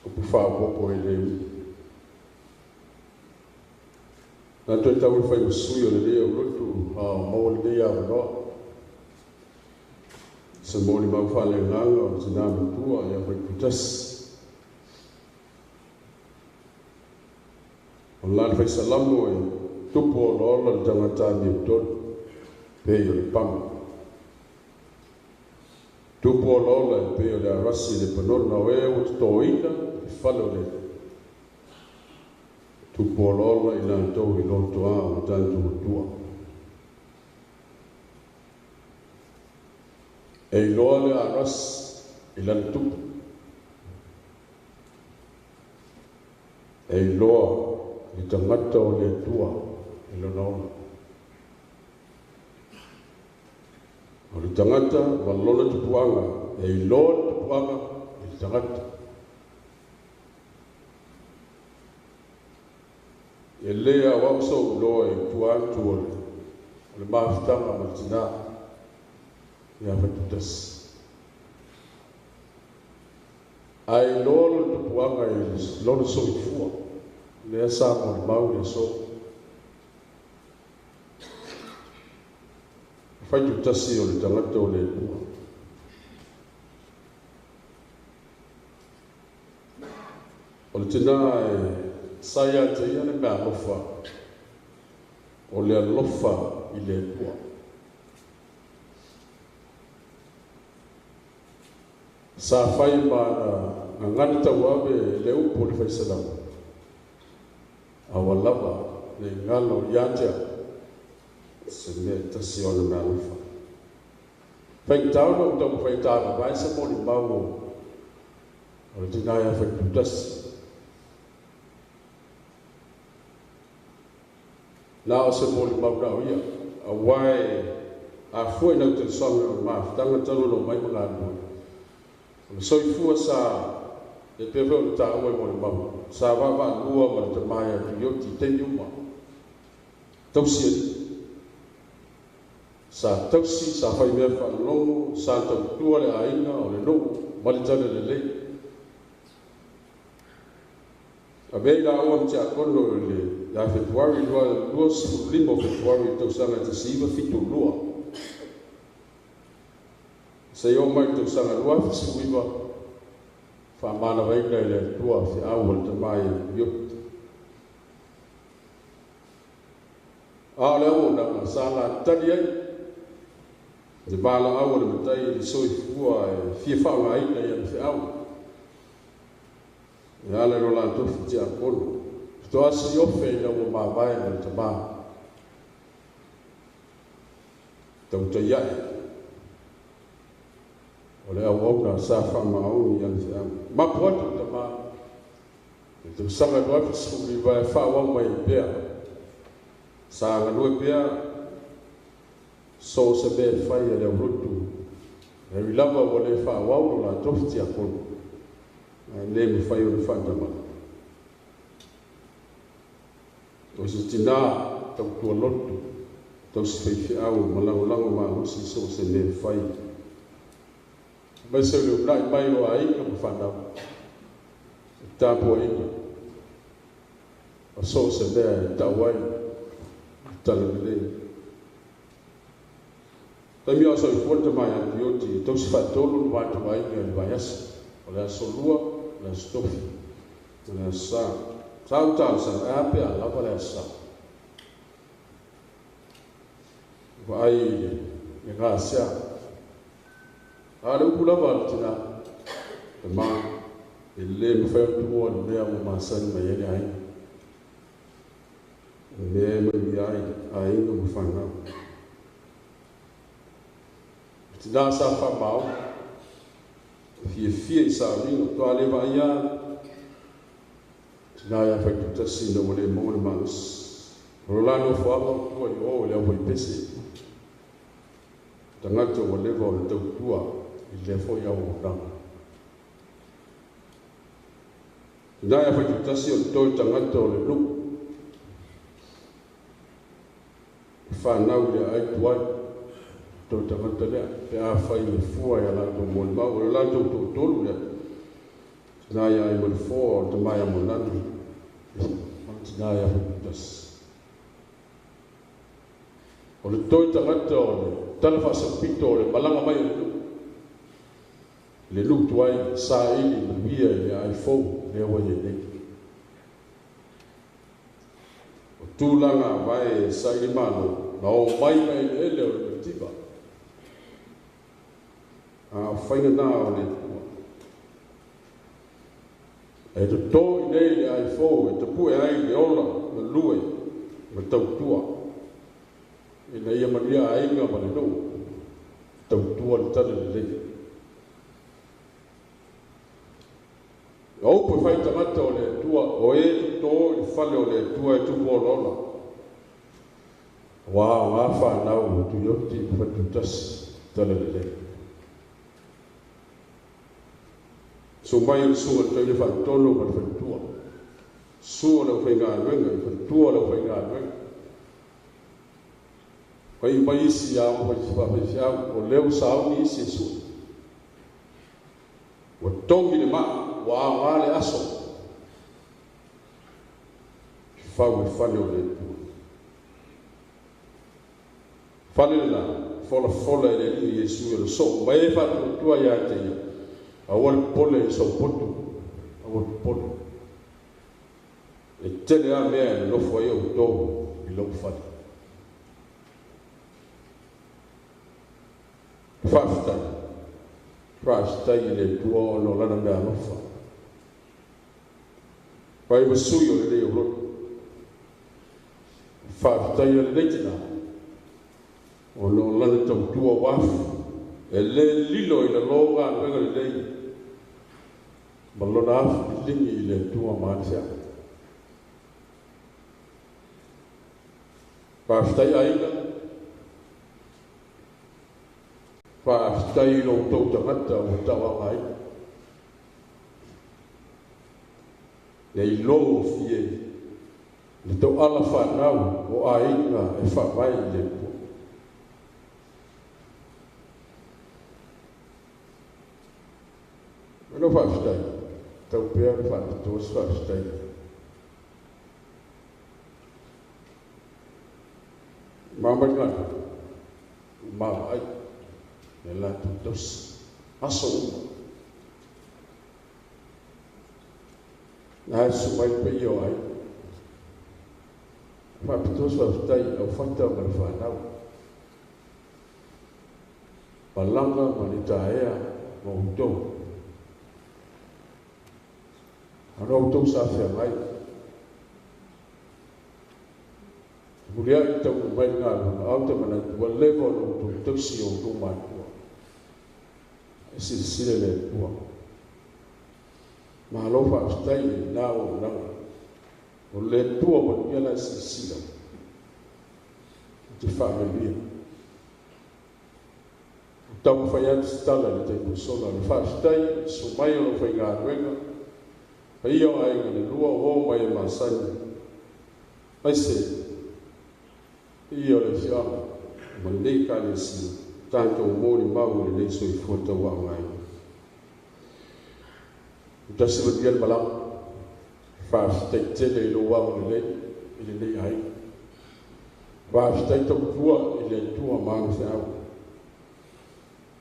upu faaopoopo e le umi. Na toe tau le fai ma sui o lenei aulotu a o maua lenei avanoa. Se molimau faaleagaga o le tinā matua ia Faitutasi. O la le faisalamo e tupu olaola le tagata amiotonu pei o le paga. Tupu olaola e pei o le arasi i le panona o e ua totoina le fale o le Tupu olaola i latou i lotoa o tatou Atua. E iloa le arasi i lana tupu. E iloa le tagata o le Atua i lona ola. O le tagata ma lona tupuaga, e iloa le tupuaga i le tagata. E le aoao sou iloa i tua atu o le mafutaga ma le tinā ia Faitutasi. Ae iloa lona tupuaga i lona soifua, lea sa molimau i le aso. Faitutasi o le tagata o le Atua. O le tinā e sa ia te ia le meaalofa, o le alofa i le Atua. Sa fai ma ana gagana tauave le upu o le faisalamo, a ua lava ne i galo ia te au se mea e tasi o ana meaalofa. Faigata ona ou taumafai e tavavae se molimau o le tinā ia Faitutasi. Na o se molimau na o ia. Auā e afua i lau tausaga o le mafutaga talu ona omai ma galulue. O le soifua sa e pei foi ona taua i molimau, sa vaavaalua ma le tamā ia Tuioti i taimi uma. Tausi alii. Sa tausi, sa faimea faalogo, sa tautua le aiga o le nuu ma le talalelei. Avea i laua ma tiakono i le ia Fepuari 25 o Fepuari i le tausaga 1972. Seia oo mai i le tausaga 2019, faamanavaina e le Atua feau a le tamā ia Tuioti. A o le auaunaga sa latali ai le valaau a le matai i le soifua e fia faaaogaina i ana feau e ala i lo latou tiakono. Faatoa siofe ina ua mavae ma le tamā. Tautai ae o le auauna sa faamaoni i ana feau. Mapu atu le tamā i le tausaga 2019 e faaauau mai ai pea. Sa galue pea so o se mea e fai a le aulotu. E ui lava ua le faaauau lo latou tiakono, ae le mafai ona faatamala. O se tinā tautua lotu, tausi faifeau ma lagolago malosi i so o se mea e fai. Aemaise o le uunai mai o aiga ma fanau, le tapuaiga ma so o se mea e tau ai le talalelei. Taimi a o soifua le tamā ia Tuioti, e tausi faatolu le matou aiga i le vaiaso, o le aso Lua, o le aso Tofi, ma le aso Sa. Sa ou talosaga, e a pe a lava le aso Sa. Vaai i le gasea. A o le upu lava a le tinā, tamā, e le mafai ona tuua le mea ua masani mai ai le aiga. O le mea e manuia ai aiga ma fanau. O tinā sa faamaoni, fiafia i sauniga, faatoa le vaaia lava tinā ia Faitutasi ina ua le maua le malosi. O lo la nofoaga o tua i o i le auvaipese, tagata ua leva ona tautua i lea foi auaunaga. Tinā ia Faitutasi o le toe tagata o le nuu, e fanau i le aai tuai, toe tagata lea, pe afai e fua i a latou molimau. O le latou toatolu lea, tinā ia Aimalefoa, o le tamā ia Moananu, ma le tinā ia Faitutasi. O le toe tagata o le tala faasaupito o le malaga mai o le nuu, le nuu tuai saili manuia i le aai fou lea ua i ai nei. O tulaga avae e saili malo na omai mai eleele o le mativa. A o faiga na o le Atua. E totō i nei le aai fou e tapue ai le ola galue ma tautua ina ia manuia aiga ma le nuu, tautua le talalelei. O upu e fai tagata o le Atua, o e totō i le fale o le Atua e tupu olaola. Aua o ngā whānau o Tuioti ma Faitutasi talalelei. Susu mai o le susuga i le Toeaina Faatonu ma le faletua. Susu o le aufaigaluega i faletua o le aufaigaluega. Fai mai isi aoga faafaifeau, o lea ua sauni isi e sue. Ua togi le maa, ua aoga le aso. Fau le fale o le Atua. Fale lena, folafola e le Alii Iesu e le soo mai e faatuatua ia te ia, aua le popole i sou poto, aua le popole. E tele lava mea e nonofo ai outou i lou fale. Faafetai, faafetai i le Atua ona o Lana meaalofa. Fai ma sui o lenei aulotu. Faafetai a lenei tinā ona o lana tautua ua afu e le lilo i lalo galuega lelei ma lona afu liligi i le Atua ma ana feau. Faafetai aiga, faafetai i lo outou tagata ua tauagaina. Le ilogofie le toala fanau o aiga e faavae i le Atua. Malo faafetai, tau pea le faapitoa se faafetai. Mamaliga, mavaai, le latou tausi, aso uma. Na susu mai le paia o aiga. Faapitoa se faafetai au fata ma le fanau. Malaga ma le taea ma outou. Ana outou sa feagai. Muliai tau mai ngā luna, au te manatu, ua leva o outou tausi o outou matua. E silasila le Atua. Malo faafetai i lena auaunaga. O le Atua manuia la e silasila. Te faamanuia. O taumafai atu se tala i le taimi ua sola. Le faafetai, susu mai o lau faigaluega, paia o aiga le lua o o mai e masani. Aise, ia o le afioaga ma lenei ekalesia, tatou molimau i lenei soifua tauaogaina. Tasi manuia le malaga, faafetai tele i lou agalelei i lenei aiga. Faafetai tautua i le Atua ma ana feau.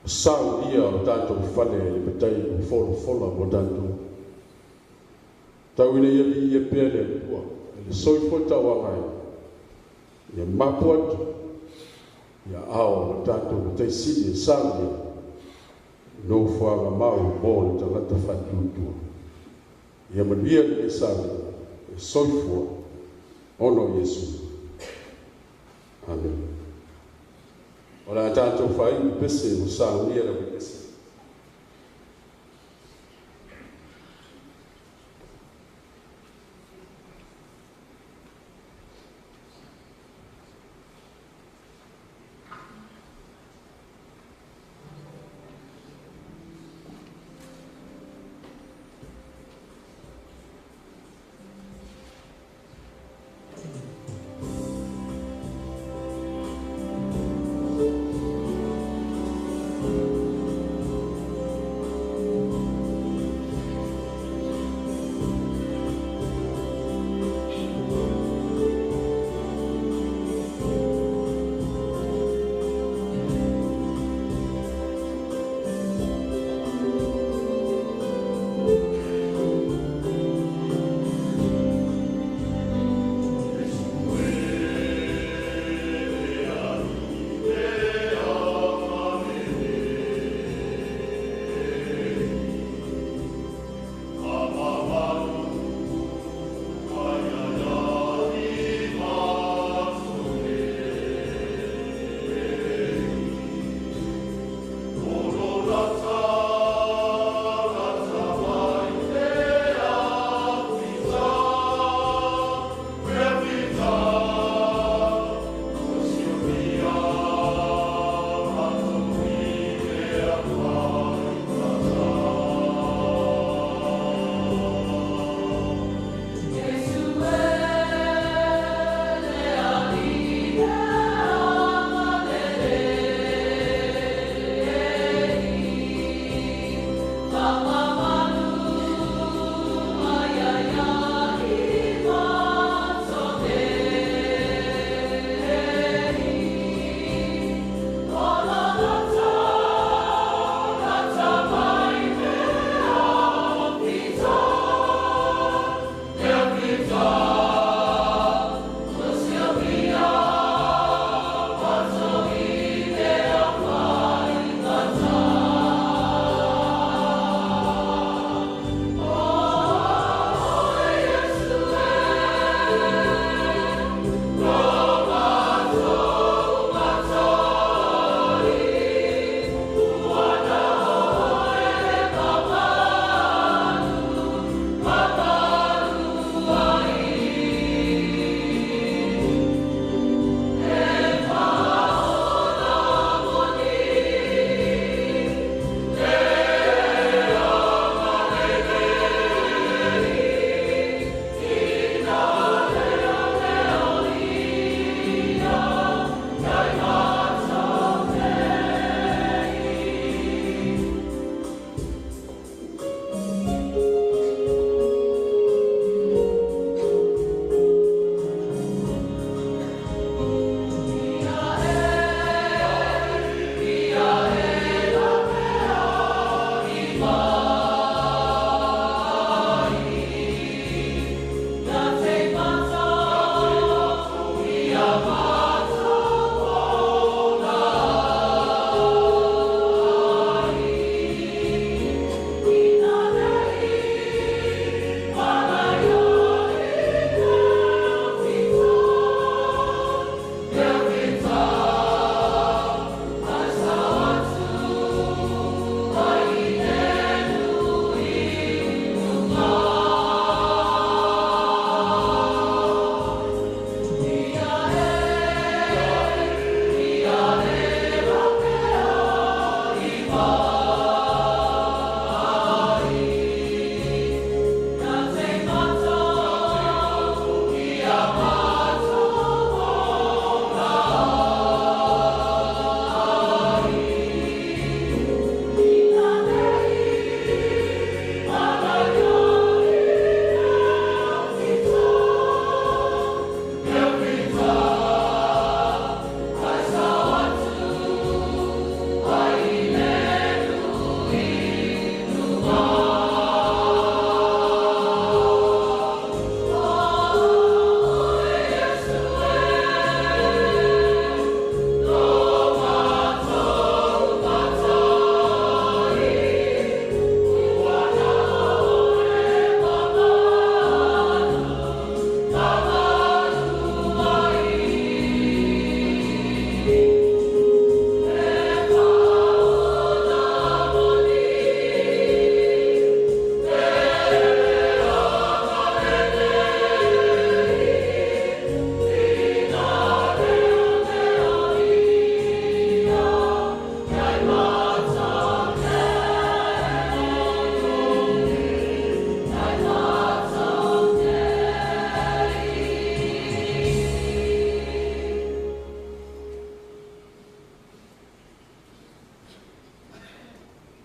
O saunia o tatou fale i le matai o folafola mo tatou. Tau ina ia viia pea le Atua i le soifua tauagaina. Ia mapu atu, ia ao o tatou matai sili e saunia, nofoaga mau mo le tagata faatuatua. Ia manuia lenei sauniga, e soifua ona o Iesu. Amen. O le a tatou faaiu i pese ua saunia le pese.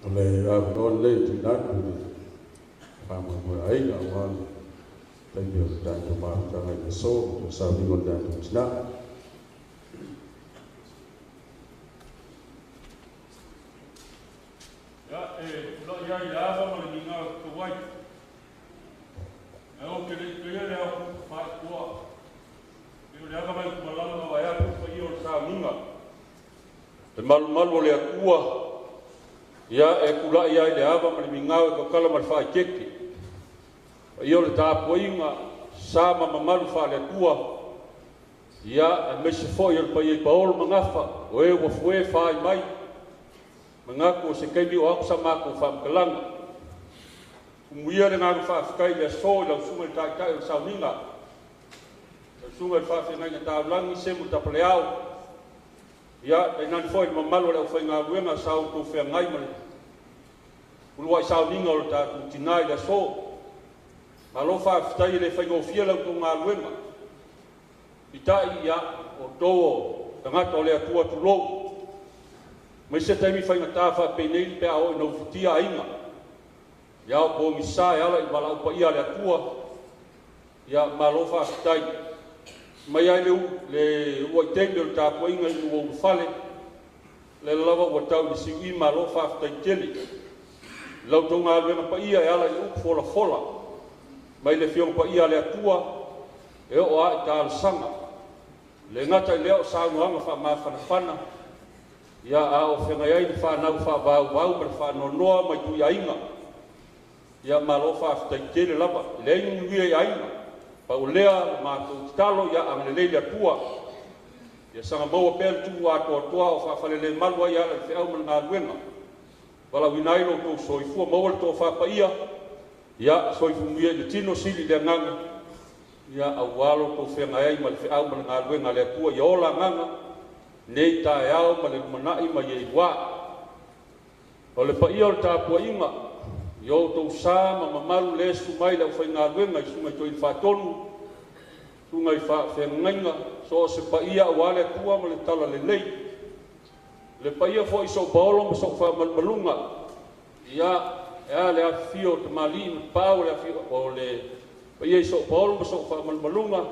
O le avanoa lenei e tuuina atu i le faamoemoe o aiga aua le taimi o le tatou mafutaga i le aso ma toe sauniga o le tatou tinā. Ia, e tulai ai i le ava ma le migao e tatau ai. Ae ou te le i taia le ao faitotoa, pei o le ava nai Tumalala ma vaeatu le paia o le sauniga. Le malumalu o le Atua, ia e tulai ai le ava ma le migao e tautala ma le faaeteete. Paia o le tapuaiga, sa ma mamalu faale-Atua, ia aemaise foi o le paia i paolo ma gafa, o e ua foe faai mai, manatu o se taimi o atu sa matou faamatalaga. Tumuia le agaga faafetai i le aso i lau susuga i le Taitai o le Sauniga, lau susuga i le Faafeagaiga Taulagi Semo Tapaleao, ia tainane foi le mamalu o le aufaigaluega sa outou feagai ma le uluai sauniga o le tatou tinā i le aso. Malo faafetai, e le faigofie la outou galuega, peitai ia, o outou o tagata o le Atua, tulou, aemaise taimi faigata faapenei pe a oo ina ufitia aiga, ia o pogisa e ala i valaau paia a le Atua. Ia malo faafetai. Mai ai le uluai taimi o le tapuaiga ina ua ulufale, lea lava ua tau i le siui, malo faafetai tele i la outou galuega paia e ala i upu folafola mai le Afioga Paia a le Atua e oo lava i talosaga. E le gata i lea o saunoaga faamafanafana, ia a o feagai ai le fanau faavauvau ma le faanoanoa mai Tuiaiga. Ia malo faafetai tele lava, e leai ni manuia i aiga, pau o lea o le matou tatalo, ia agalelei le Atua, ia saga maua pea le tuu atoatoa o faafalelemalu ai e ala i le feau ma le galuega, valaauina ai lo outou soifua, maua le tofa paia, ia soifua manuia i le tino, sili i le agaga, ia aua lo outou feagai ai ma le feau ma le galuega a le Atua. Ia ola agaga nei taeao ma le lumanai ma ia iluā. O le paia o le tapuaiga i o outou sa ma mamalu le susu mai le aufaigaluega i susuga i Toeaina Faatonu, susuga i faafeagaiga, so o se paia aua le Atua ma le talalelei. Le paia foi i sou paolo ma sou faamalumaluga, ia e a le afifio o tamalii ma tapaau o le paia i sou paolo ma sou faamalumaluga,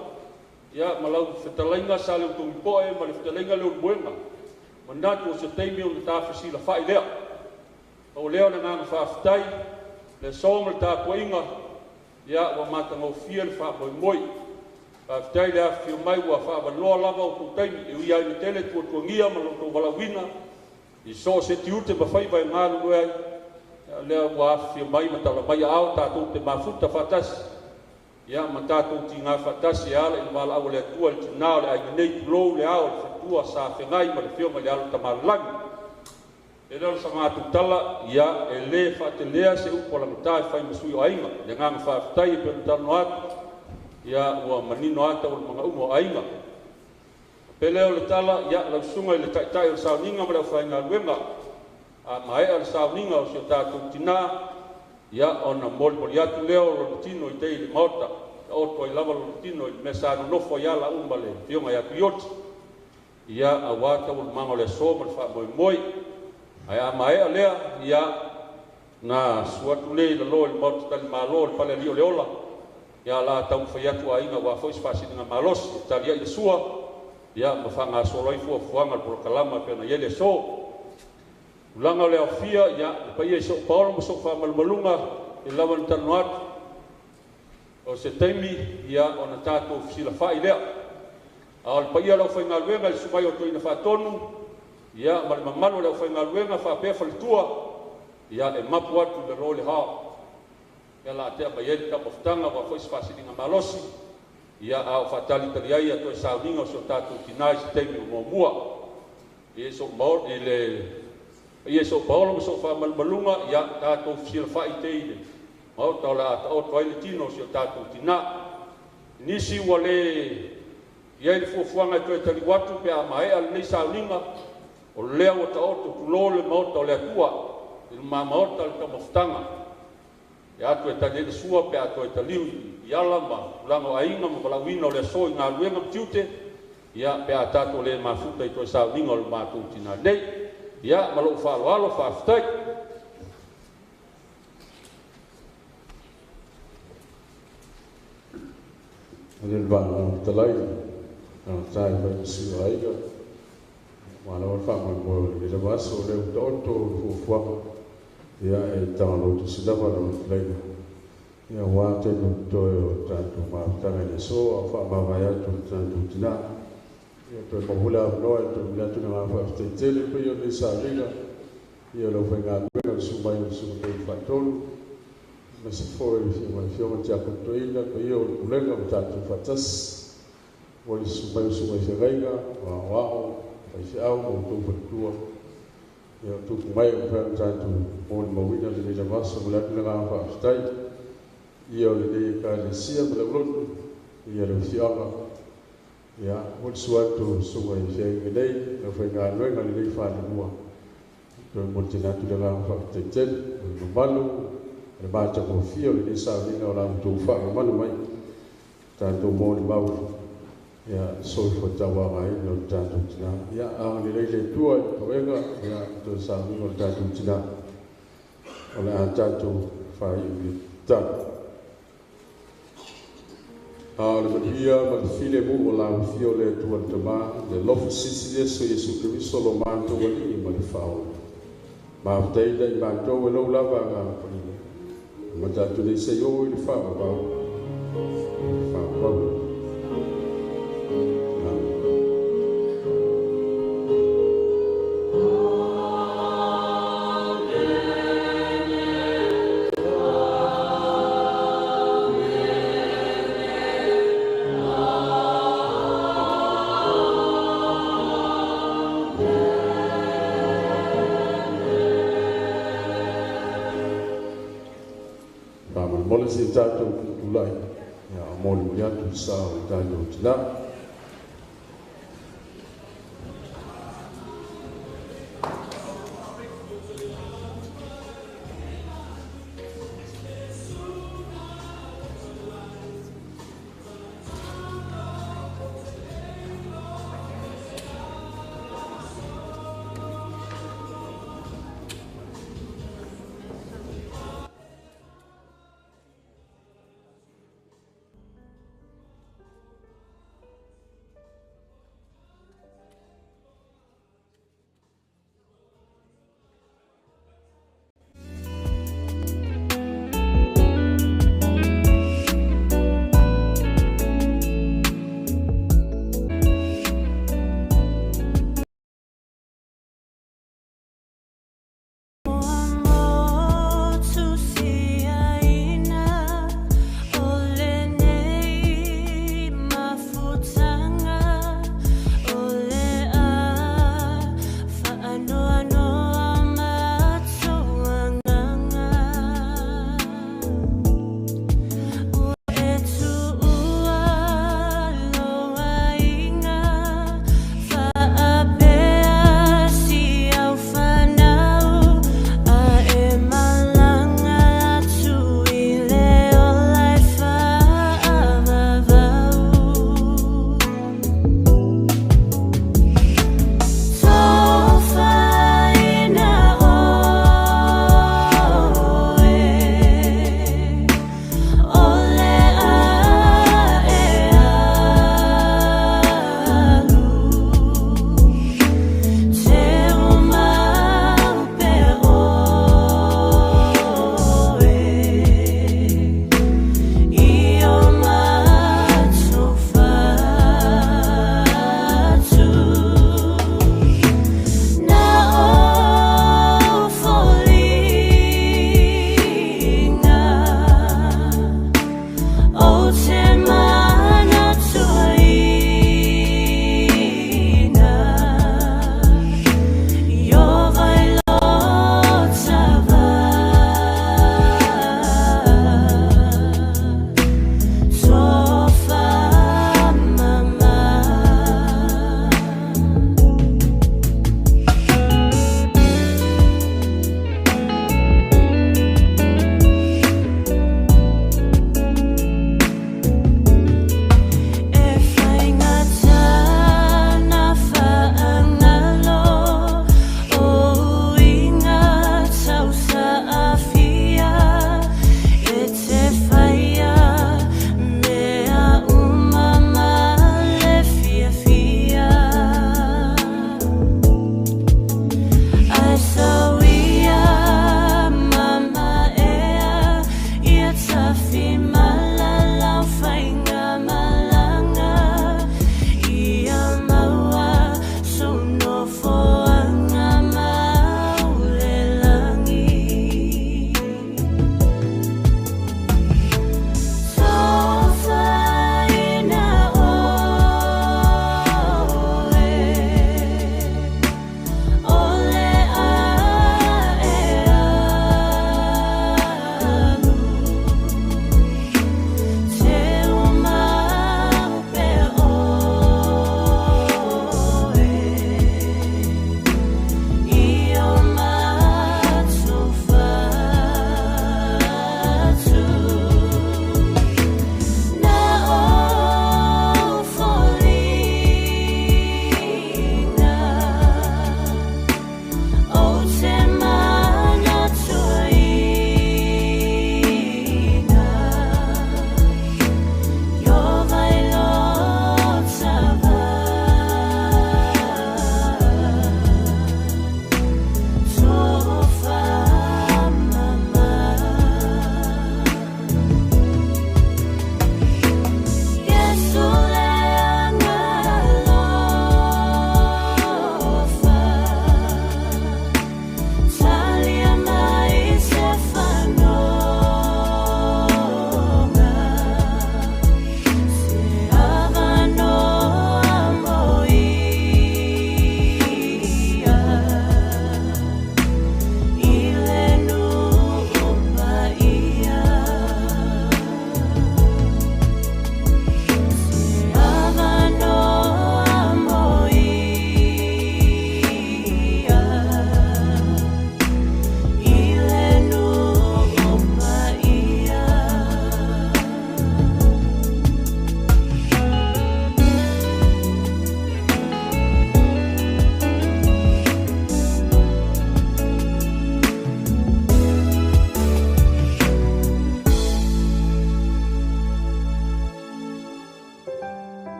ia ma lau fetalaiga sa Leutogipoe ma le fetalaiga Leulumoega, manatu o se taimi ona ta fesilafai lea. Pau lea o le agaga faafetai, le aso ma le tapuaiga, ia ua matagofie le faamoemoe. Faafetai le afifio mai ua faaavanoa lava outou taimi, e ui lava ina tele tuatuagia ma lo outou valaauina i so o se tiute ma faiva e galulue ai, ia lea ua afifio mai ma tala mai aao tatou te mafuta faatasi, ia ma tatou tiga faatasi e ala i le valaau a le Atua i le tina o le aiga nei, tulou le ao o le faletua sa feagai ma le afioga i le alo Tamalelagi. E le o sa matou tala, ia e le faatelea se upu a lagata e fai ma sui o aiga. Le agaga faafetai e pei ona talanoa atu, ia ua manino ata taualumaga uma o aiga. Pe lea o le tala, ia lau susuga i le Taitai o le Sauniga ma le aufaigaluega, A maea le sauniga o si o tatou tinā, ia ona molimoli atu lea o lona tino i tai i le maota, taoto ai lava lona tino i le mea sa nonofo ai ala uma le afioga ia Tuioti, ia aua taualumaga o le aso ma le faamoemoe. Ae a maea lea, ia na susu atu lea i lalo i le maota talimalo o le Falealii o le Ola, ia la taumafai atu aiga aua foi se faasiligamalosi e tali ai le sua, ia ma faagasolo ai fuafuaga o le polokalama e pei ona i ai le aso. Tulaga o le aofia, ia, le paia i so'u paolo ma so'u faamalumaluga, e lava ona talanoa atu, o se taimi ia ona tatou fesilafai lea. A o le paia o le aufaigaluega i le susu mai o Toeaina Faatonu, ia ma le mamalu o le aufaigaluega faapea faletua, ia e mapu atu i lalo i le hall. Ia la tea mai ai le taumafataga aua foi se faasiligamalosi, ia a o faatalitali ai toe sauniga o si o tatou tinā i se taimi o muamua. I le paia i so'u paolo ma so'u faamalumaluga, ia tatou fesilafai i tai i le maota o le a taoto ai le tino o si o tatou tinā. Nisi ua le i ai le fuafuaga e toe taliu atu pe a maea lenei sauniga, o lea ua taoto tulō le maota o le Atua i luma maota le taumafataga e atu e tali ai le sua pe a toe taliu i ala ma tulaga o aiga ma valaauina o le aso i galuega ma tiute, ia pe a tatou le mafuta i toe sauniga o le matou tinā nei. Ia ma lou faaaloalo, faafetai. Le Fofoga Fetalai, tagata e fai ma sui o aiga, malo le faamoemoe o lenei lava aso, o lea ua taoto le fuafuaga, ia e tagaloa tusi lava lau fetalaiga, ia aua taimi o totoe o tatou mafutaga i le aso, a o faamavae atu le tatou tinā. Ia toe maua foi le avanoa e toe momoli atu le agaga faafetai tele i le paia o lenei sauniga, ia le aufaigaluega i le susu mai o le Susuga i le Toeaina Faatonu, aemaise foi le afio mai o le Afioga i le Tiakono Toeaina, le paia o le Pulega ua tatou faatasi, le susu mai o susuga i feagaiga, o aoao, faifeau ma outou faletua, ia o tupu ma ee ua mafai ona tatou molimauina lenei lava aso. Momoli atu le agaga faafetai ia o lenei Ekalesia ma le aulotu, ia le afioaga, ia mo le susu atu o susuga i feagaiga nei, le aufaigaluega i lenei falelua, toe momoli tele atu le agaga faafetai tele o le mamalu o le matagofie o lenei sauniga o la outou faamamalu mai tatou molimau ia soifua tauagaina o le tatou tinā. Ia agalelei le Atua i le toega ia toe sauniga o le tatou tinā o le a tatou faaiu i le tatalo. A o le manuia ma le filemu o lau afio o le Atua le Tama, le alofa silisili ese o Iesu Keriso lo matou Alii ma le Faaola, mafutaina i matou e lou lava Agaga Paia, amata atu nei seia oo i le faavavau. Faavavau. Faamolemole se i tatou tutulai ia molimoli atu le sa o le tatou tinā.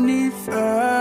25.